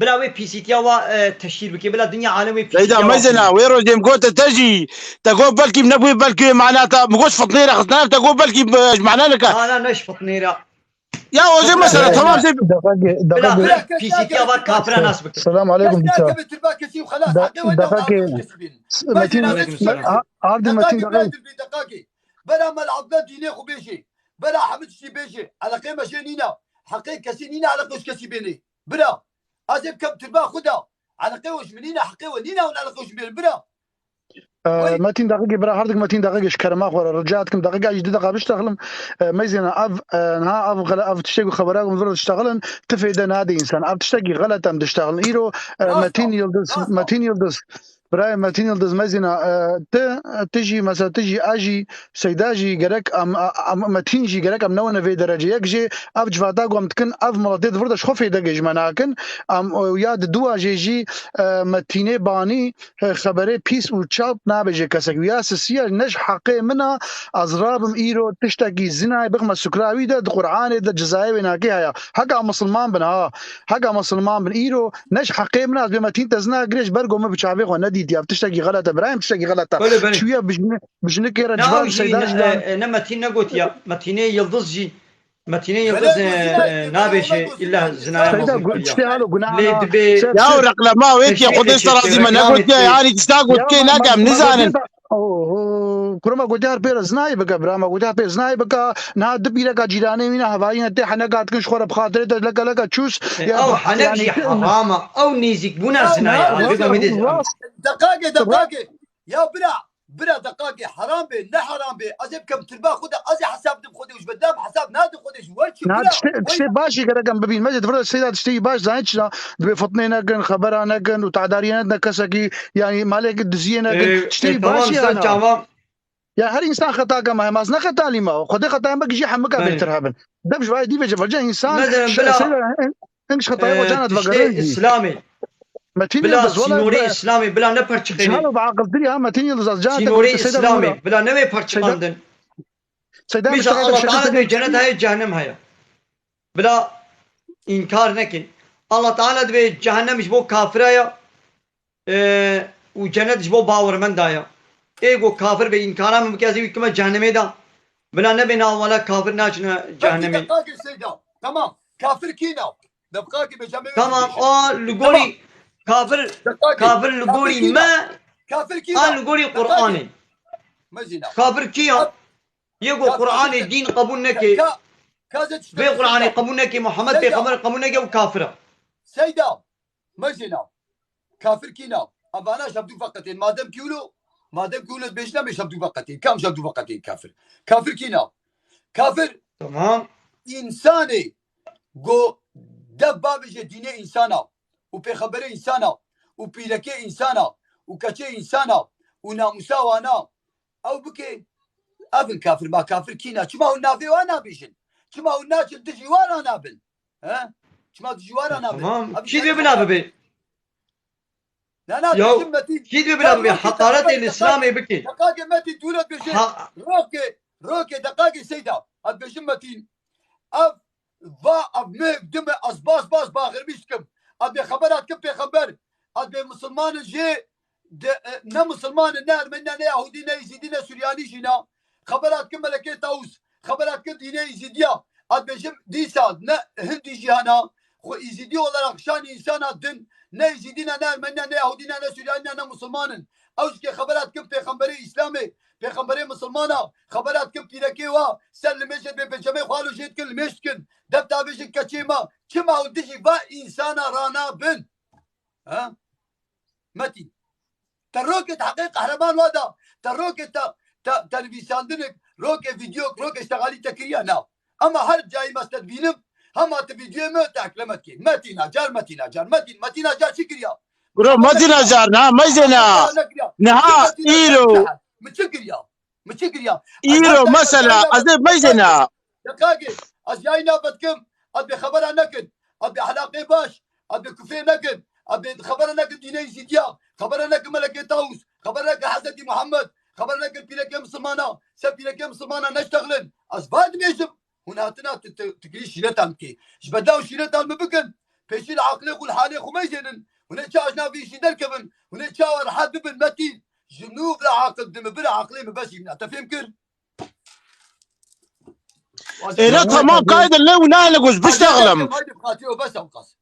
Bila wê pîsîtiya wa, e, teşhîr bikî. Bila dinya alem wê Seyda pîsîtiya wa mezena, bikî. Wê rojê min got te jî. Te got belkî min nebûye, belkî wê mana te. Min got fitnê re xistine, te got belkî, e, ji mana neke. Na, na, ne ji fitnê re. Ya, o jê Fitnê mesela, re. Tamam, jê. Deqekê, Bila, deqekê. Bila pîsîtiya wa kafira nas bikî. Selam aleykum, Kes dîsa. nake bi tirba kesî û xelas. De-, Heqê we deqekê. Aleykum selam. Metin, Aleyküm selam. a-, Ardi Metin, Deqakê, deqekê. Metin, deqakê. Bera me li Abdullah dînê xwe bêjê. Bera hemî tiştî bêjê. Eleqê me jê nîne. Heqê kesî nîne, eleqê ji kesî bênê. Bira. Ez ê bikem tirba xwe de. Eleqê we ji min nîne, heqê we nîne, hûn eleqê we ji min bêrin. Bira. Ee, Metin, deqekê, bira, herdik Metin, deqekê, ji kerema xwe re rica dikim, deqekê, ez jî du deqa biştexlim. Ee, meyzêne ev, e, niha ev xele-, ev tiştekî xebera ku min vir diştexilin, ti fêde nade însan. Ev tiştekî xelet em diştexilin. Îro, e, Rast e, Metin Yildiz, rast e. Metin Yildiz. Birayê Metîn Yildiz, mezîna, e, ti, ti jî, mesela, ti jî, ez jî, Seyda jî gerek em, em, Metîn jî gerek em newine vê derecê. Yek jê ev civata ku em dikin, ev miletê di vir de ji xwe fêdegê ji me nakin. Em, e, ya di dua jê jî, e, Metînê Banî, e, xeberê pîs û çap nabêje kesek. Ya sisiya ne ji heqê min a, ez rabim îro tiştekî zinayê bixme sukra wî de, di Qur'anê de cizayê wê nakê heye. Heka misilman bin ha. Heka misilman bin. Îro ne ji heqê min a, ez bê Metîn te zina girê ji ber ku min bi çavê xwe nedîtiye. Ev tiştekî xelet e, birayê min, tiştekî xelet e. Belê, belê. Çûye bi jinik, bi jinikê re Ne civak ew jî, Seyda ne, jî de. e, ne Metîn negotiya. Metînê Yildiz jî, Metînê Yildiz, Belê, e, e, nabêje illa zinaya Seyda mezin gu-, kiriya. Tiştê halo gunah Lê na. dibê Ser, Ya ser. reklama wê tiye Xwedê ser razî me negotiya, yanî tişta gotkê nakem nizanin. Oho, kurma gotiya her pêre zinayê bike, bira me gotiya her pêre zinayê bike. Niha di pîreka cîranê wî ne hevalî ne tê heneka dikin ji xwe re bi xatirê te leke leke çûs. E, Ya, ew henek yanî jî herama, ew nêzîkbûna Ya, zinayê, ya, abi, ya, gamê dê. rast. Deqakê, deqakê. Ya bira, bira deqakê, heram bê, ne heram bê. Ez ê bikem tirba xwe de, ez ê hesab dim xwe de, ji bedam hesab nadim xwe de, ji wer çi Na bira? tiştê, Wey tiştê baş jî gerek em bibîn. Me jî di vir de Seyda tiştê baş zanî çi ne? Dibê fitnê nekin, xebera nekin û tehdariye nedine kesekî, yanî malê diziyê nekin. Ee, Tiştê e, baş tamam, jî sen hene. çawa Ya her însan xeta ke me, ez ne xeta lîma. Xwedê xetayên me jî hemika Belê. bêtir hebin. Dem ji vayê dî vêce, vêce însan Meselem, ş-, bila, Seyda, hin, hin ji xetayê xwe e, cana tiştê dvegerin jî. Îslamê, Metin bila Yıldız, wala sînorê bira. Îslamê, bila ne perçiqênê. Çalo bi aqiltirî ha, Metin Yıldız, az cana te Sînorê gote, Seyda, Îslamê, bira. bila ne wê Seyda, perçiqandin. Seyda, Mîsa Seyda, Allah Teala Seyda, dibê cennet heye, cehennem heye. Bila înkar nekin. Allah Teala dibê cehennem ji bo kafira ya. E, û cennet ji bo bawermenda ya. Ê ku kafir be, înkara min bike, ez ê wî kime cehennemê de. Bila nebê na wala kafir naçine Peki, cehennemê. Deqakê Seyda. Tamam. Kafir kî ne? Deqakê bêje me Tamam, wê o li gorî Tamam. kafir, Deqakê. kafir li Kafir gorî kî ne? me, Kafir kî a ne? li gorî Deqakê. Qur'anê. Mezîna. Kafir kî ya? Kaf-, Yê ku kafir Qur'anê kî ne? dîn qebûl neke. Ka-, ka zê tiştek Vê Qur'anê Seyda. qebûl neke, Muhammed Seyda. Pêxember qebûl neke, ew kafir e. Seyda. Mezîna. Kafir kî ne? Evana ji hevdû veqetên. Madem kî wilo, madem kî wilo dibêjin em ê ji hevdû veqetên. Kam ji hevdû veqetên kafir? Kafir kî ne? Kafir Tamam. însanê go dev bavêje dînê însana û pêxemberê însana û pîrekê însana û keçê însana û namûsa wana ew bike, ev in kafir. Ma kafir kî ne? Çima hûn navê wan nabêjin? Çima hûn naçin dijî wan ranabin? He? Çima dijî wan ranabin? Tamam. Ev Kî dibê bila bibe? Na, na, Ya, dibêjin Metîn. kî dibê bila bibe? Hakaretê li Îslamê bike. Deqakê Metîn, tu le dibêjin. Ha- Rokê, rokê, deqakê Seyda. Ez dibêjim Metîn. Ev, va, ev mêv dime, ez bas, bas, baxirmiş dikim. Ez bê xebera dikim pêxember. Ez bê misilmanin jê de, e, ne misilman in, ne ermenî ne, ne yahûdî, ne îzîdî, ne suryanî jî ne. Xebera dikin Melekê Tawus, xebera dikin dînê îzîdiya. Ez dibêjim dîsa ne hindî jî hene, xwe îzîdî olarak şanî însana din, ne îzîdî ne, ne ermenî ne, ne yahûdî ne, ne suryanî ne, ne misilman in. Ew jî ke xebera dikin pêxemberê Îslamê, pêxemberê misilmana, xebera dikin pîrekê wa, ser limêjê bê pêcemê xwe alo jê dikin, limêj dikin, dev davêjin keçê me, çima hûn dijî va însana ranabin? Ha? Metîn. Te rokê te heqê qehreman wa da. Te rokê te, te, te nivîsandinik, rokê vîdeo, rokê ştegalî te kiriya na. Ama her cayî me te dibînim, hema te vîdeoyê me te ekleme dikê. Metîn Acar, Metîn Acar, Metîn, Metîn Acar çi kiriya? Bro, Metîn Acar, na, mezêna. Nekiriya. Niha, Metîn Acar îro. Min çi kiriya? Min çi kiriya? Îro, mesela, ez ê meyzêna. Deqakê, ez yayîna vedikim, ez bê xebera nekin, ez bê ehlaqê baş, ez bê kufrê nekin, ez bê xebera nekin dînê Îzîdiya, xebera nekin Melekê Tawus, xebera nekin Hezretî Muhammed, xebera nekin pîrekê misilmana, ser pîrekê misilmana neştexilin. Ez va dibêjim, hûn hatina tu, tu, tu kirî şîretan bikê. Ji beda û şîretan min bikin, pêşî li aqilê xwe, li halê xwe meyzênin. Hûn ê çawa ji nav vî îşî derkevin, hûn ê çawa rehet bibin, Metîn. Ji nû vira aqil dime, bira aqilê min beşî bina. Te fêm kir? Êne tamam, kaydin ne û nayne goz biştexlim. Haydi, haydi, Fatih, o bes, o kas.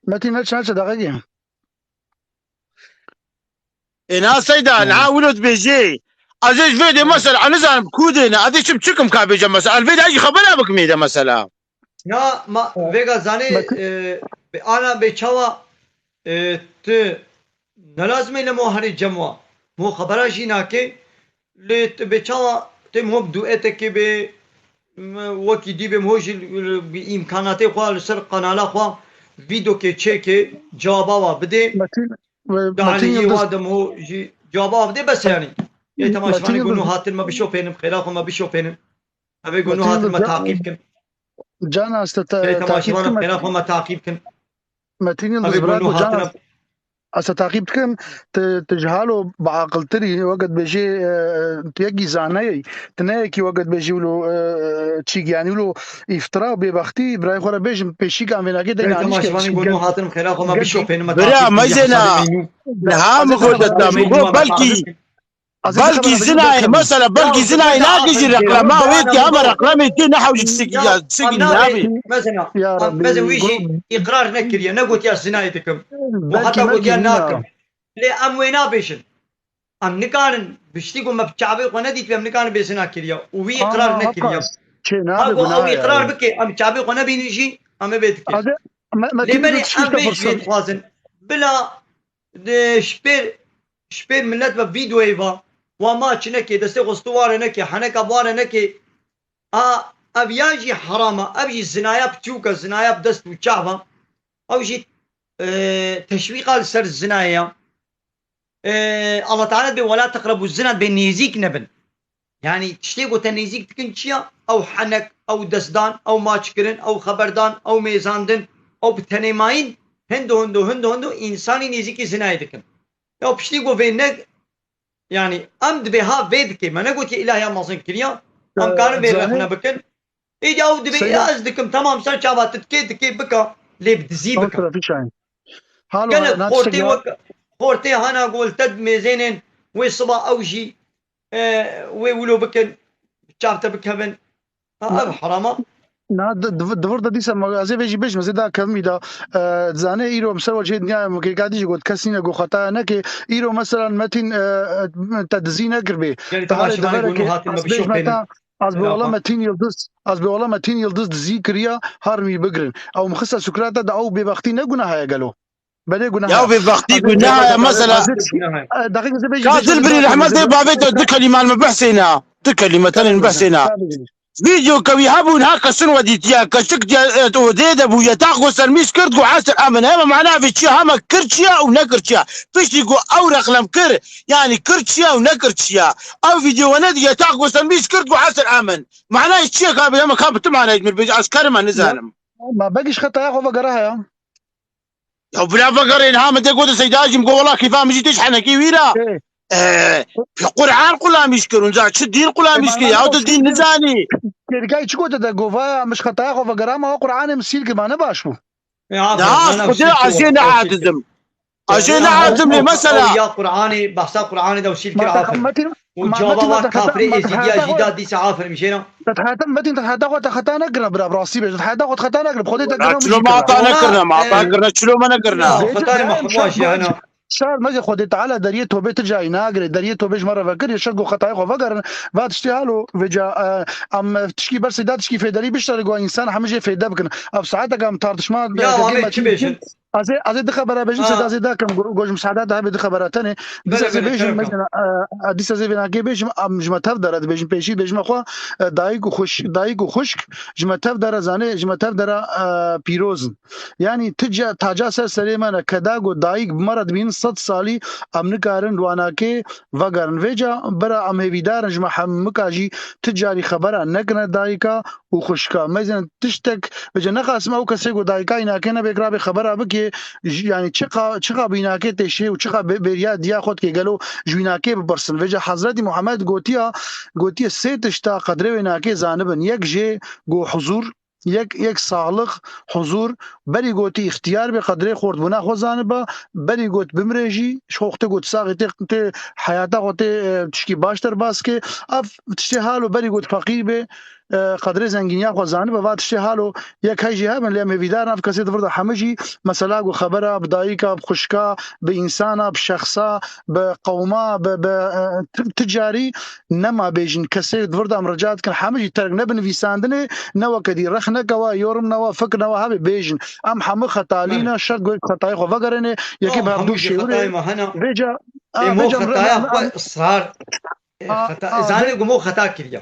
Metîn, ne çaçe daxegî. Êna Seyda, niha wilo dibêjê. Ez ê ji vê de mesela, ez nizanim ku dê ne. Ez ê çim çikim ka bêje mesela. Ez vê de jî xebera bikim ê de mesela. Ya, ma, vêga zanê, Bakın. e, be-, ana bê çawa, e, tu ne lazim e ne mo herê cem wa. Mo xebera jî nake. Lê tu bê çawa tê mo bi duetekê bê, m-, wekî dî bê mo jî bi îmkanatê xwe li ser kanala xwe vîdokê çêke, cewaba wa bidê. Metin, Ve Metin Yıldız. Wa dem ho jî cevaba avdê bes yanî. Ê temaşevanê, Metin Yıldız. Gunu hatin me bişopênin, xêra xwe me bişopênin. Evê gunu hatin me taqîb kin. Can Asta te, Ê temaşevanê, xêra xwe me taqîb kin. Metin Yıldız, bira ku Can Asta. Ez te taqîb dikim, tu, tu ji halo biaqiltirî, weke dibêjê, e, tu yekî zane yî, tu ne yekî weke dibêjî wilo, e, çîk, yanî wilo îftira û bêbextî, birayê xwe re bêjim, pêşîkan vênakê deyna anîşke. Temaşevanê, gonu hatin xêra xwe me bişopênin, me taqîb kin, niha min got, min got belkî, belkî zinayê, mesela belkî zinayê nake jî reklama wê ki hema reklamê tu nehewcî tiştekî ya, tiştekî nabî. Mezina, mezin wî jî îqrar nekiriye, negotiya zinayê dikim. Û heta gotiya nakim. Lê em wê nabêjin. Em nikarin, piştî ku me bi çavê xwe nedîtiye, em nikarin bê zina kiriye û wî îqrar nekiriye. Ha ku ew îqrar bike, em çavê xwe nebînin jî, em ê vê dikin. Lê berê em vê jî vê dixwazin. Bila ji pêr, ji pêr milet ve vîdeoyê ve, wa maç neke, destê xwe stû ware neke, heneka ware neke. A, ev ya jî heram e, ev jî zinaya piçûk e, zinaya bi dest û çav e. Ew jî, e, teşwîqa li ser zinayê ye. E, Allah Teala dibê, "Wela teqrebû zina", dibê nêzîk nebin. Yanî tiştê ku te nêzîk dikin çi ya? Ew henek, ew destdan, ew maçkirin, ew xeberdan, ew mêzandin, ew bi tenê mayîn, hindo, hindo, hindo, hindo însanî nêzîkî zinayê dikin. Ya piştî ku vê ne, yanî em dibê ha vê dikê, me negotiye îlahiya mezin kiriya, em karin vê rexne bikin. Îca ew dibê, ya ez dikim, temam, ser çava tu dikê, dikê bika, lê bi dizî bika. Gelek xortê wek, xortê hana gol te mêzênên wê siba ew jî, e, wê wilo bikin, çav te bikevin. Ha, ev herama. Na, di, di, di vir de dîsa me, ez ê vê jî bêjim, ez ê da kevimî da, e, dizane îro em ser wecihê dinyayê me, kêka dî jî got, kes nîne ku xetaya neke. Îro mesela Metîn, e, e, te dizî nekiribê. Yanî te halê temaşevanê deverekê, gonu hatin me ez bêjme bişopênin. Ta, ez bi wala Metin Yıldız, ez bi wala Metin Yıldız dizî kiriya, har min bigirin. Ew mixiste Sokrate de ew bêbextî ne gunaha ye gelo? Belê gunaha ye. Ya bêbextî gunaha ye, mesela. Ka Dilbirî rehmet ê bavê te du kelîman me behsêna. Du kelîme tenên behsêna. Vîdeo ke wî hebûn, ha kesin we dîtiye, keşik diye, e, odê de bû, yetax go sermîs kir, go esir amin. Hema mana vê çi ya, hema kir çi ya û nekir çi ya. Piştî go ew reqlem kir, yanî kir çi ya û nekir çi ya. Ew vîdeo we nediye, yetax go sermîs kir, go esir amin. Manayê çi ye ka bê, hema ka bi tu manayê min bêje, ez kerim, ez nizanim. Ma, ma begî ji xetaya xwe vegere heye. Ya bila vegerên ha, min tê gotin Seyda jî, min got, "Wela kêfa min jî tê ji henekê wî re." Ê. Ee, Quran qulamîş kir, unca çi dîn qulamîş kir, ya tu dîn nizanî. Kêrgay çi gote de govaya, min ji xetaya xwe vegera, ma Quranê min sîl kir, ma ne baş bû. Ya, ya, ez Xwedê ez jê neaciz im. Ez jê neaciz im, lê mesela. Ya Quranê, behsa Quranê de û sîl kir, aferin. Û cevaba wa kafirê êzîdiya jî da dîsa, aferin jê re. Te heta, Metîn, te heta xwe te xeta nekirine, bira, bi rastî bêje. Te heta xwe te xeta nekirine, bi Xwedê te kirine. Çilo me heta nekirine, me heta kirine, çilo me nekirine. Xetayê me hemû jî hene. Şer mecê, Xwedê Teala deriyê tobê tu carî nagirê, deriyê tobê ji me re vekir, yê şer ku xetayê xwe vegerin, va tiştê halo, vêca, e, em, e, tişkî ber Seyda tişkî fêderî biştere, ku însan hemû jê fêde bikin. Ev saeteke em tartişma, ya, e, em ê çi bêjin? Ez ê, ez ê du xebera bêjim, Seyda ez ê dakim, go-, go ji misaada te hebe du xebera tenê. Dîsa ez ê bêjim, mesela, e, e, dîsa ez ê vênakê bêjim, em ji me tev dere dibêjim, pêşî dibêjime xwe, e, dayik û xwişk, dayik û xwişk, ji me tev dere zanê, ji me tev dere, e, pîroz in. Yanî tu ca, taca ser serê me ne, keda ku dayik bi me re dibînin sed salî, em nikarin wanakê vegerin. Vêca bira em hêvîdar in ji me hemika jî tu carî xebera nekine dayika û xwişka. Mezin tiştek, vêca nexasim ew kesê ku dayika înakê nebe kirabe xebera bike, ji, yanî çiqa, çiqa bi înakê têşê û çiqa bê-, bêriya diya xwe dike gelo ji înakê bipirsin. Vêca Hezretî Muhammed gotiya, gotiye sê tişta qedrê wê înakê zanibin. Yek jê ku huzur, yek, yek saxlix, huzur, berî got îxtiyar bê, qedrê xortbûna xwe zaniba, berî got bimrê jî, ji xwe wextê got saxî tê, tê heyata xwe tê, e, tişkî baş derbas ke. Ev tiştê halo berî got feqîr bê, e, qedrê zengîniya xwe zaniba, va tiştê halo yek hey jî hebin, lê em hêvîdar in ev kesê di vir de hemû jî mesela ku xebera bi dayika, bi xwişka, bi însana, bi şexsa, bi qewma, bi, bi, e, ti, ti carî nema bêjin. Kesê di vir de em rica dikin, hemû jî terk ne bi nivîsandinê, ne weke dî rex neke wa, yorum ne wa, fikir ne wa, hebê bêjin. Em hemû xetalî ne, şert ku xetayê xwe vegerêne, yekê bi hevdû şêwirê. Vêca, a, vêca em, xetaya em, xwe em, israr, e, a, xeta, a, zanê ku mo xeta kiriye.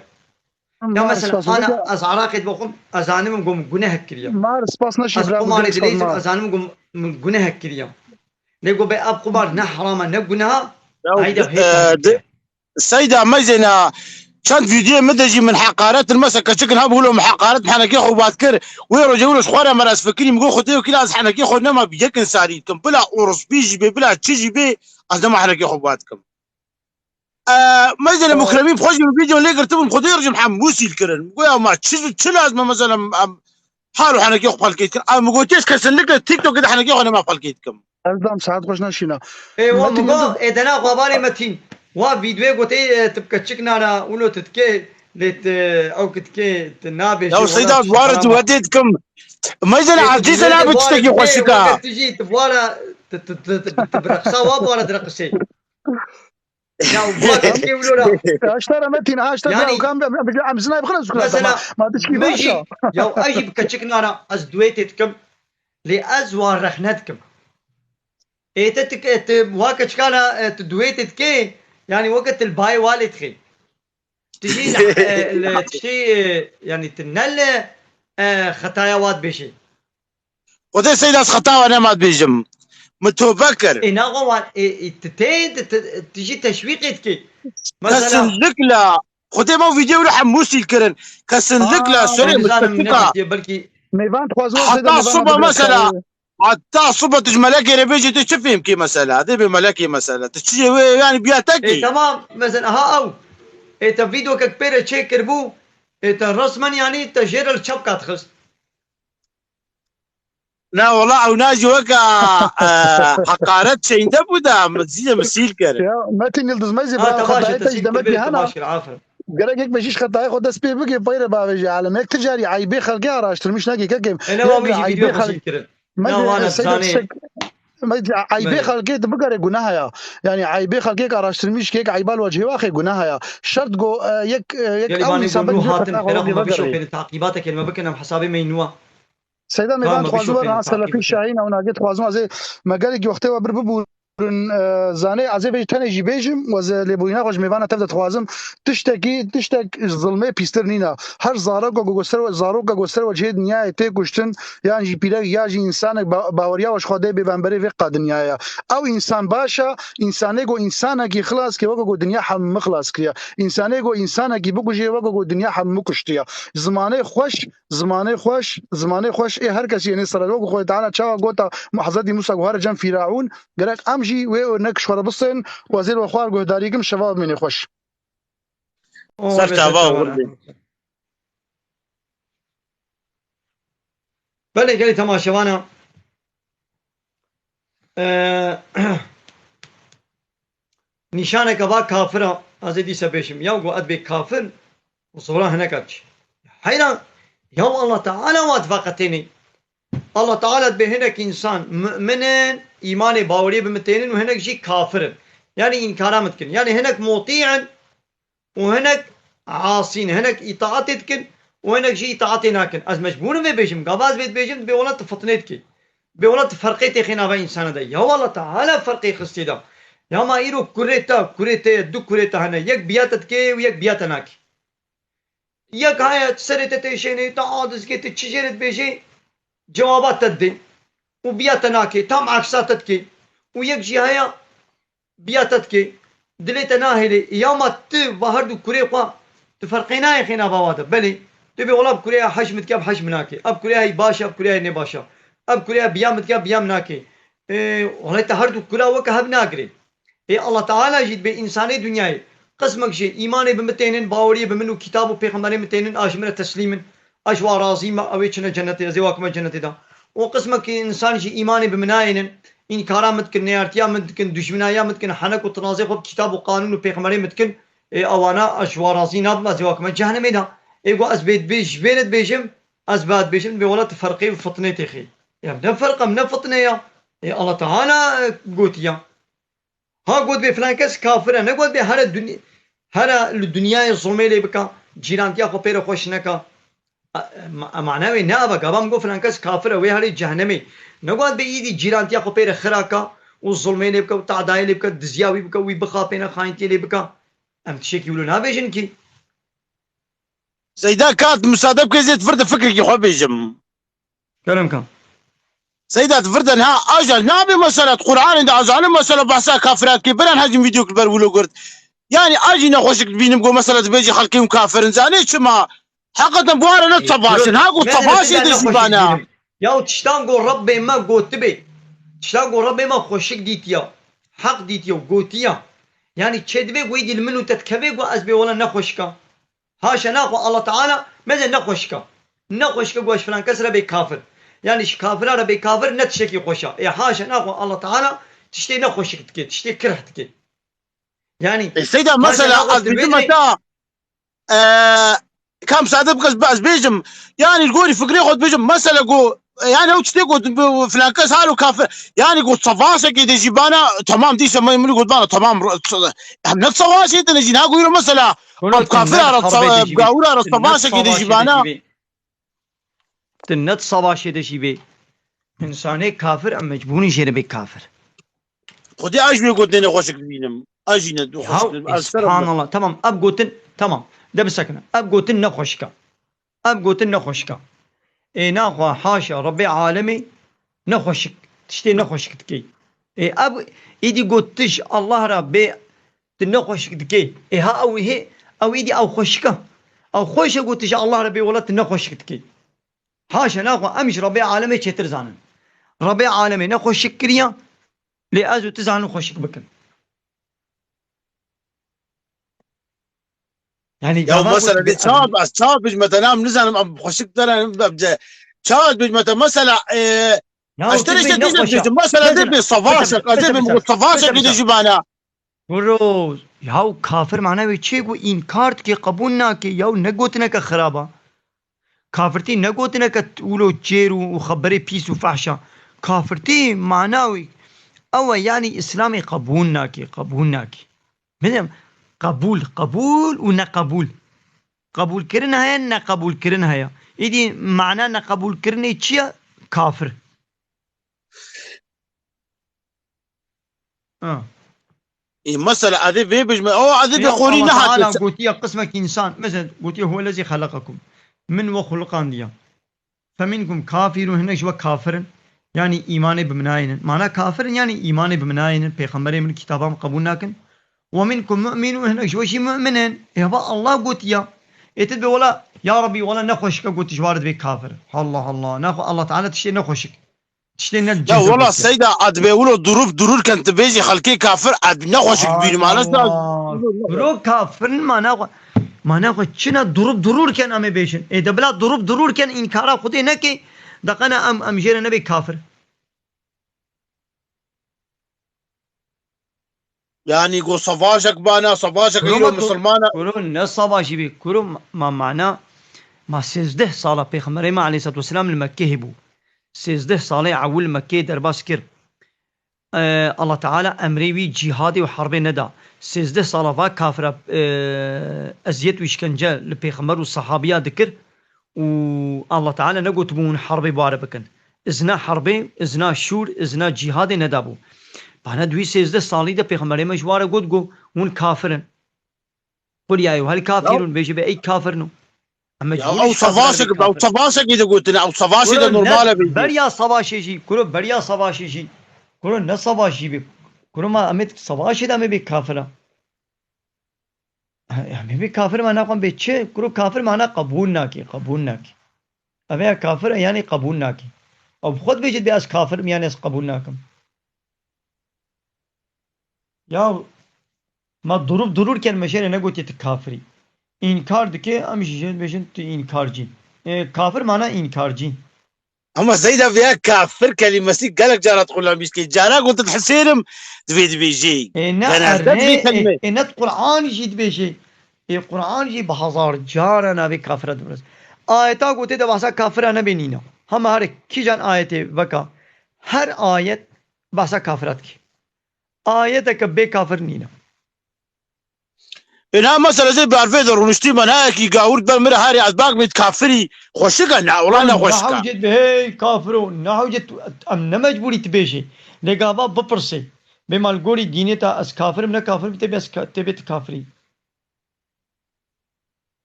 Ya mesela, ana, ez Iraqê diboxim, ez zanibim ku min guneh kiriye. Mar, spas neşî, ez bira, Komanê dilêzim, ez zanibim ku min guneh kiriye. Lê go be ev qumar ne heram e, ne guneh e. Ya, Hayda e, hêkan de, dike. Seyda meyzêna çend vîdyoyê min de jî min heqaret, mesela keçikin hebû lo min heqaret, min henekê xwe bat kir. Wê rojê wilo ji xwe re me re ez fikirî, min got Xwedê wekîl ez henekê xwe nema bi yek insarî dikim. Bila orospî jî bê, bila çi jî bê, ez nema henekê xwe bat kim. E, meyzêna Mukremî bi xwe jî min vîdyo lê girtibû, min Xwedê rojê min hemû sîl kirin. Min got ya ma çi, çi lazim e, mesela em, em, Halo henekê xwe pelkê dikin. Ew min gotiye ez kesinlikle TikTokê de henekê xwe nema pelkê dikim. Ez dam saet xweş naşîna. Ê wa Metin min go Yıldız. Ê dena xwe barê Metin. Wa vîdyoyê gotê, e, tu bi keçik nara, ulo tu dikê, lê tu ew ki dikê, tu nabêjî. Ya Seyda, wara tu wedê dikim. Meyzene acî se nabe tiştekî xweşika. Tu jî tu vara, tu, tu, tu, tu, tu bi reqsa wa vara direqisê. Ya, bak, eski vlora. Aşta Metin, aşta Yani, ya, kan ben, ben, ben, ben, ben, Mesela, ma, ma, tişkî min jî, başa. Ya, ez jî bi keçik nara, ez duetê dikim, lê ez wa rexne dikim. Ê te tik, e, tu, wa keçikana, e, tu duetê dikê, yani, weke tu li bayê wa lê dixê. Tu jî li, e, li tiştê, e, yani, tu ne li, e, xetaya wa dibêjî. Xwedê Seyda ez xeta we nema dibêjim. Min tobe kir. Ê, naxwe wan, ê, ê, ti tê, ti, ti, ti jî teşwîqê dikê. Mesela, Kesinlikle. Xwedê me vîdeo li hemû sîl kirin. Kesinlikle. Aa, Sorê, ez nizanim, ne tiştê, belkî Mêvan dixwazim, Seyda, heta mêvan sibe, dibêje mesela, karê. Heta sibe tu ji melekê re bêjî, tu çi fêm kî mesela? Dê bê melekê mesela. Tu çi wê, yani, biya te kî? Ê, tamam, mesela, ha, ew. Ê, te vîdeokek pê re çêkiribû, ê, te resmen, yani, te jê re li çepka dixist. Na wala ew na jî weka, e, heqaret şeyinde bû da, min zî de min sîl kir. Ya, Metin Yıldız, meyzê Ha, bira te baş e, xwedayê te te jî sîl demek kir bê, te hena. Baş kir, aferin. Gerek yek meşîş xetayê xwe dest pê bike, peyre bavêje alem. Yek ti carî eybê xelkê araştirmiş neke, kekê. E, ne Yek wan wî jî eybê vîdeo xelk-, xweşîn kirin. Meyzê, Na wan e, Seyda zanê. Tiştek, meyzê, eybê Belê. Xelkê tu bigere guneha ya. Yani eybê xelkê araştirmiş, kek eyba li wecihê waxê guneha ya. Şert go, e, yek, e, yek Gelî ew vanê insan go ben nû jê hatin, xeta xwe xera xwe me bigere. Bişopêne, taqîbateke me bikin, em hesabê me yî nû a. Seyda Ka mêvan me dixwazim bişopêne, werin ha Selefî taqîbeke. Şahîn ew nagê dixwazim ez ê me gelek wextê we bir bibûrin, e, zanê ez ê vê tenê jî bêjim, we ez ê lêborîna xwe ji mêvana tev de dixwazim. Tiştekî, tiştek zilmê pîstir nîna. Her zaroka ku ser, zaroka ku ser wecihê dinyayê tê kuştin, yan jî pîrek, ya jî însanek ba-, baweriya we ji Xwedê bê bemberê vê qa dinyayê ye. Ew însan baş e, însanê ku însanekî xilas kê weke ku dinya hemû xilas kiriye. Însanê ku însanekî bikujê weke ku dinya hemû kuştiye. Zimanê xweş Zimanê xweş, zimanê xweş ê her kesî, yanî sere wek Xwedê Teala çawa gota Hezretî Musa ku here cem Fîraûn, gerek em jî wê örnek ji xwe re bisên û ez ê li we xwar guhdarî kim, şeva bimînê xweş. O, Ser bê çava ser û çavan, qurbe. Belê gelî temaşevana. Ee, Nîşaneke va kafir a, ez ê dîse bêjim, ya ku ez bê kafir, zora hineka diçe. Heyran, ya Allah Teala wa diveqetênê. Allah Teala dibê hinek însan mu'min in, îmanê baweriyê bi min tênin û hinek jî kafir in. Yanî înkara min dikin. Yanî hinek mutî in û hinek asî ne, hinek îtaatê dikin û hinek jî îtaatê nakin. Ez mecbûr im vê bêjim, gava ez vê dibêjim, dibê wela tu fitnê dikî. Bê wela tu ferqê têxê nava însana de. Ya wela Teala ferqê xistî de. Ya ma îro kurê te, kurê te ye, du kurê te hene. Yek biya te dikê û yek biya te nakê. Yek haya serê te têşênê, te adizkê, te çi jê re dibêjê, cewaba te didê. Û biya te nakê, tam aksa te dikê. Û yek jî haya biya te dikê, dilê te nahêlê, ya ma ti va her du kurê xwe, tu ferqê nayê xê nava wa de. Belê, tu bê wela bi kurê ya hej min dike, bi hej min nakê. Ev kurê ya hî baş e, ev kurê ya nê baş e. Ev kurê ya biya min dike, biya min nakê. Ê, wela te her du kura weke hev nagirê. Ê Allah Teala jî dibê însanê dinyayê, qismek jê îmanê bi min tênin, baweriyê bi min û kitab û pêxemberê min tênin, a ji min re teslîm in. Ez ji wa razî me, ew ê çine cennetê, ez ê wa kime cennetê de. Û qismekî însan jî îmanê bi min nayênin, înkara min dikin, neyartiya min dikin, dijminaya min dikin, henek û tinazê xwe bi kitab û qanûn û pêxemberê min dikin, ê ewana ez ji wa razî nabim, ez ê wa kime cehennemê de. Ê ku ez bê dibê ji vê re dibêjim, ez ba dibêjim, dibê wela tu ferqê û fitnê têxê. Em ne ferq, em ne fitne ya. Ê Allah Teala, e, gotiya. Ha got bê filan kes kafir e, ne got bê here duny-, here li dinyayê zulmê lê bika, cîrantiya xwe pê re xweş neka. A, ma-, mana wê ne ava, gava min got filan kes kafir e, wê herê cehennemê. Ne got bê îdî cîrantiya xwe pê re xira ka û zulmê lê bika û tadayê lê bika, diziya wî bika, wî bixapêne, xayintiyê lê bika. Em tiştekî wilo nabêjin kî. Seyda Kat, musade bike ez ê vir de fikrekî xwe bêjim. Kerem kan. Seyda, tu vir de niha aja nabê mesela, tu Qur'anê de azanim mesela behsa kafirat kê, biran hecim vîdeo kir ber wilo girt. Yani a jî nexweşik dibînim, go mesela dibêjî xelkê hûn kafir in. Zanê çima? Heqeten bu ara ne savaş in. Ha, go savaşê de jî bana. Ya tiştan go Rebbê me gotibê. Tiştan go Rebbê me xweşik dîtiya. Heq dîtiya û gotiya. Yani çê divê go êdî li min û te dikevê go ez bê wela nexweşik a. Haşa naxwe Allah Teala meze nexweşik a. Nexweşik e go ji filan kes re bê kafir. Yani ji kafira re bê kafir ne tiştekî xweş a. Ê haşa naxwe Allah Teala tiştê nexweşik dike, tiştê kirh dike. Yani E, Seyda, haşa mesela naxwe ez tu bêjim bêdî heta, e, kam sade bike ez bêjim. Yani li gorî fikrê xwe dibêjim. Mesela go, e, yani ew tiştê got, bu filan kes halo kafir. Yani got savaşekê de jî bana, tamam, dîsa me min got bana, tamam, ro-, em ne savaşê de ne jî, ne goyro mesela. Kuro, em tu kafir ne ara, harbê de jî bê. Gawur ara savaşekê de jî bana. Tu ne savaşê de jî bê. Însanê kafir em mecbûrî jê re bê kafir. Xwedê a ji wê gotinê ne xweşik dibînim. A jî ne xweşik dibînim. Subhanallah. Tamam, ev gotin, tamam. De bisekine. Ev gotin ne xweşik a. Ev gotin ne xweşik a. Ê naxwe haşa Rebbê alemê ne xweşik. Tiştê ne xweşik dikey. Ê ev êdî got tu ji Allah re bê, tu ne xweşik dikey. Ê ha ew hê, ew êdî ew xweşik a. Ew xweş e got tu ji Allah re bê wela tu ne xweşik dikey. Haşa naxwe em ji Rebbê alemê çêtir zanin. Rebbê alemê ne xweşik kiriya, lê ez û tu zanin xweşik bikin. Yani Ya gava mesela got de çawa, ez çawa bêjim te, nam nizanim, em xweşik derin, em de çawa bêjim te mesela, e, Ya ez tu te bê işte ne diyeceğim, xweşa. Mesela de bir savaş, de bir savaş, de bir savaş. Gidişi bana. Kuro, yaw kafir mana wê çê ku înkar dike, qebûl nake, yaw ne gotineke xirab a. Kafirtî ne gotineke t-, wilo çêr û, û xeberê pîs û fehş a. Kafirtî mana wê ew e, yanî Îslamê qebûl nake, qebûl nake. Bilem, qebûl, qebûl û neqebûl. Qebûlkirin heye, neqebûlkirin heye. Îdî mana neqebûlkirinê çi ye? Kafir. Ha. Ê, mesela, ez ê vê bijme, o, ez ê Ya bi xorî Allah nehatiye. Teala gotiye qismek însan, mesela, gotiye, "Huwellezî xeleqekum." Min we xuliqandiye. Feminkum kafirun, hinek ji we kafir in. Yanî îmanê bi min nayênin. Mana kafir in, yanî îmanê bi min nayênin. Pêxemberê min, kitaba min qebûl nakin. Ve minkum mu'minun, hinek ji we jî mu'min in. Ê, heva Allah gotiye. Ê, tu dibê wela, ya Rebî, wela nexweşik e, got ji we re dibê kafir. Allah Allah. Naxwe Allah Teala tiştê nexweşik. Tiştê ne Ya cihde wela gotiye. Seyda, ez dibê wilo durup dururken tu bêjî xelkê kafir, ez nexweşik dibînim. Ana Allah. Kuro kafir in, mana xwe, mana xwe çi ne durup dururken em ê bêjin. Ê de bila durup dururken înkara Xwedê neke, de qene em, em jê re nebê kafir. Yani go savaşek bana, savaşek Kuro îro ma tu, misilmana. Kuro ne savaşî bî, kuro ma, ma mana, ma sêzdeh sala Pêxemberê me aleyhissalatu vesselam li Mekkê hebû. Sêzdeh salê ewil Mekkê derbas kir. Ee, Allah Teala emrê wî cîhadê û herbê neda. Sêzdeh sala va kafira, ee, eziyet û îşkence li Pêxember û sahabiya dikir. û Allah Teala negotibû hûn herbê bare bikin. Izna herbê, izna şûr, izna cîhadê nedabû. Bana duyî sêzdeh salî de Pêxemberê me ji ware got, got, hûn kafir in. Qul ya eyyuhel kafirun, bêjî be ey kafirino. Em Ya mecbûr ew savaşek, ew savaşekê de gotine, ew savaşê de normal e bêjî. Beriya savaşê jî, kuro beriya savaşê jî. Kuro ne savaş jî bê. Kuro ma em ê savaşê de em ê bê kafira. Em ê bê kafir mana xwe bê çi? Kuro kafir mana qebûl nake, qebûl nake. Ev ya kafir e, yanî qebûl nake. Ew bi xwe dibêje dê ez kafir im, yanî ez qebûl nakim. Ya ma durup dururken me jê re negotiye tu kafirî. Înkar dike, em jî jê dibêjin tu înkarcî. E, kafir mana înkarcî. Ama Seyda, vêya kafir kelîmesî gelek cara dixulamîşkê. Cara gotin Hisênim, divê dibêjê. Ê, ne, genelde erne, divê ê, kelîme. Ê, ne Qur'an jî dibêjê. Ê, Qur'an jî bi hezar cara navê kafira dibiriz. Ayeta gotê de behsa kafira nebê nîna. Hema her kîjan ayetê veka. Her ayet behsa kafira dikê. Ayeteke bê kafir nîne. Ina mesela zê bervê de rûniştî me, nayekî gawir ber min re herê ez bak bêt kafirî xweşik e, ne, wela ne xweşik e. Nehewcet be, hey kafiro, nehewcet em ne mecbûrî tu bêjê. Lê gava bipirsê. Bê mal gorî dînê ta ez kafirim, ne kafirim, tê bê ez ka-, tê bê tu kafirî.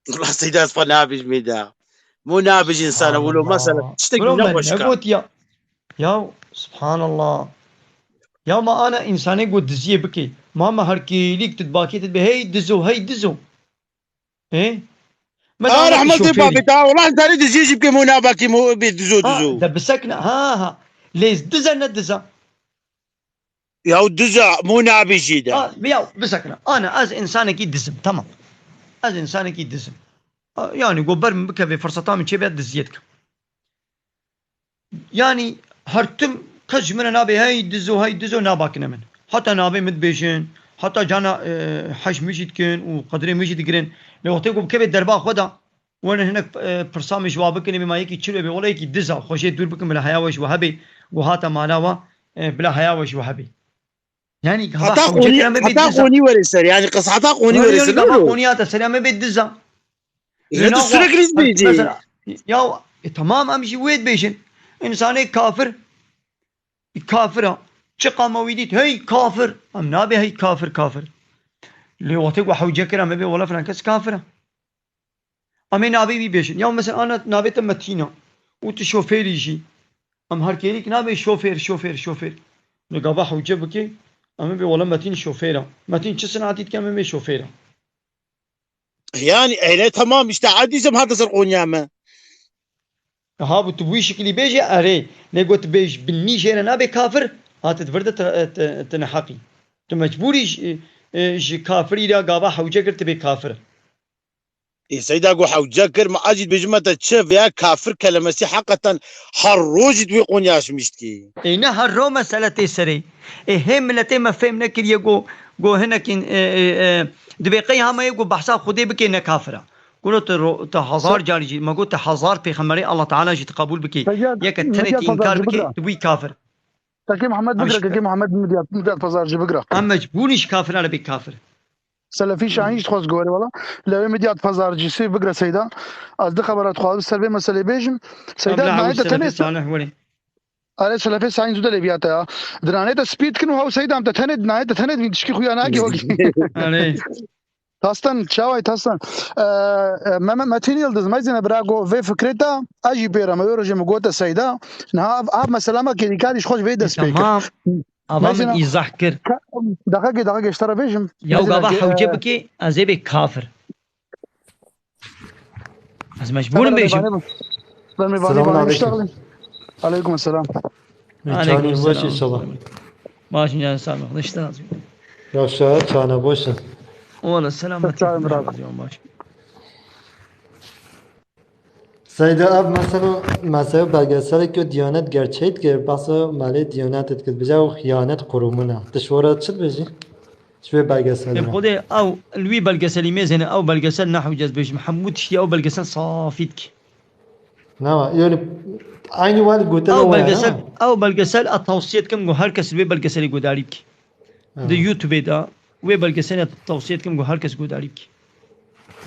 Wela Seyda ez xwe nabijmê de. Mo nabij insana, wilo mesela tiştekî ne xweşik e. Negotiya. Ya, subhanallah. Ya ma ana insanê got diziyê bike. Ma me her kêlîk tu dibakê tu dibê hey dizo, hey dizo. Ê? Me A dana rehmet ê şofêrî. Babê ta, wela zarê diziyê jî bike mo nabakî mo bê dizo Ha, dizo. De bisekne, ha, ha. Lê dize ne diza. Ya diza, mo nabê jî de. Ha, ya bisekne. Ana ez insanekî dizim, tamam. Ez insanekî dizim. A, yani go ber min bikeve, firseta min çêbe diziyê dikim. Yani her tim kes ji min re nabê hey dizo, hey dizo nabakine min. Heta navê min dibêjin, heta cana, e, heş min jî dikin û qedrê min jî digirin. Lê wextê ku bikevê derba xwe de, wene hinek, e, pirsa min ji wa bikin, bê ma yekî çi wê bê, wele yekî diza, xwe jê dûr bikin, bila heya we ji we hebê, ku hate mala we, e, bila heya we ji we hebê. Yani hava Heta hewce qonî, kira me bê heta diza. Qonî were ser, yani qis heta qonî Were were yani ser, gava no? Qonî hate ser, ya me bê diza. Lê Lê tu naxwe, sürekli ez bêjî. Mesela, ya, e, tamam, em jî wê dibêjin. Însanê kafir, kafir a. Çiqa me wî dît, hey kafir. Em nabê hey kafir, kafir. Lê wextê ku hewce kira me bê, wela filan kes kafir a. Em ê navê wî bêjin. Ya mesela ana navê te Metîn a. Û tu şofêrî jî. Em her kêlîk nabê şofêr, şofêr, şofêr. Lê gava hewce bike, em ê bê wela Metîn şofêr a. Metîn çi sinatî dike, em ê bê şofêr a. Yani, eyle tamam işte, adîsim hate ser Konya me. Ha, bu tu bu şekilî bêje, erê. Lê got bêj, bi nî jê re nabê kafir, ha, tu di vir de tu, tu, tu neheqî. Tu mecbûrî ji, e, ji kafirî re gava hewce kir, tu bê kafir. Ê, Seyda got hewce kir, ma ez jî dibêjim me te çi, veya kafir kelimesi hakikaten her rojî di wê Konya şimîşt kî. Ê, ne her ro mesele tê serê. Ê, hê miletê me fêm nekiriye go, go hinekîn, e, e, e, dibê qey hamaye go behsa Xwedê bike ne kafir a. Guro tu ro-, tu hezar Sa- carî jî, me got tu hezar pêxemberê Allah Teala jî tu qebûl bikî. Medyat, Yeke tenê medyat tu înkar pazarcı bikî, bigira. Tu bûyî kafir. Kekê Muhammed Em bigira, ji- kekê Muhammed medyat, medyat pazarcı bigira. Em mecbûrî ji kafiran re bê kafir. Selefî Şahîn jî dixwaz gore wala. Lewê medyat pazarcısı bigira Seyda. Az di xebera dixwazim ser vê meselê bêjim. Seyda, Em la nayê hewş te Selefî tenê Salih were. Are Selefê Şahîn zû de lê biyate ya. Dinanê te spî dikin û hew Seyda em te tenê, dinayê te tenê dibîn tişkî xuya nagî wekî. Are. Tastan, çaway Tastan. Ee, e, Mehmet Metin Yıldız, mezine bira go vê fikrê ta, ez jî pê re me wê rojê min gote Seyda. Niha ev, ev mesela me kêlîkarî ji xwe ji vê dest pê kir. Tamam. Ava min Mezine îzah kir. Ka-, daxekê, daxekê ji te re bêjim. Ya Mezine gava ke-, hewce e, bikê, ez ê bê kafir. Ez mecbûrim bêjim. Selamun aleyküm. Aleyküm selam. Çanin baş inşallah. Baş inşallah. Sağ ol. İşte lazım. Yaşa, çana boşun. Ola selamet. Çağın razı. Baş. Seyda, ev mesela, mesela belgeselê ku Diyanet gerçek dikir, basa malê Diyanet dikir, bize o hıyanet kurumuna. Tişt wara çi dibêjî? Ji vê belgeselê Em re. Xwedê ew, li wî belgeselî mêzêne, ew belgesel nehewce ez bêjim, hemû tiştî ew belgesel safî dike. Nema, yani, aynı wal gote Ew waya, belgesel, nema? Ew belgesel a tawsiye dikim ku her kes li wê belgeselê guhdarî bike. Ha. Di YouTube-ê de wê belgeselê tawsiye dikim ku her kes guhdarî bike.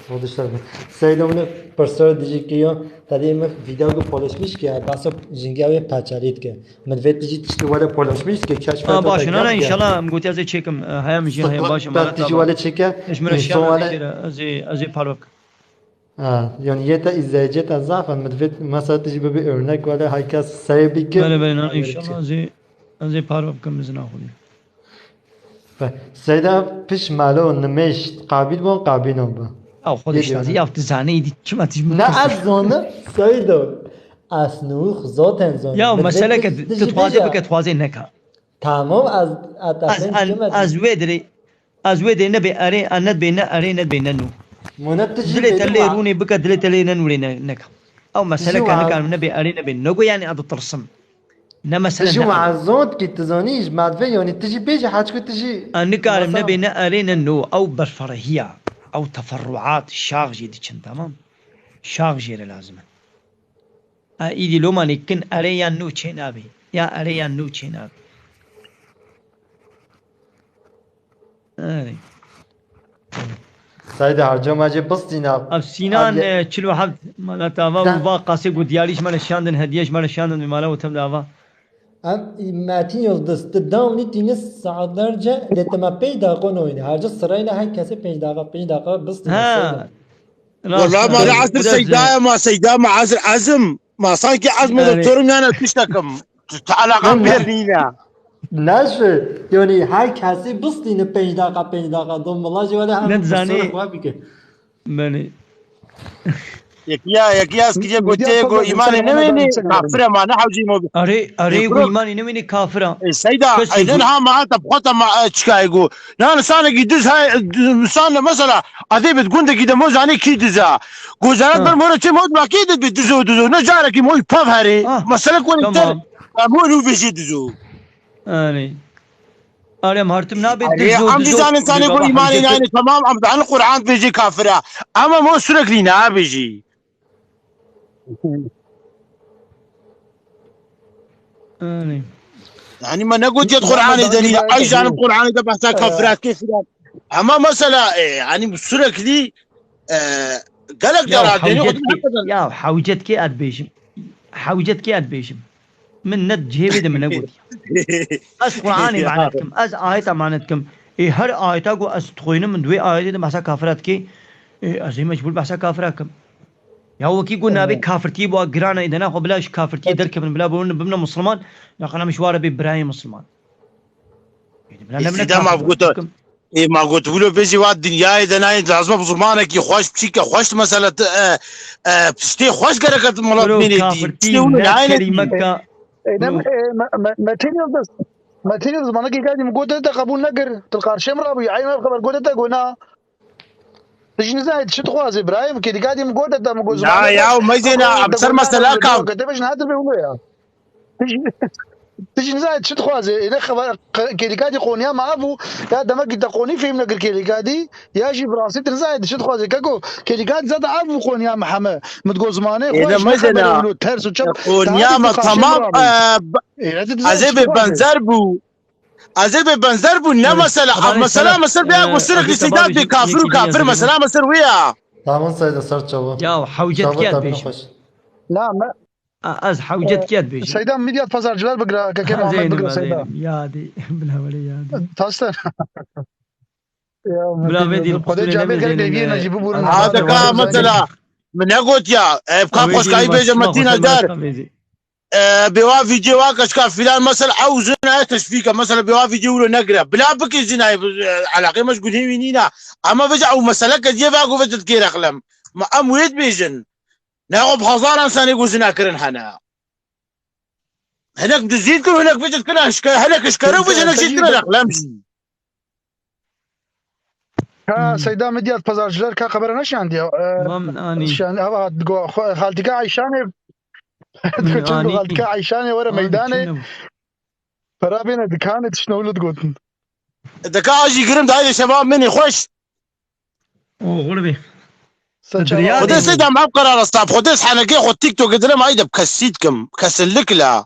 Xwedişler bin. Seyda min pirsor dijî ki yo, tadê min video ku paylaşmış ki, ya, basa jingê wê paçalî dike. Min vê tijî tiştî wele paylaşmış ki, keşf Ha, baş, na, na, inşallah, em gotiya zê çêkim, e, haya min jî heye, baş, tijî wele çêke, ez ji min re şiyan wele dikir, ez ê, ez ê parve bikim. Ha, yani yê te izleyicê te zaf in, min divêt mesela tu jî bibî örnek wele, her kes serê bikir. Belê, belê, nan, inşallah ez ê, ez ê parve bikim bi zina Xwedê. Be, Seyda piş malo nimêj qabil bon, qabil non be. Ew Xwedê şazî, ya tu zanî dî çima tu jî Ne ez zonim, Seyda. Ez nûx zaten zonim. Ya mesele ke tu dixwazê bike, dixwazê neka. Tamam, ez, ez, ez, ez wê dirê Ez wê dê nebê erê, a nedbê ne erê, nedbê ne nû. Mona tu jî Dilê te lê rûnê bike, dilê te lê ne nûrê ne, neka. Ew mesele ka nikarim nebê erê, nebê. Nego yani a ditirsim. Ne mesele ne. Tu jî wazont ki tu zanî ji me ve yani tu jî bêjî haçku tu jî. A nikarim nebê ne erê, ne nû. Ew berferehiya. Ew teferruat, şax jê diçin, tamam. Şax jê re lazim e. A, îdî loma lê kin erê yan nû çê nabê. Ya erê yan nû çê nabê. Erê. Seyda, harca ma jê bistîna. Ev Sînan, e, çil û heft mala tava û va qasê ku diyarî ji me re şandin, hediye ji me re şandin, bi mala û tev dava. Em, Metin Yıldız, tu dawni tînis saetlerce lê te me pênc daqiqo noyne. Her ca sırayla her kesê pênc daqiqa, pênc daqiqa bistîne. Ha. Wala ma li esr Seyda ya, ma Seyda, ma esr ezim. Ma sanki ez moderatorim yani tiştekim. Tu, tu eleqa Ne, pêr ne. nîne. Neşi. Yani her kesî bistîne pênc daqa, pênc daqa. Dom valla jî wele hem Ne zanî. Sor xwe bike. Belê. Yekiya, yekiya ez kiriye gotiye go îmanê newênî kafir e ma ne hewcî mo. Arê, arê Ê, ku bro. îmanê newênî kafir a. Ê, Seyda, Kesî ey, nin ku- ha ma heta bixwata ma, e, çikayê go. Na nisanekî diz ha, e, nisan mesela, adê bit gundekî de mo zanê kî diz a. Go zarat Ha. ber mo re çê mo dima kî diz bit dizo dizo. Ne carekî mo pev herê. Ha. Mesele ku ter. Tamam. Mo nu vêjê dizo. Arê. Arê em hartim nabê Arê, dizo em dizo. dizanê sanê Bê go baba îmanê hemcet- nayê tamam, em dan Qur'an bêjê kafir a. Ama mo sürekli nabêjî. Arê. Yani me negotiye Qur'anê de nîne. Ay canım Qur'anê de behsa kafirat kê filan. Ama mesela, e, yani sürekli, e, gelek Ya carat yani hewcet o kê, ya hewcet kê ez dibêjim. Hewcet kê ez dibêjim. Min ne cihê vê de min negotiye. Ez Qur'anê emanet kim. Ez ayet emanet kim. Ê her ayeta ku ez dixwînim, min di wê ayetê de behsa kafira dikê. Ê, ez ê mecbûr behsa kafira kim. Ya wekî ku nabê kafirtiyê bo giran e, de naxwe bila ji kafirtiyê derkevin, bila bibin, bibine Musliman, naqana min ji ware bê birayê Musliman. Ê, bila ne bine Êsî dema kafir. goto. Ê, ma got wilo bêjî wa dinyayê de nayê lazim e bi zimanekî xweş, piçîke xweş mesela, e, e, piştê xweş gereke milat Bro, bênê dî. kafirtî Piştê wilo ne nayê dî. kelîmeka. Ey, ne, Bro. e, Me-, Me-, Metin Yıldız. Metin Yıldız, bana ki geldi mi gote te kabul ne kir. Til karşem rabi. Aynı haber gote te gona. Tijî nizanî tu çi dixwazî birayê min, kêdîkatî min gote te min got Na ya, mezêna, em ser mesela kam. Te bêjin hadir bê wilo ya. Tijî nizanî tu çi dixwazî. Êne xeber kêdîkatî qoniya me ev bû. Ya demekî te qonî fêm nekir kêdîkatî. Ya jî bi rastî tu nizanî tu çi dixwazî. Keko kêdîkatî zaten ev bû qoniya me heme. Min digot zimanê xwe. Êne mezêna. Ters û çep. Qoniya me tamam. Ez ê bê benzer bû. Ez ê bê benzer bû, ne mesela, ev mesela, mesela bê ku sürekli Seyda bê kafir û kafir, mesela, mesela wê ya. Tamam Seyda, ser çawa. Ya hewcet kê ez dibêjim. Na me. Ez hewcet kê ez dibêjim. Seyda Midyat Pazarcılar bigira, keke Muhammed bigira Seyda. Yadî, bila wele yadî. Tasten. Bila vê dîl Xwedê camê gerek lêviyê me jî bibûrin. Ha deka mesela, min negot ya, ev ka xweşkayî bêje Metin Acar. E, bê wa vîdyo wa keçika filan, mesela ew zina ye teşvîke, mesela bê wa vîdyo wilo negire. Bila bikê zina ye, e, eleqê me ji gunhê wî nîne. Ama veca ew mesele ke diye ve ku veca dikê rexlem. Ma em wê dibêjin. Ne xwe bi hezaran sanê ku zina kirin hene. Hinek dizî dikir, hinek veca dikir eşkere, hinek eşkere û veca hinek jî dikir rexlem jî. Ka Seyda Midyat Pazarcılar ka xebera neşandiya. Mam anî. Şan hava hat go xaltika Ayşanê. Çend xaltika Ayşanê were meydanê. Pera bêne dikanê tiştine wilo digotin. Deka ajî girim dayê şeva min ê xweş. Oxir bê. Xwedê Seyda me qerar asta. Xwedê henekê xwe TikTokê dirim ay de kesît kim. Kesinlikle.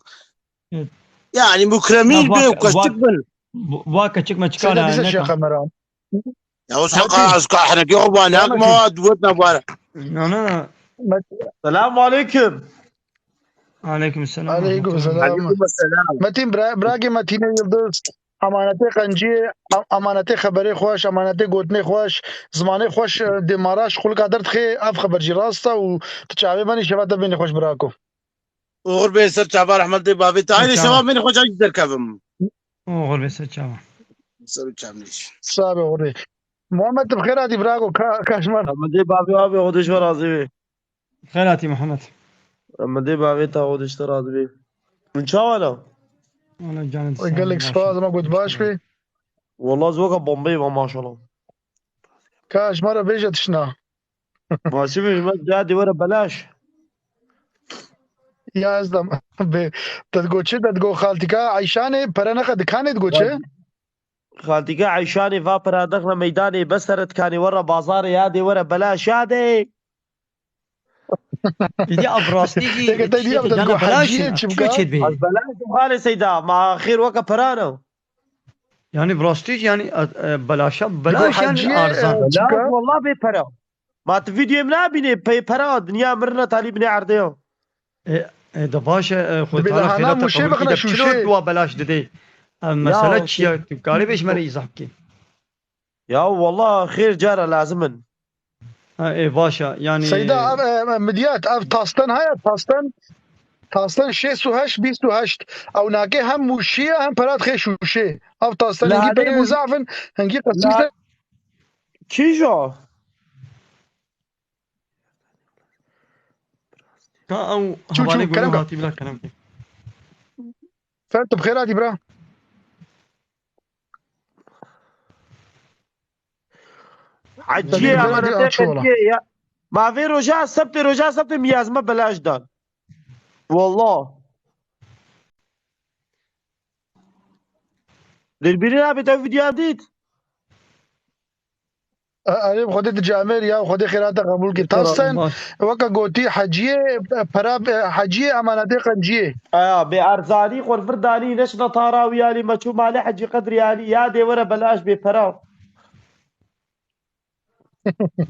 Yani mukremîn bê û kesik bin. Va keçik me çikar e. Kamera. Ya o saka az ka henekê xwe ba ne kuma wa duwet ne bar. Na na na. Selamun aleyküm. Aleyküm selam. Aleyküm selam. Aleyküm selam. Metin bra brakê Metinê Yıldız. Amanetê qenciyê, am- amanetê xeberê xweş, amanetê gotinê xweş, zimanê xweş, e, dê maraş xulika derdixê, ev xeber jî rast e û tu çavê benî şeva te bênê xweş birako. Oxir bê ser çava rehmetê bavê te. Aynı şeva bênê xweş jî derkevim. Oxir bê ser çava. Ser û çavnîş. Sabe oxir bê. Muhammed tu bi xêr hatî birako, ka ka ji me. Rehmetê bavê abê xwe dişme razî bê. Xêr hatî Muhammed. Rehmetê bavê te xwe dişte razî bê. Min çawa la? Wala canım sağ Gelek spas, ma got baş bê. Wala zoka bombeyê va maşallah. Ka ji me re bêje tişna. Maşî bê me cihadê were belaş. Ya ez de bê te digo çi, te digo xaltika Ayşanê pere nexe dikanê digo çi? Xaltika Ayşanê va pere dexne meydanê bes tere dikanê were bazarê yadê were belaş yadê. Êdî ev rastî jî Yeke te dî ev te digo heciyê çi bika? Ez belaş dixalê Seyda ma xêr weke perano. Yani bi rastî jî yani e, e, belaşa belaş yani arzan. Belaş wallah bê pere. Ma tu vîdyoyê min nabînê pey pere dinya mirine talî binê erdê ya. E, e, de baş e, xwe tala xêra te qebul kî de çilo tu wa belaş didê. Ev mesele çi ya? Tu karê bêj me re îzah bikî. Ya wallah xêr cara lazim in. Ha, e, baş e, yani. Seyda ev e, e, Midyat ev tasten haya tasten. Taslan şêst û heşt bîst û heşt. Ew nake hem mûşî ye hem pera dixê şûşê. Ev taslan Li hingî Halê perê mû- zaf in, hingî qesî La- ser. Kîjo? Ka ew Çû, çû, hevalê kerem gurû ka. Hatî bila kerem kê. Fer tu bi xêr hatî bira. Heciyê Tabii, emanetê tabii, açık olan. Heciyê ya. Ma vê roja sebtê roja sebtê miyazme belaş dan. Wallah. Dilbîrî abi te videoya dît. Erê bi Xwedê tu camêr ya, Xwedê xêra te qebûl kir. Tasten weke gotî heciyê pera heciyê emanetê qenciyê. Aya bê erzanî xwe vir danî neşna tara wî alî me çû malê hecî qedrî alî ya dê were belaş bê pera.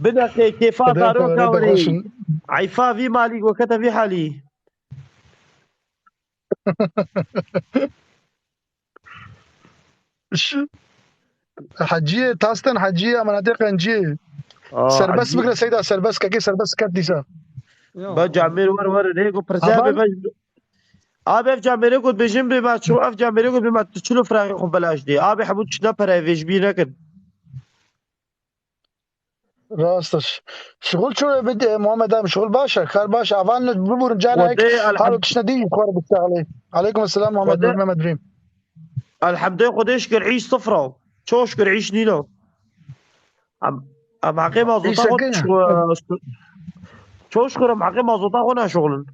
Bineqê kêfa Xwedê te zaroka were te werê. xweş in. Eyfa vî malî wekete vî halî. Ş- Heciyê Tasten heciyê emanetê qenciyê. Aa, Serbest heciyê. Bigre Seyda, serbest kekê serbest ket dîsa. Ya, Ba camêr wer wer ne ku pirse Aman. be be. Abi ev camêrê ku dibêjin bê ma ço ev camêrê ku bê ma tu çilo firaqê xwe belaş dê. Abi hemû tişt ne pere vê ji bîr nekin. Rast e. Şixul ço bid e, Muhammed abi şixul baş e. Kar baş e. Avan biburin cana ek. Xwedê Halo elhem- tişne dî xwar bistexlê. Aleykum selam Muhammed Xwedê- Mehmet Dream. Elhemdê Xwedê şikir îş sifra. Ço şikir îş nîno. Em em heqê mazota Îşte xwe kene. ço- ço şikir em heqê mazota xwe naşixulin.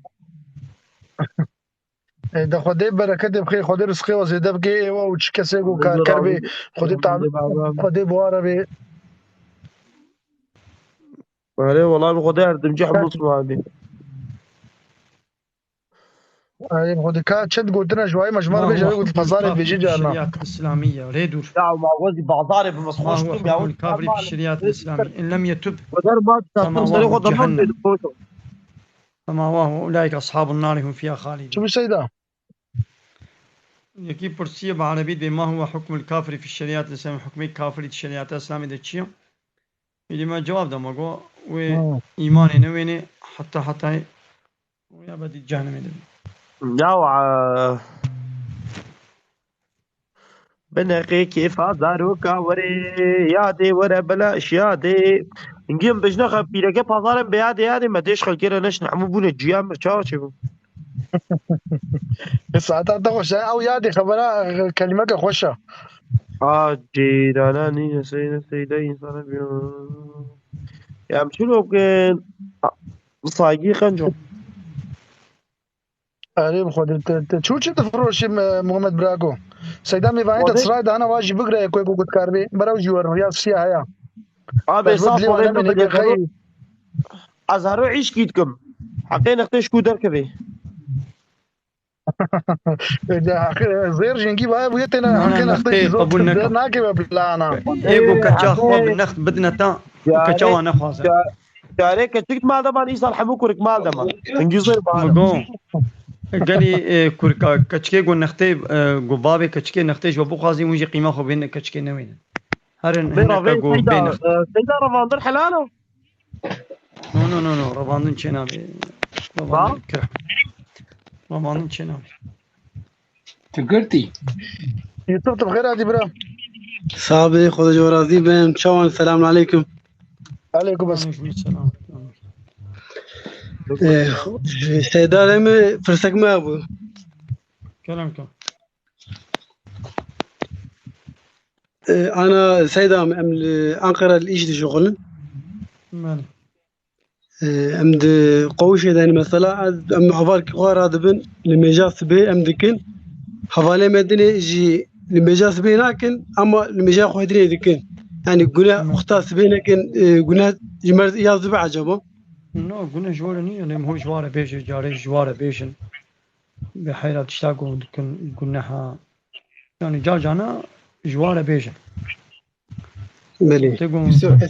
E, de Xwedê bereketê bixê, Xwedê rizqê we zêde bike, ê we û çi kesê ku karker bê, Xwedê tam Xwedê bi we re bê. Erê wela bi Xwedê her dimcih Muslim abi. Erê bi Xwedê ka çend gotina ji wayê me ji me re bêje, got pazarê dibêje carna. الشريعة الإسلامية. Rê dûr. Ya ma wezî bazarê bi ما هو حكم الكافر في الشريعة الإسلامية إن لم يتب؟ Xwedê ma فما serê xwe واه deman جهنم. bê. فما واه وأولئك أصحاب النار هم فيها خالدون. Çi bû Seyda? Yekî pirsiye bi erebî dê, ما هو حكم الكافر في الشريعة الإسلامية, hukmê kafirî di şeriyata Îslamê de çi ye? Êdî me cewab da, me got wê Hmm. îmanê newênê heta hetayê wê ebedî cehennemê de bî. Ya wa. Bineqê kêfa zaroka were, yadê were belaş yadê. Hingî em bijne xe pîreke pazarên bê yadê yadê me dêş xelkê re neşin hemû bûne cuya me çawa çêbû. Saeta te xweş e. Ew yadê xebera, e, kelîmeke xweş e. A cîrana nîne seyde seyde însana biyo. Ya em çilo ke saygî qenco. Erê bi Xwedê te, te çû çi difiroşî, e, Muhammed Brako? Seyda mêvanê te Xwedê- çira dana wa jî bigire ku ku gutkar bê. Beraw jî wer ya siya haya. Abi Pejmir saf dilê wan olayê heme me bigire xey. Ez hero îşkî dikim. Heqê nextê ji ku derkevê. De heqê, zêr jengî vaya bûye têne Na, na, heqê nextê nextê jî zor qebûl neke. Nakeve plana. Ê ku keça xwe bi next bidine ta, ku keça wan nexwaze. Carê keçik mal de man, îsal hemû kurik mal de man. Hingî zêr bana. Mi go, gelî, e, kurka keçikê go nextê, e, go bavê keçikê nextê ji we bixwazî, hûn jî qîma xwe bên keçikê newêne. Herin hineka go bê next. Seyda revandin helal o. No, no, no, no. Revandin çênabê. Revandin kir. Revandin çênabê. Tu girtî. Yusuf, tu bi xêr hatî bira. Sax bî, Xwedê ji we razî bin. Çawan, selamun aleykum. Aleykum es- Aleykum selam. Ee, Seyda, em pirsek me bû. Kerem ke. Ee, ana Seyda, em li Ankara li îş dişuxulin. Belê. Ee, em di qewişê de, mesela, ez, em hevalkî xwe radibin, limêja sibê em dikin. Hevalê me dinê jî limêja sibê nakin, ama limêja xwe dinê dikin. Yani gune Tamam. Uxta sibê nekin, e, gune ji me ya zibe acaba? No, gune ji we re niye, lê hûn ji we re bêje, carê ji we re bêjin. Bi heyra tişta ku dikin guneha. Yani ca cana ji we re bêjin. Belê. Te got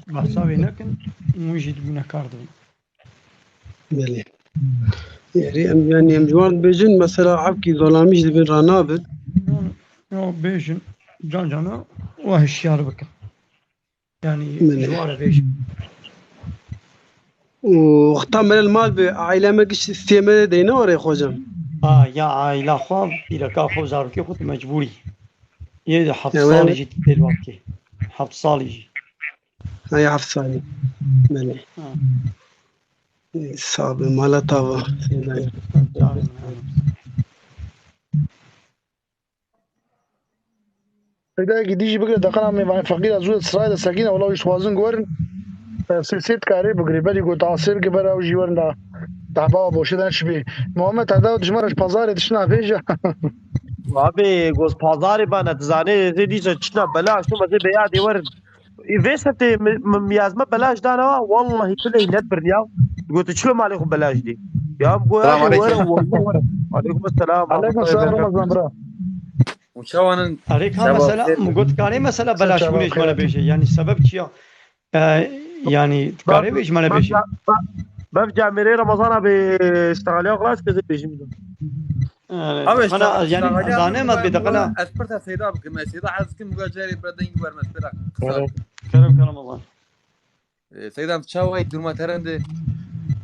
behsa wê nekin, hûn jî gunehkar dibin. Belê. Yani em, yani em ji wan dibêjin, mesela evkî zolamî jî dibin ranabin. Yo, yo, bêjin, can cana we hişyar bikin. Yani Belê. Ji wan re bêjin. Û wexta me li mal be, aîle me giş stê me de deyne were xocam. Ha, ya aîla xwe, pîreka xwe, zarokê xwe tu mecbûrî. Yê heft salî jî tu tê li wan kê. Heft salî jî. Ha, ya heft salî. Belê. Ha. Ê, sax be, mala tava. Seydayekî dî jî bigire, deqena mêvanê feqîra zû de Sirayê de sekîne, wela wî dixwazin guherin, e, sê sê dikarê bigirê. Belî got, asê bike bera ew jî werin da. Dehba boşê de neçibê. Muhammed heda dijmar ji pazarê dişina vêja. Abi, goz pazarê bana, dizanê, zê dîsa çişna belaş, tu mezê beyadê werin. Vê setê mi, mi, mi, ez me belaş dana wa, wallahî bileyh net birniya. Gotu çilo malê xwe belaş dî. Ya, em goya Selam aleyküm. Were, were, were. Aleyküm selam. Aleyküm selam, Ramazan bira. Û çawan in? Erê, ka mesela, xêr. Min got, karê mesela belaş bûnê ji me re bêje. Yani sebep çi ya? E, yani, karê wê ji me re bêje. Bev camêrê Ramazan abi, ştexaliya xwe rast keze bêjim. Abi, yani, zanem ez bê deqela. Ez pirsa Seyda bikim. Ez Seyda ez kim, bu carê bira dengî werme, bira. Kerem, kerem, Ramazan. E, Seyda, çawa yî, durma te rend e?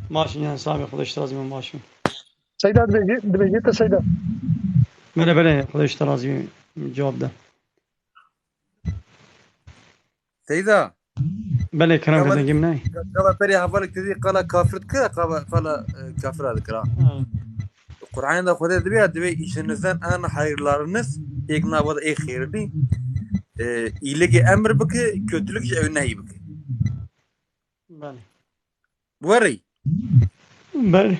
Maşin yani, sağ ol, Xwedê ji te razî be, maşin. Seyda, dibêjî, dibêjî te Seyda. Bele, bele, Xwedê ji te razî be, cevap de. Seyda. Bele, kerem, qala, dengê min nayê. Qala berê hevalek te dî qala kafir dikira, qala, qala, e, kafira dikira. Ha. Qur'anê de Xwedê dibê, dibê, içinizden en hayırlarınız, êk nava de ê xêrî, e, îlikê emir bike, kötülük jî ew nehî bike. Belê. Werî. Belê.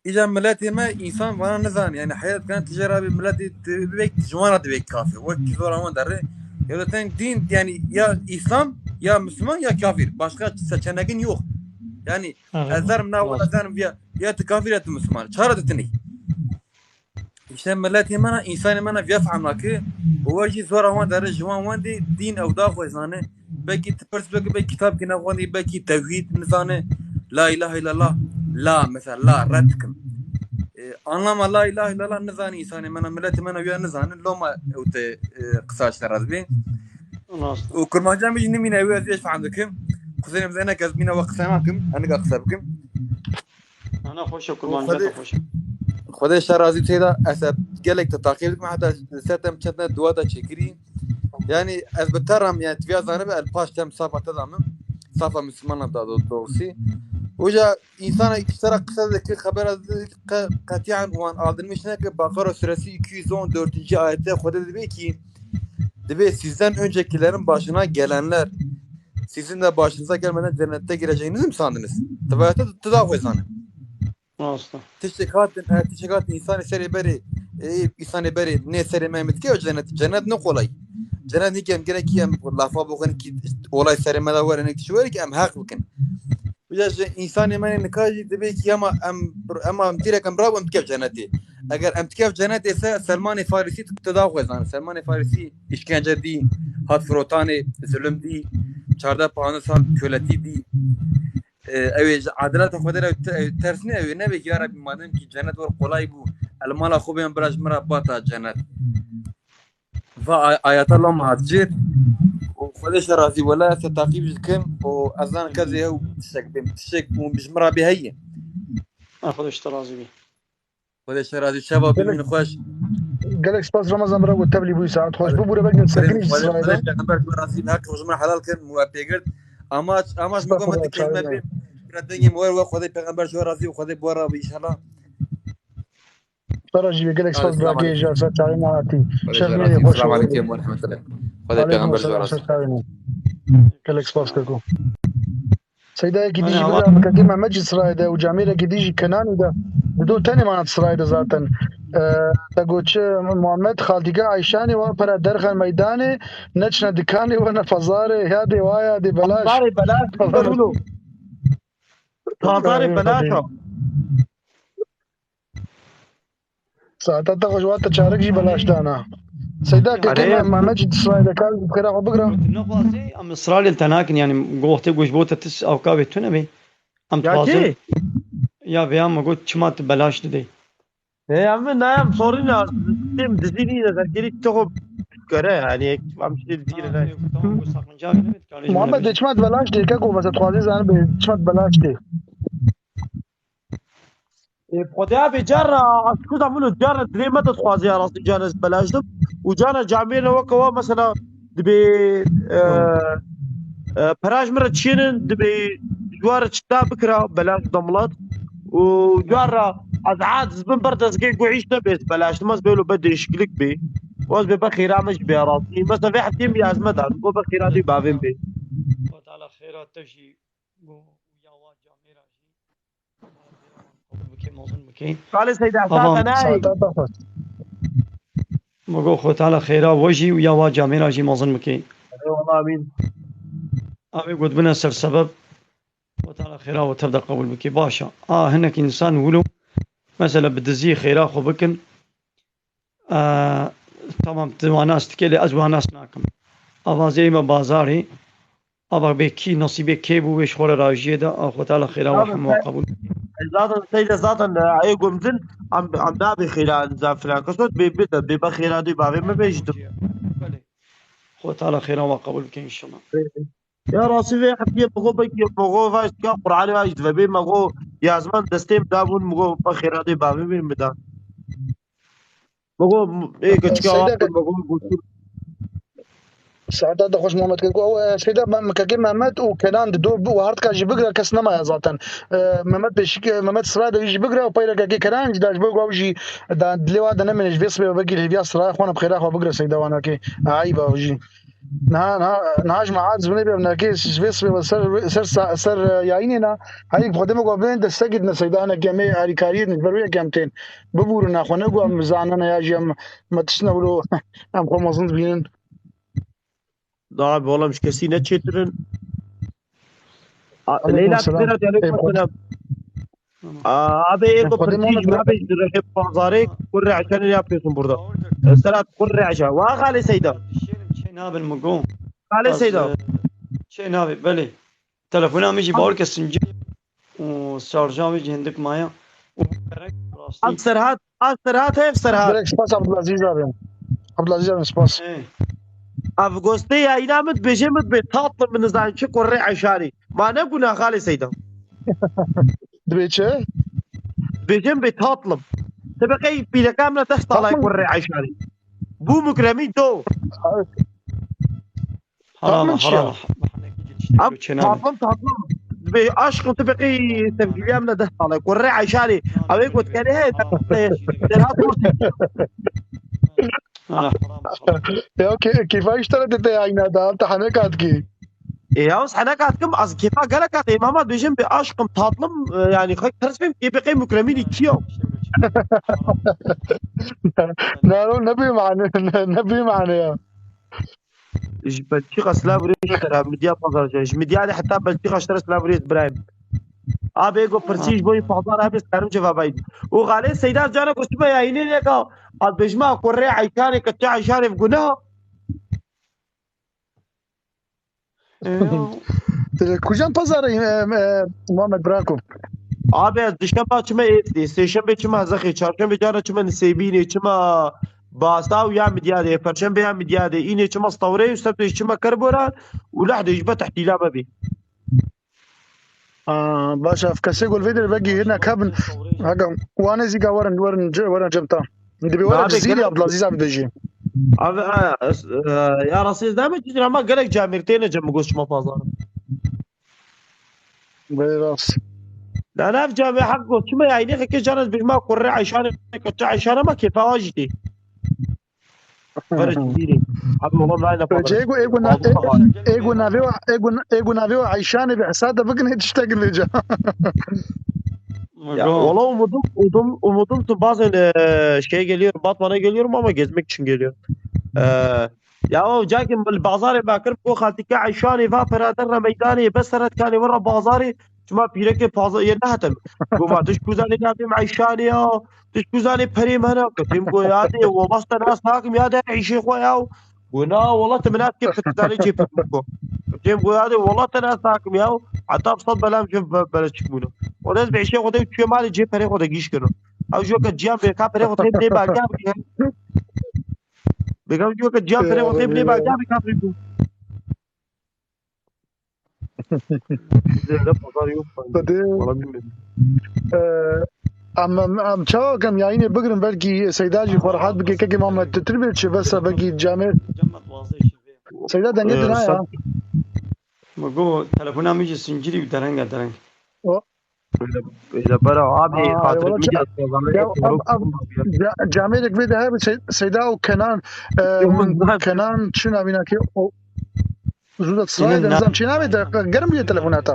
Îca miletê me însan vana nizane. Yani heyet kan tijara bi miletê dibek, ji wan re dibek kafir. Wek ki zora wan derê. Ya zaten din, yani ya İslam, ya Müslüman, ya kafir. Başka seçeneğin yok. Yani, evet, ez derim na, wala ez derim ya, ya tu kafir ya tu Müslüman. Çare ditinî. Îşte miletê me ne, însanê me ne viya fehma ki, û we jî zora wan dere ji wan wendê dîn ew daxwezane. Belkî tu pirs bike, belkî kitab ki nexwendî, belkî tewhîd nizane. La ilahe illallah, la, mesela, la, red dikim. E, anlama la ilahe illallah nizane însanê me ne, miletê me ne wiya nizane. Loma ew te, e, qisa ji te re dibê. Rast. Û kurmanca min jî nimîne ew ez vê fehm dikim. Kuzenê min zenek ez mîna we qisa nakim, ez nika qisa bikim. Ana xweş e, kurban, Xwedê, gelek xweş e. Xwedê şer razî tê de, ez e gelek te taqîb dikim, heta li ser te em çend tane dua te çêkirî. Yani ez bi te re me, yani tu viya zanibe, el paş te em safa te da me. Safa Müslüman da do-, doğrusu. Hoca insana işte ra qise de ki xebera de ki qe-, qetiyen wan aldırmış ne ki Bakara suresi iki yüz on dördüncü ayette Xwedê dibê ki, dibê sizden öncekilerin başına gelenler sizin de başınıza gelmeden cennette gireceğinizi mi sandınız? Tivayete tu da xwe zane. Rast e. Tiştek hatin, e, tiştek hatin însanê serê berê, e, însanê berê nê serê me em dike cennet. Cennet ne kolay. Cennet ne ki em gerek ki em lafa boxin ki olay serê me de were, ne ki were ki em heq bikin. Vîja ji însanê me nika jî dibê ki ema em, ema em direk em rabin em dikev cennetê. Eger em dikev cennetê se Selmanê Farisî tu da xwe zane. Selmanê Farisî îşkence dî, hat firotanê, zulüm dî, çardeh panzdeh sal köletî dî. E, ew ê ji adilata Xwedê re te-, ew tersnê, ew ê nebê ki, ya Rabbî, madem ki cennet wer kolay bû, el mala xwe bêm bira ji min re bata cennet. Va ay-, ayeta loma hat cêr. Û Xwedê şer razî, wela ez te taqîb jî dikim û ez zanim ke ez ê ew tiştek bêm, tiştek û ji min re bê heye. A, Xwedê ji te razî bî. Xwedê şer razî, şeva bimînin xweş. Gelek spas Ramazan bira, ku tevlî bûyî, saet xweş. Bibûre belkî sekinî Xwedê, Xwedê pêxember ji we razî, heq ji min helal kirin, we pêgirt. Amaç, amaç min got, min dikelîme bê. Bira dengê min wer we, Xwedê pêxember ji we razî û Xwedê bi we re be înşallah. Sara jî gelek spas bira, gê ji ser çavê me hatî. Şev mînê xweş. Selamu aleykum we rahmetullah. Xwedê pêxember ji we razî. Gelek spas keko. Seydayekî dî jî bira, Mehmetî Sirayê de û camêrekî dî jî Kenanî de, di do tenê mana Sirayê de zaten. E, te got çi, Muhammed, xaltîka Ayşanê wa pera derxan meydanê, ne çine dikanê wa ne pazarê, ya dê wa ya dê belaş. Pazarê belaş, pazarê belaş. Saeta te xweş, wate çarek jî belaş dana. Seyda, kekê me Mehmet jî Îsraîl de kar xera xwe bigira. Nexwazê em Îsraîl te nakin, yanî goxtê goş bo te tis avka wê tune bê. Em dixwazin. Ya vêya me got çima tu belaş didê. He, em nayem sorî na, têm dizî nîne, zergerî te xwe kere, yanî, em ştê dizî ne. Muhammed, de çima tu belaş dê, keko, mesela, dixwazî zanibê, çima tu belaş dê? Ê, bi Xwedê abi cara, ez ku da min û cara dirê me de dixwazî ya rastî can ez belaş dim. Û cara camêrine weke wa mesela dibê, e, e, peraj min re çiyênin, dibê ji wa re çita bikira, belaş da milat. Û cara ez ad ez bin ber dezgeh ku îş nebê, ez belaş dim, ez bê wilo be değişiklik bê. Û ez bê be xêra me jî bê ya rastî. Mesela vê heftiyê min ya ez me da, go be xêra dê bavên bê. Xwe Teala xêra te jî, go ya wa camêra jî. Qebûl bike, mezin bike. Xalê Seyda, Ava, saete nayê. Saete bixwe. Min got, Xwe Teala xêra we jî û ya wa camêra jî mezin bike. Eyvallah, amîn. Avê gotbine ser sebeb, Xwe Teala xêra we tev de qebûl bike. Baş e. A, hinek însan wilo, mesela bi dizî xêra xwe bikin. Aa, tamam, tu wan nas dikê, lê ez wan nas nakim. Avazê me bazarê, ava bê kî nasîbê kê bû, wê ji xwe re rajiyê de, a Xwe Teala xêra we hemû qebûl. Zaten Seyda zaten, e, ayê gomzin, am, am nabê xêra nizam filan kesot, bê, bê, bê be xêra dê bavê me bê ji dim. Belê. Xwe Teala xêra we qebûl bike înşallah. Ya rastî vê heftiyê me go be, me go vaj ka Qur'anê vaj dibe bê, me go yazman destê min dabûn, me go be xêra dê bavê bê min da. Me go, ê, keçika Seyda, me go, me go. Saeta de xweş Muhammed Keko. Ew, e, Seyda, me, me kekê Mehmet û Kenan di do bi, û hartika jî bigre, kes nemaye zaten. E, Mehmet Beşik, e, Mehmet Sirayda jî bigre û peyre kekê Kenan jî da ji bo ku ew jî da dilê wa de nemêne ji vê sibê ve belkî hêviya Siraya xwe ne bi xêra xwe bigre Seyda wana kê. Eyb e ew jî. Niha, niha, niha ji me aciz binê bê, nekê ji vê sibê ser, ser, ser, ser, e, yayînê ne. Herî bi Xwedê me ku bên destekî dine Seyda, hinekî em ê alîkariyê din ji ber wê yekê em tên. Bibûrine xwe, ne ku em zanine ya jî em me tiştine wilo em xwe mezin dibînin. Da abi, oğlum, ji kesî ne çêtir in. A, Leyla, selam. Ê, Xwedê. Selam. A, abi, ê, ê, Xwedê, Muhammed, bırak. Abi, ji rehê pazarê kurre eşanê yapıyorsun burada. E, Serhat, kurre eşa. Wa Xalê Seyda. Dişêrim çê nabin mi go? Xalê Seyda. E, çê nabê, belê. Telefona min jî bawer ke sincê û şarja wî jî hindik maye û gerek rastî. Ev Serhat, ev Serhat, ev Serhat. Gerek spas Abdulaziz abi. Abdulaziz abi spas. Ê. Ev gostê ya îna min dibêje min dibê tatlım min nizan çi kurre eşarî. Ma ne guna Xalê Seyda. Dibê çi? Dibêje min bê tatlım. Te be qey pîreka min deh salay kurre eşarî. Bu mukremî do. Haram, haram. Tatlım, tatlım. Be aşkım, tu be qey sevgiliya min deh sale. Kurre eşarî. Ew ê got kenê he, te, te, te hat ortê. Ya ke-, keyfa işte de te ayna da, te hane katkî. E, ya, ez hene katkim, az kefa gele kat, e, mama dibêjim be aşkım, tatlım, e, yani, xek ters bim, e, be qey mukremî kiyo. Naro, ne bi mane, ne, ne bi mane ya. Ji Belçîka silav rê ji te re, Midya Pazar, ji Midya de heta Belçîka ji te re silav rê, Îbrahîm. Abi, ego pirsî ji bo yî pazar abi, ez karim cevabay. Û Xalê Seyda cana ku çima ya yînê neka, ad bejma ku rê eyşanê ke çi eyşanê bi guna. Ee, kujan pazarê, e, e, Muhammed Brako? Abi, ez dişemba çime êdî, sêşembe çima zexê, çarşembe cana çime Nisêbînê, çima Basa û ya Midyadê, perşembe ya Midyadê, înê çima Stawrê û sebtê çima Kerboran û lehdê ji be tehtîla me bî. Aa, baş e, ev kesê ku li vê derê vegihîne kevin, heke wan nêzîka werin, werin ce-, werin cem ta. Dibê were Cizîrê, Abdulaziz abi dibêjî. Abi, e, e, ya rastî ez dame Cizîrê, ama gelek camêr têne cem, goşma pazar. Belê rast. Na, na, ev camê heq goşma ya, yine heke can ez bêjma kurre eyşanê, keçe eyşanê ma kêfa wa jî tê. Vere Cizîrê. Abi, oğlum, nayne. Ego, ego, na-, ego, ego navê wa, ego, ego navê wa eyşanê bi hesab de bikin, hiç tiştek lêca. Ya, valla umudum, umudum, umudum tu bazen, e, şeye geliyorum, Batman'a geliyorum ama gezmek için geliyorum. E, ya, o cakim bil bazarê bakir, bu xaltike eyşanê va perader re meydanê, be seret kanê vara bazarê, çima pîrekê paza-, yê nehatim. Goma, tu ji ku zanî navê me eyşanê ya, tu ji ku zanî perê me ne, kutêm go yadê, wala te nas nakim yadê eyşê xwe ya. Go na, wala te min nas kê, tu zanî çê pir biko. Kutêm go yadê, wala te nas nakim ya. Heta bi sed belam ji be-, bele çik bûne. O dest bi eyşê xwe de çûye malê cê perê xwe de gîş keno. Ew ji weke ciyan bê ka perê xwe tê bê bagya bike. Bêgam ji weke ciyan perê xwe tê bê bagya bike. Zêde pazar yok sanki. Hadi. Valla bilmiyorum. Ee, Em, em, em çawa kem yayînê bigirin, belkî Seyda jî xwe rehat bike, kekê Mamed, tu tir bê çi bes e, belkî camê. Seyda, dengê tu naya. Min got telefona min jî sincilî û dereng e, dereng. Öyle, öyle bara abi, Aa, hatırım valla ca- ya, ab- ab- ca- Camêrek vê de hebe Sey- Seyda û Kenan, e, Yok, min ben- Kenan çi navîna ki o Zudat Sırayê de nizam çi navê de germ bûye telefona ta.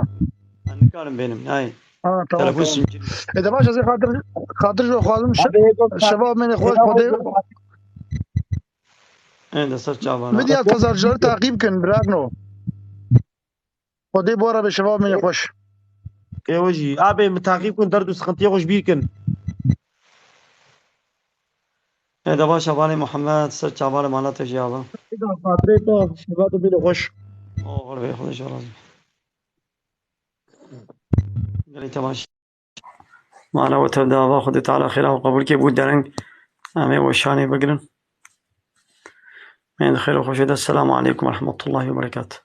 Em nikarin bênim, nayê. Ha, tamam, Telefon tamam. sincilî. E, de baş ez ê xatir, xatir ji xwalim şe- şeva mêne xweş xwedê. Ê de ser çavan. Vidya pazarcıları takip kin, bırakın o. Xwedê bora be şeva mêne xweş. Ê wejî. Abi, min takip kin, derd û sıkıntıya xweş bir kin. Ê de baş hevalê Muhammed, ser çavan, mala te jî ava. Xatirê te, şeva te bêne xweş. Oxir be, Xwedê ji razî. Gelê te baş. Mala we tev de ava, Xwedê Teala xêra xwe qebûl ke, bû dereng. Em ê weşanê bigirin. Em ê di xêr û xweşê de. Selamu aleykum ve rahmetullahi ve berekatuh.